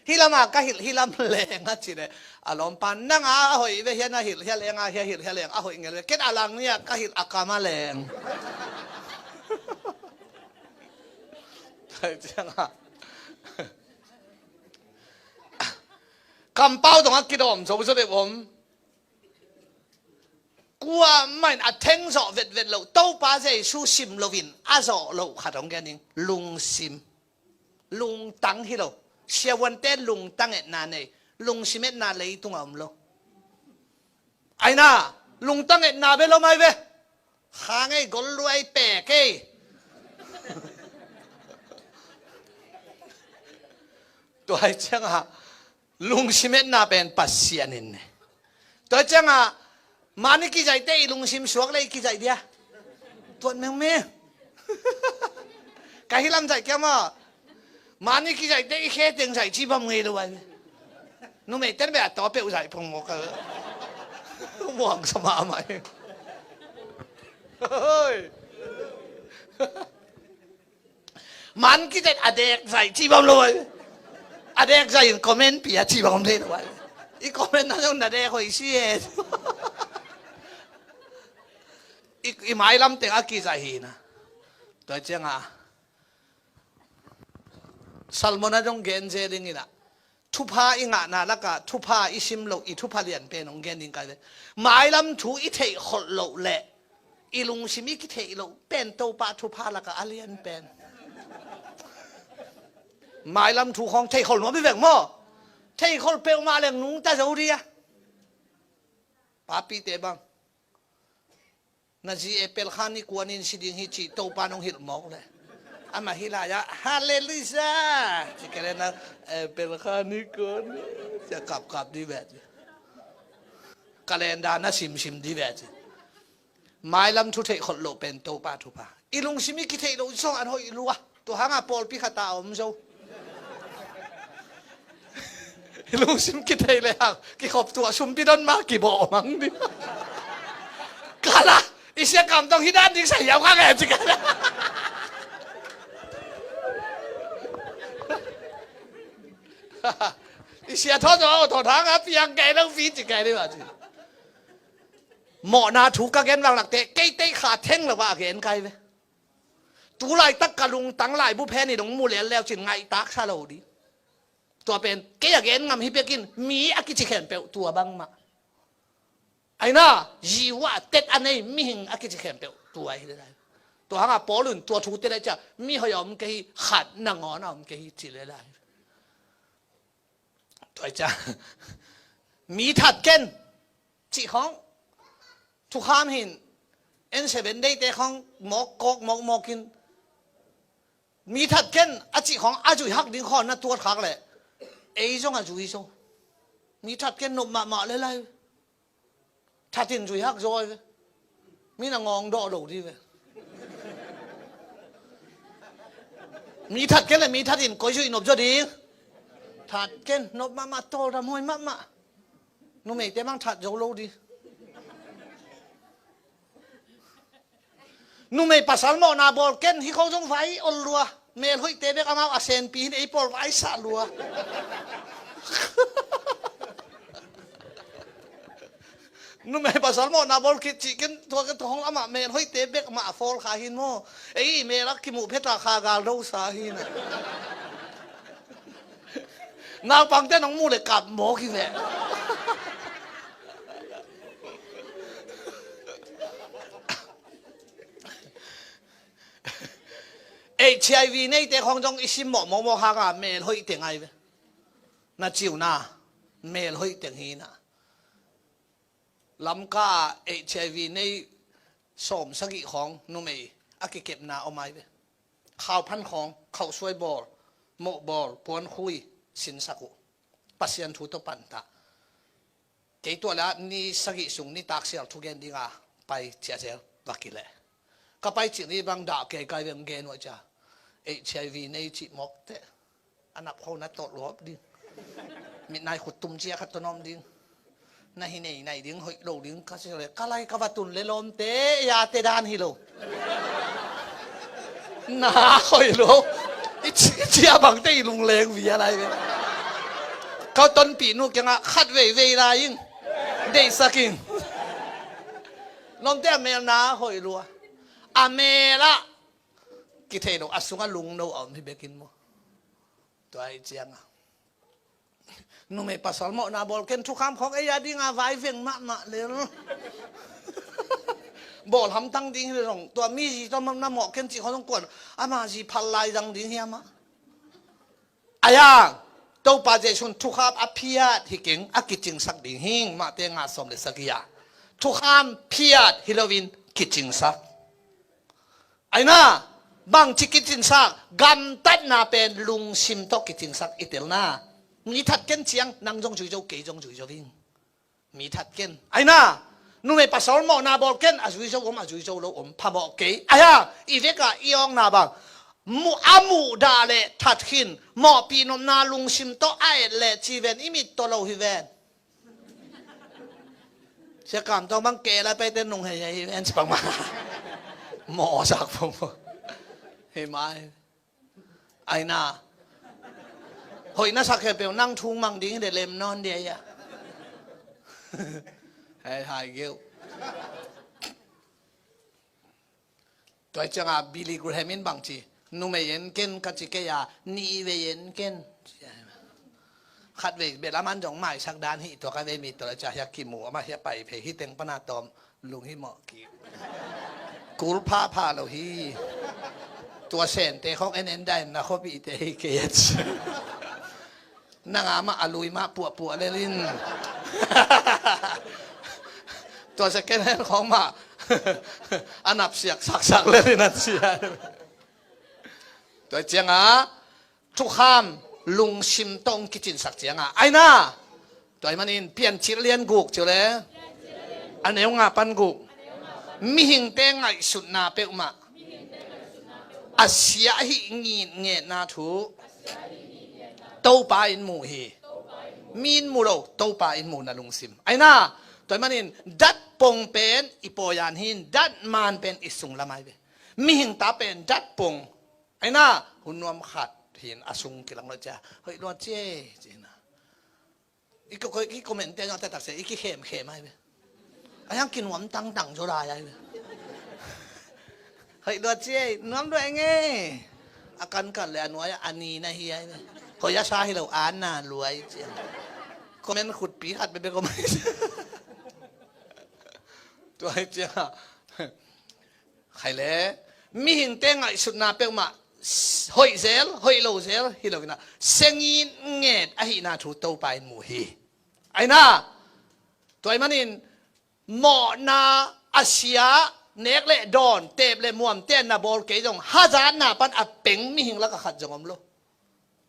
Hih lamah ka hilh, hih lam leng a ci leh. A lawmpa nang a hoih ve hian a hilh hia leng a, hia hilh hia leng a hoih ngel ve. Ken a lang nia ka hilh a kam a leng. Tua ciangah kampau dongah kidawm zo zaw deuh om. Kuamah in a theng zawh vetvet loh, Topa Jesu sim loin a zawh loh khat hong gen ning, lungsim. Lungtang hi lo. Siavuante lungtang etna nei. Lungsim etna leitungah om lo. Ai na, lungtang etna bel om ai ve. Khang ei, gol luai pek ei. Tua ai ciangah lungsim etna pen Pasian in ne. Tua ciangah mani kizaihte i lungsim suak le i kizaih dia. Tuat mengmeng. Ka hih lam zaih kia maw. Mani kizaihte i khe teng zaih ci bam ngei lo ai. Numei ten beh a taw peuh zaih pong maw ka. Muang sa mahmah hi. Hoi. Man kitet a dek zai ci bam lo ai. A dek zai in comment pia ci bam thei lo ai. I comment na zong na dek hoi si e. I, i mailam teng a kizai hi na. Tua ciangah Salmon a dong gen zel ding inah, thupha i ngahna lakah thupha i sim loh, i thupha lian pen hong gen ding kai ve. Mailam thu i theih kholh loh leh i lungsim i kitheih loh pen Topa thupha lakah a lian pen. Mailam thu khawng theih kholh nuam i vek maw? Theih kholh peuhmah leng nungta zo dia. Papite bang, na zi apple kha ni kuanin si ding hi cih Topa nong hilh mawk le, amah hi lai-ah halleluiah ci kei le na, apple kha ni kuanin ci a kapkap dih ve ci. Calendar na simsim dih ve ci. Mailam thu theih kholh loh pen Topa thupha. I lungsim i kitheih loh zong an hoih lua. Tua hangah pawlpi khat a om zo. I lungsim kitheih le hang kikhop tuah sumpi don ma kibawh mang ding. Kala i sia kam tong hi dan ding sa hiau kha nge ci kala. I sia thaw zo thaw thang a piang kei lo pi ci kei ding ma ci. Mawhna thu ka gen vang lakte kei teih kha theng lo a gen kai ve. Tu laitak ka lungtang laibu phen i dong mu lel leu cin ngaihtak sa lo dih. Tua pen kei a gen ngam hi bekin mi a kici khempeuh tua bangmah. Aina, Jehovah tet a nei mihing a kici khempeuh tua hi le lai. Tua hangah Paul un tua thu tet a cia mi hoih a om kei hi, khat nangawn a om kei hi ci le lai. Tua hi cia mi that ken cih khawng thukham hin, en seven day te khawng mawk kawk mawk mawkin mi that ken a cih khawng a zui hak ding khawng na tuat khak leh ei zong a zui zo. Mi that ken nop mahmah le lai. That in zui hak zaw ve. Mi na ngawng dawh lo dih ve. Mi that ken le mi that in koi zuih nop zaw ding. That ken nop mahmah, tawldam huai mahmah. Numeite mang that zo lo dih. Numei pasal mawhna bawl ken hi kho zong vai ol lua. Mel hoihte bek amau a senpi hin ei pawl vai sah lua. Numei pasal mawhna bawl khit cih ken tua ken tua hong amah mel hoihte bek mah a fawl kha hin maw. Ei mel a kimuh pheta kha gal do sa hin a. Naupangte nong mu le kap mawk hi ve. H I V neite khawng zong i sim mawh mawh mawh hanga mel hoih teng ai ve. Na ciuna mel hoih teng hi na. Lamka ah H I V nei sawm sagih khawng numei a kikepna om ai ve. Khauphan khawng, khauhsuai bawl, mawh bawl, puankhui, sinsak uh. Pasian thu tawh pantah. Kei tua le ah ni sagih sung nitak sial thugen dinga pai ciazel va kileh. Ka pai cih ni bang dah kei kai veng gen uh a cia. H I V nei cih mawk teh. A nap kho na tawh luap ding. Mitnai khut tum cia khat tawh nawm ding. Na hi nei nai ding hoih lo ding ka si le ka lai ka va tun le lawmte ya te dan hi lo. Na hoih lo. I ci, i cia bangte i lungleng via lai ve. Ka tonpih nu kiangah khat veivei lai ing. Deihsak ing. Lawmte a mel na hoih lua. A mel ah kithei lo a sungah lungno a om hi bekin maw. Tua hi cianga. Numei pasal mawhna bawl ken thukham khawng ei a dinga vai veng mahmah lel. Bawl hamtang ding hi le zong tua mi zi tawh na mawh ken cih khawng zong kuan ama zi phal lai zang ding hi amah. Ayang Topa Jesu'n thukham a phiat hi keng a kicingsak ding hing mahte nga sawm le sagih ah. Thukham phiat hi loin kicingsak. Aina, bangci kicingsak, gamtatna pen lungsim tawh kicingsak i telna. Mi that ken ciang, nang zong zui zo, kei zong zui zo ding. Mi that ken. Aina, numei pasal mawhna bawl ken, a zui zo om, a zui zo lo om, phamawh kei. Aia, i veka i awkna bang. Mu, a muh dah le that khin, mawhpih nopna lungsim tawh a et le ci ven, i mit tawh lo hi ven. Sia kam tawng bang keh lai paite nung hei hei hi ven ci bang ma. Mawh sak pong pong. Hei mai. Aina. Hoih na sak khempeuh nang thung mang ding hi de lem nawn dia ia. Hei hai geu. Tua cianga Billy Graham in bangci, Numei en ken ka ci kei a, nih vei en ken. Khat vei bel aman zong maisak dan hi tua ka vei mi tawh a cia hiak kimu amah hiak pai phei hi teng pana tawm lung hi mawh ki. Kul phapha lo hi. Tua sente khawng en en dain na khuapihte hi kei a ci. Nanga mah a lui mah puahpuah lelin. Tua second hand khawng mah a napsiak saksak lelin an sia. Tua cianga thukham lungsim tawh hong kicinsak cianga aina. Tua ahih manin Piancil lian guk ciu le a neu nga pan guk. Mihingte ngaihsutna peuhmah a sia ahi ngitngetna thu Topa in mu hi. Mi in mu lo, Topa in mu na lungsim aina. Tua ahih manin datpong pen i pawian hin, datman pen i sunglam ai ve. Mihing ta pen datpong aina. Hun nuam khat hin a sung kilang lo cia hoih lua cie cina. I ko i komente nang tatak se i kikhemkhem ai ve. A hiang kinuam tangtang zaw lai ai ve. Hoih lua cie nuam lua nge. A kankan le a nuai a ni na hi ai ve. Hoih a sa hi lo a na luai cia. Komen khutpi khat bebe komen. Tua ai cia. Khai le mihingte ngaihsutna peuhmah hoih zel hoih lo zel hi lo ina sengin nget ahihna thu Topa in mu hi. Aina. Tua ahih manin mawhna a sia nek le dawn tep le muam ten na bawl kei zong hazatna pan a peng mihing laka khat zong om lo.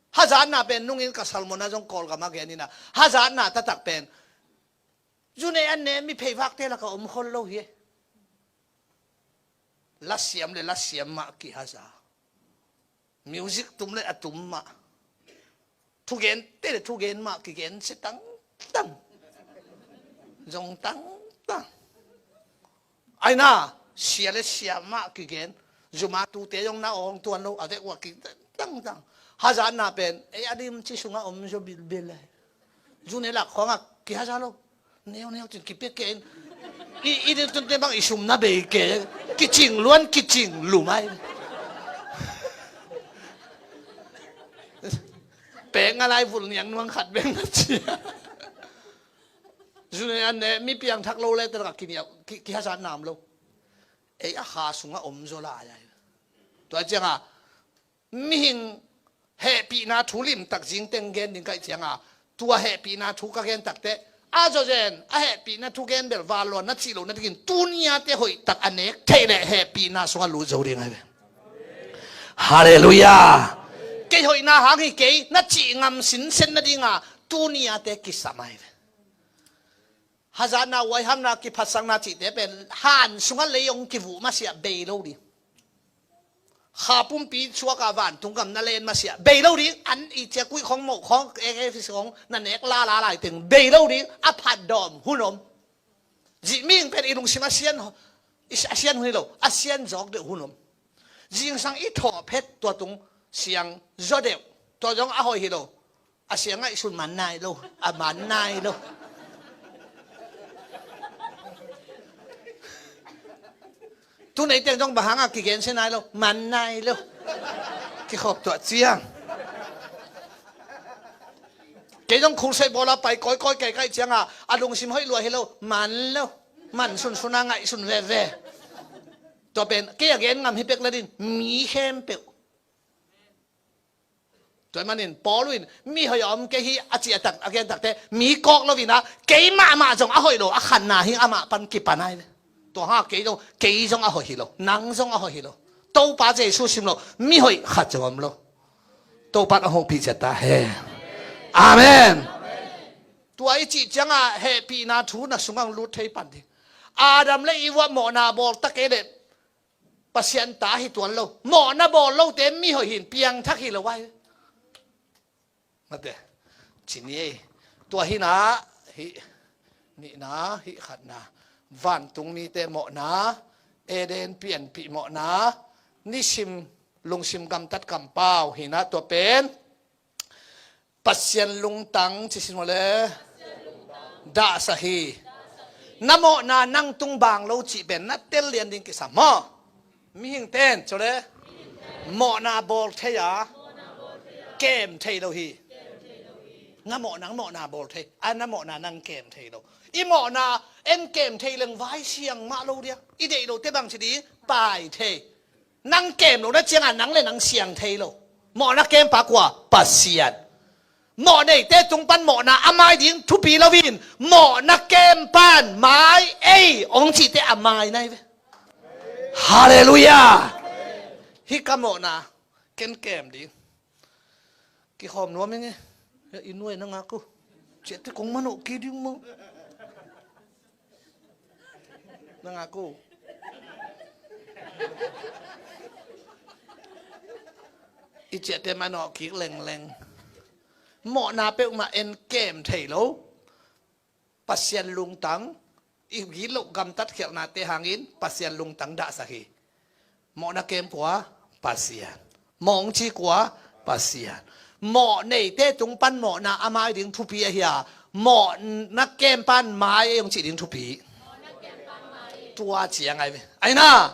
Hazatna pen nungin ka Salmona zong Kawlgam a gen ina hazatna taktak pen zune an ne mi pheivakte laka om khol lo hi. Lasiam le lasiam mah kihaza. Music tum le a tum mah. Thugente le thugen mah kigen si tangtang. Zong tangtang. Aina sia le sia mah kigen. Zuma tute zong na awng tuan lo a vek ua ki tangtang. Hazatna pen ei a dim ci sunga om zo bilbil lai. Zune lak khawngah kihaza lo. Neu neu tin kipia ke in i i ding tunte bang i sum na bei ke kicing luan kicing lumai. Pek nga lai vul niang nuang khat beng na cia. Zune an ne mi piang thak lo le tena kiniau kihasa nam lo. Ei a kha sunga om zo lai ai. Tua cianga mihing hehpihna thu limtak zing teng gen ding kaih cianga tua hehpihna thu ka gen takte a zawzen a hehpihna thu gen bel vanluan na cih lo na dingin tuniate hoihtak a nek theih leh hehpihna sungah lut zo ding ai ve. Halleluiah. Kei hoihna hang hi kei na cih ngam sinsen na dinga tuniate kisam ai ve. Hazatna uaihamna kiphatsakna cihte pen han sungah lei hong kivuh masiah bei lo ding. Kha pumpi suaka vantung gam na len masiah bei lo ding an i cia kuih khong moh khong ekefis khong na nek lala laiteng bei lo ding a phatdawm hun om. Zih mihing pen i lungsim a sian a sian hun hi lo a sian zawk deuh hun om. Zingsang i thawh phet tua tung siang zaw deuh tua zong a hoih hi lo. A sia ngaihsun man nai lo a man nai lo. Tunei teng zong bang hanga kigensia nai lo man nai lo. Kikhop tuah ciang kei zong khulsei bawla pai kawikawi kaikaih cianga a lungsim hoih lua hi lo man lo. Man sunsuna ngaihsun veve. Tua pen kei a gen ngam hi pek ladin mi khempeuh. Tua manin Paul in mi hoih a om kei hi a ci a tak a gen takte mi kawk lo ina kei mahmah zong a hoih lo a khanna hi amah pan kipan ai ve. Tua ha kei zong kei zong a hoih hi lo nang zong a hoih hi lo. Topa Jesu sim lo mi hoih khat zong om lo. Topa a hopih ciat ta he. Amen. Tua i cih cianga hehpihna thu na sungah lut thei pan ding. Adam le Eva mawhna bawl ta kei le Pasian ta hi tuan lo. Mawhna bawl lote mi hoih hin piangthak hi lo ai. Mate. Cini ei. Tua hina hi nihna hi khatna. Vantung mite mawhna. Eden pianpih mawhna. Nisim lungsim gamtat kampau hina tua pen. Pasian lungtang ci sin mawle. Dahsa hi. Na mawhna nang tung bang lo cih pen na tel lian ding kisam maw? Mihing ten cawle. Mawhna bawl thei a, kem thei lo hi. Nga mawhna, mawhna bawl thei a, na mawhna nang kem thei lo. I mawhna en kem thei leng vai siang mah lo dia. I deih lo te bang ci di, pai thei. Nang kem lo na ciangah nang le nang siang thei lo. Mawhna kempa kua? Pasian. Mawh neite tung pan mawhna a mai ding thupi loin mawhna kempan mai ei ong cihte a mai nai ve. Halleluiah. Hih ka mawhna ken kem ding. Kikhawm nuam ing e. I nuai na ngak uh. Ciahte kong manawh kei ding maw? Na ngak uh. I ciahte manawh kik lengleng. Mawhna peuhmah en kem thei lo. Pasian lungtang, i gilo gamtat khialhnate hangin Pasian lungtang dahsak hi. Mawhna kem kua? Pasian. Mawh ong ci kua? Pasian. Mawh neite tung pan mawhna a mai ding thupi ahi a, mawhna kempan mai ei ong cih ding thupi. Tua ciang ai ve. Aina,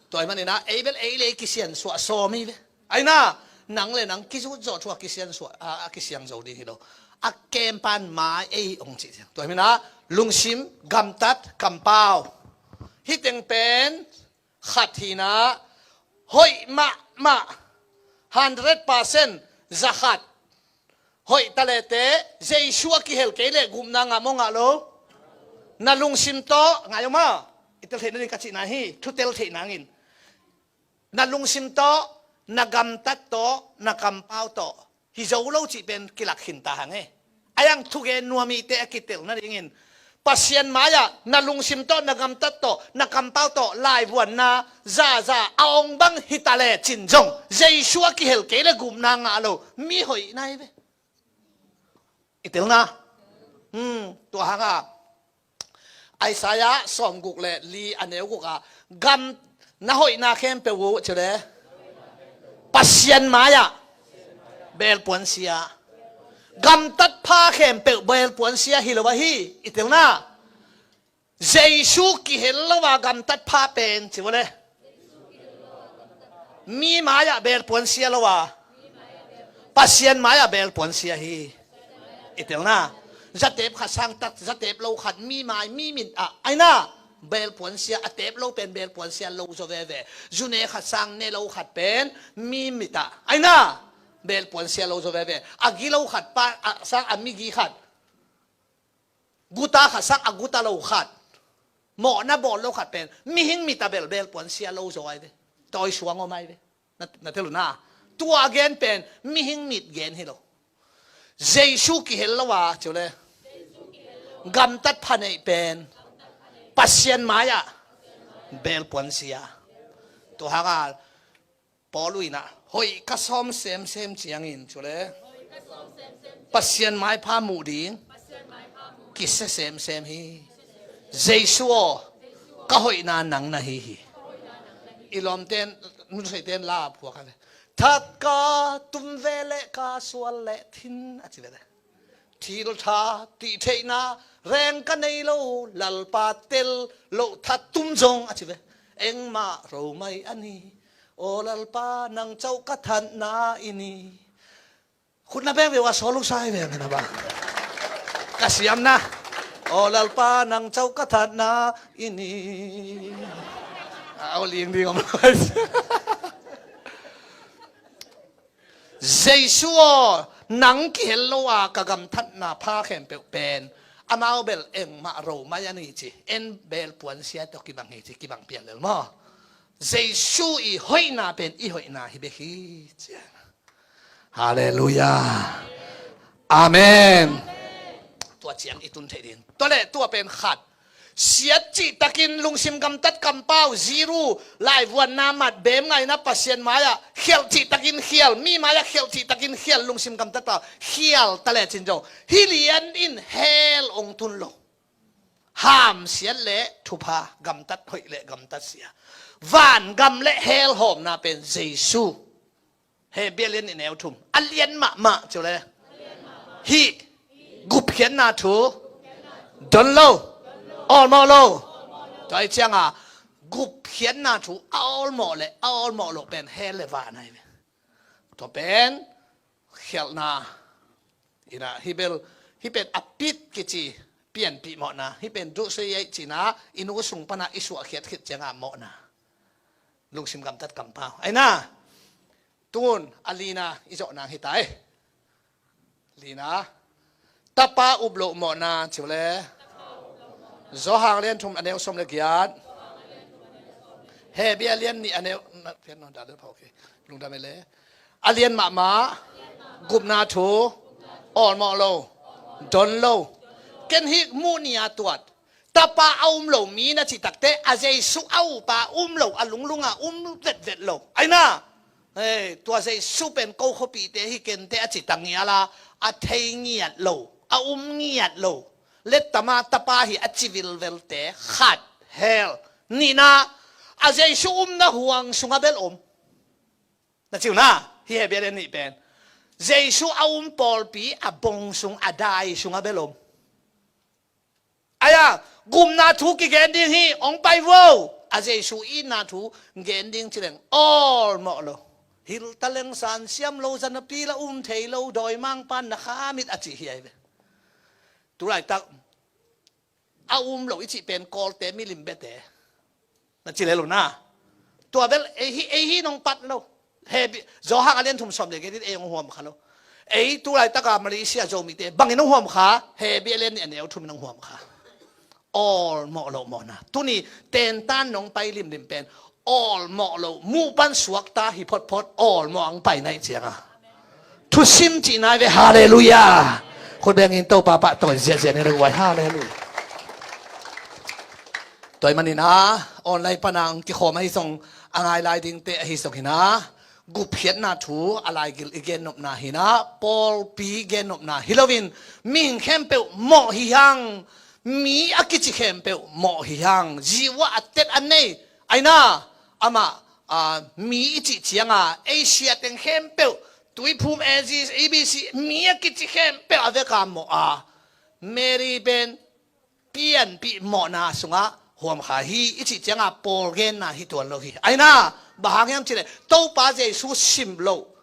tua hi manin ah ei bel ei le ei kisiansuah sawm hi ve. Aina, nang le nang kizut zawh thu a kisiansuah, a, a kisiang zo ding hi lo. A kempan mai ei ong cih ciang. Tua hi manin ah lungsim, gamtat, kampau. Hih teng pen khat hi na, hoih mahmah, hundred percent, za khat. Hoih ta lete, Jesu a kihel kei le gupna ngah maw ngah lo? Na lungsim tawh, ngai om a, i tel theih nading ka cihna hi, thu tel theih nangin. Na lungsim tawh, na gamtat tawh, na kampau tawh hi zo lo cih pen kilak khin ta hang e. A yang thugen nuam ite a kitel nadingin Pasian mai-ah na lungsim tawh, na gamtat tawh, na kampau tawh laivuanna zaza a ong bang hi ta le cin zong Jesu a kihel kei le gupna ngah lo mi hoih nai ve. I telna. Hmm, tua hanga Isaiah sawmguk le li a neu guk ah gam na hoihna khempeuh uh ci le Pasian mai-ah belpuan sia. Gamtat pha khempeuh belpuan sia hi lo ahi. I telna. Jesu kihel lo a gamtat pha pen ci vua le mi mai-ah belpuan sia lo a Pasian mai-ah belpuan sia hi. I telna. Zatep khat sang tak, zatep lo khat mi mai mi mit ah aina belpuan sia, a tep lo pen belpuan sia lo zaw veve. Zune khat sang ne lo khat pen mi mit ah aina belpuan sia lo zaw veve. A gi lo khat pa, a sang a mi gi khat, guta khat sang a guta lo khat, mawhna bawl lo khat pen mihing mit a bel belpuan sia lo zaw ai ve. Tawi suang om ai ve. Na, na tel uh na. Tua gen pen mihing mit gen hi lo. Jesu kihel lo a ci uh le gamtat pha neih pen Pasian mai-ah belpuan sia. Tua hanga Paul uh in ah hoih ka sawm semsem ciangin ci uh le Pasian maipha muh ding kisia semsem hi. Jesu aw, ka hoihna nang na hi hi. I lawmten, nuseiten la phuak a le, that ka tum ve le ka sual le thin a ci ve le. Thil tha tih theihna reng ka nei lo, Lalpa tel loh that tum zong a ci ve. Engmah ro mai a ni, aw Lalpa nang cauh ka thatna i ni. Khutna beng ve uh a sawl uh sai ve a ngena ba. Ka siamna. Aw Lalpa nang cauh ka thatna i ni. A aw ling ding om lo. Jesu aw, nang kihel lo a ka gamtatna pha khempeuh pen amau bel engmah ro mai a ni ci. En belpuan sia tawh kibang hi ci, kibang pian lel maw? Jesu i hoihna pen i hoihna hi bek hi ci. Halleluiah. Amen. Tua ciang i tun theih ding. Tua le tua pen khat. Siat cihtakin lungsim gamtat kampau, ziru, laivuanna mat, bem ngaina Pasian mai-ah khialh cihtakin khial, mi mai-ah khialh cihtakin khial, lungsim gamtat pau khial ta lecin zong hih lian in hell ong tun lo. Hamsiat le thupha, gamtat hoih le gamtat sia, vangam le hell hawmna pen Jesu. Hebru lian nih neu thum a lian mahmah ci uh le hih gupkhiatna thu don lo, awlmawh lo. Tua hi cianga gupkhiatna thu a awlmawh le a awlmawh loh pen hell le van ahi ve. Tua pen khialhna. Ina, hih bel, hih pen a pit kici pianpih mawhna. Hih pen duhsui ei cina, i nu sung pana i suahkhiat khit cianga mawhna. Lungsim gamtat kampau. Aina, tun, a lina, i zawh nang hi ta e. Lina. Tapa up loh mawhna, ci uh le. Zawhang lian thum a neu sawm le giat. Hebia lian nih a neu, na, pian nawn dah le pha, okay. Lungdam e le. A lian mahmah, gupna thu, awlmawh lo, don lo. Ken hih muh ni a tuat. Tapa a um lo mi na cih takte, a Jesu a upa um lo, a lunglunga um vetvet lo. Aina, hei, tua Jesu pen ko khuapihte hi kente a ci ta ngiala, a thei ngiat lo, a um ngiat lo. Lettama tapa hi a ci vilvelte, khat, hel, nihna, a Jesu umna huang sunga bel om. Na ci uh na, hih Hebia lian nih pen. Jesu a um pawlpi a bong sung a dai sunga bel om. Aia, gupna thu kigen ding hi, hong pai vo. A Jesu itna thu gen ding ci leng, awlmawh lo. Hil ta leng san siam lo, zanapi la um thei lo, dawimangpan na khamit a ci hi ai ve. Tulaitak, a um lo i cih pen Kawlte milim bete. Na ci lel uh na. Tua bel, ei hi, ei hi nong pat lo. Hebia, Zawhang a lian thum sawm le giat in ei hong huam kha lo. Ei tulaitaka Malaysia Zomite, bangin hong huam kha, Hebia lian nih a neu thum in hong huam kha. Awlmawh loh mawhna. Tuni, tentan nong pai limlim pen. Awlmawh lo, muh pan suakta hi photphot, awlmawh ang pai naih cianga. Thusim cih nai ve, halleluiah. Khut bengin Topa pahtawi ziahziah ni le guai, halleluiah. Tua ahih manin a, online pana ang kikhawm ahi zong, a ngai lai dingte ahi zong hi na, gupkhiatna thu, a laigil i gennopna hi na, pawlpi gennopna hi loin, mihing khempeuh mawh hi hang, mi a kici khempeuh mawh hi hang, zi uah a tet a nei, aina, amah, a, mi i cih cianga, Asia teng khempeuh, Tuiphum, A G, A B C, mi a kici khempeuh a veka mawh a, Mary pen pianpih mawhna sungah huam kha hi, i cih cianga pawl genna hi tuan lo hi. Aina, bang hang hiam cih leh, Topa Jesu sim lo,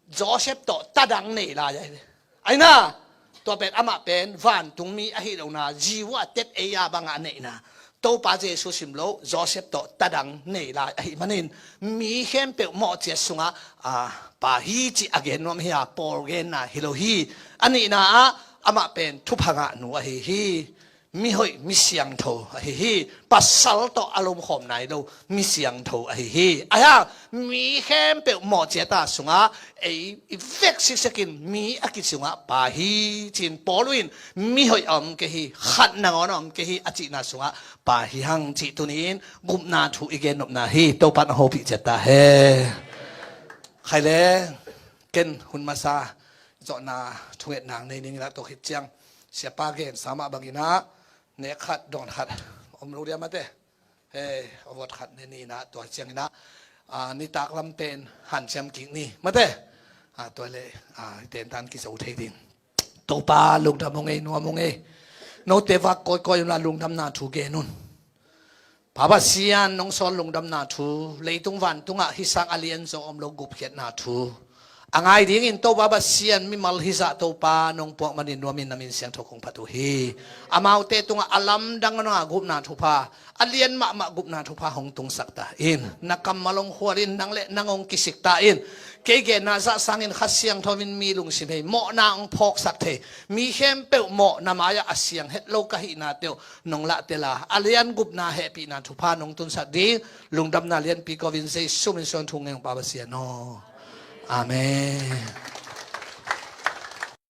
Joseph tawh tadang nei lai ahi ve. Aina, tua pen amah pen vantungmi ahi lohna, zi uah a tet ei a bangah a neihna. Topa Jesu sim lo, Joseph tawh tadang nei lai ahih manin, mi khempeuh mawhciat sungah, a, pa hi cih a gen nuam hi a, pawl genna hi lo hi. A nihna ah, amah pen thupha ngahnu ahi hi. Mihoih, mi siangtho ahi hi. Pasal tawh a lomkhawm nai lo, mi siangtho ahi hi. Ahi hang, mi khempeuh mawhciat a sungah, ei i vek siksekin mi a kici sungah pa hi ci-in Paul in, mihoih a om kei hi, khat nangawn a om kei hi a cihna sungah pa hi hang cih tuni-in gupna thu i gennopna hi. Topa in a hopih ciat ta hen. Khai le, ken hun masa zawhna thungetna nei ning in a, tua khit ciang siapa gensa mah bangin a, nek khat, dawn khat om lo dia mate. Hei, award khat ne ni in a, tua ciangin a, a, nitak lam pen hanciam kik ni. Mate. A, tua le, a, tentan kizo thei ding. Topa, lungdam ung ei, nuam ung ei. Note vak kawikawi unla lungdamna thu gen un. Pa Pasian, nong sawl lungdamna thu, leitung vantungah hih sang a lianzaw om lo gupkhiatna thu a ngai dingin Topa Pasian, mimal hizah Topa nong puak manin nuamin na min siangtho kong phat uh hi. Amaute tungah a lamdang nanga gupna thupha, a lian mahmah gupna thupha hong tungsak ta in, na kammal hong khual in, nang le nang hong kisik ta in, kei genna zah sangin Kha Siangtho in mi lungsim hei mawhna hong phawksak thei, mi khempeuh mawh na mai-ah a siang het lo ka hihna teuh nong lahtel a, a lian gupna hehpihna thupha nong tunsak ding lungdamna lianpi ko-in Jesu min suang thu ngen ung Pa Pasian aw. Amen.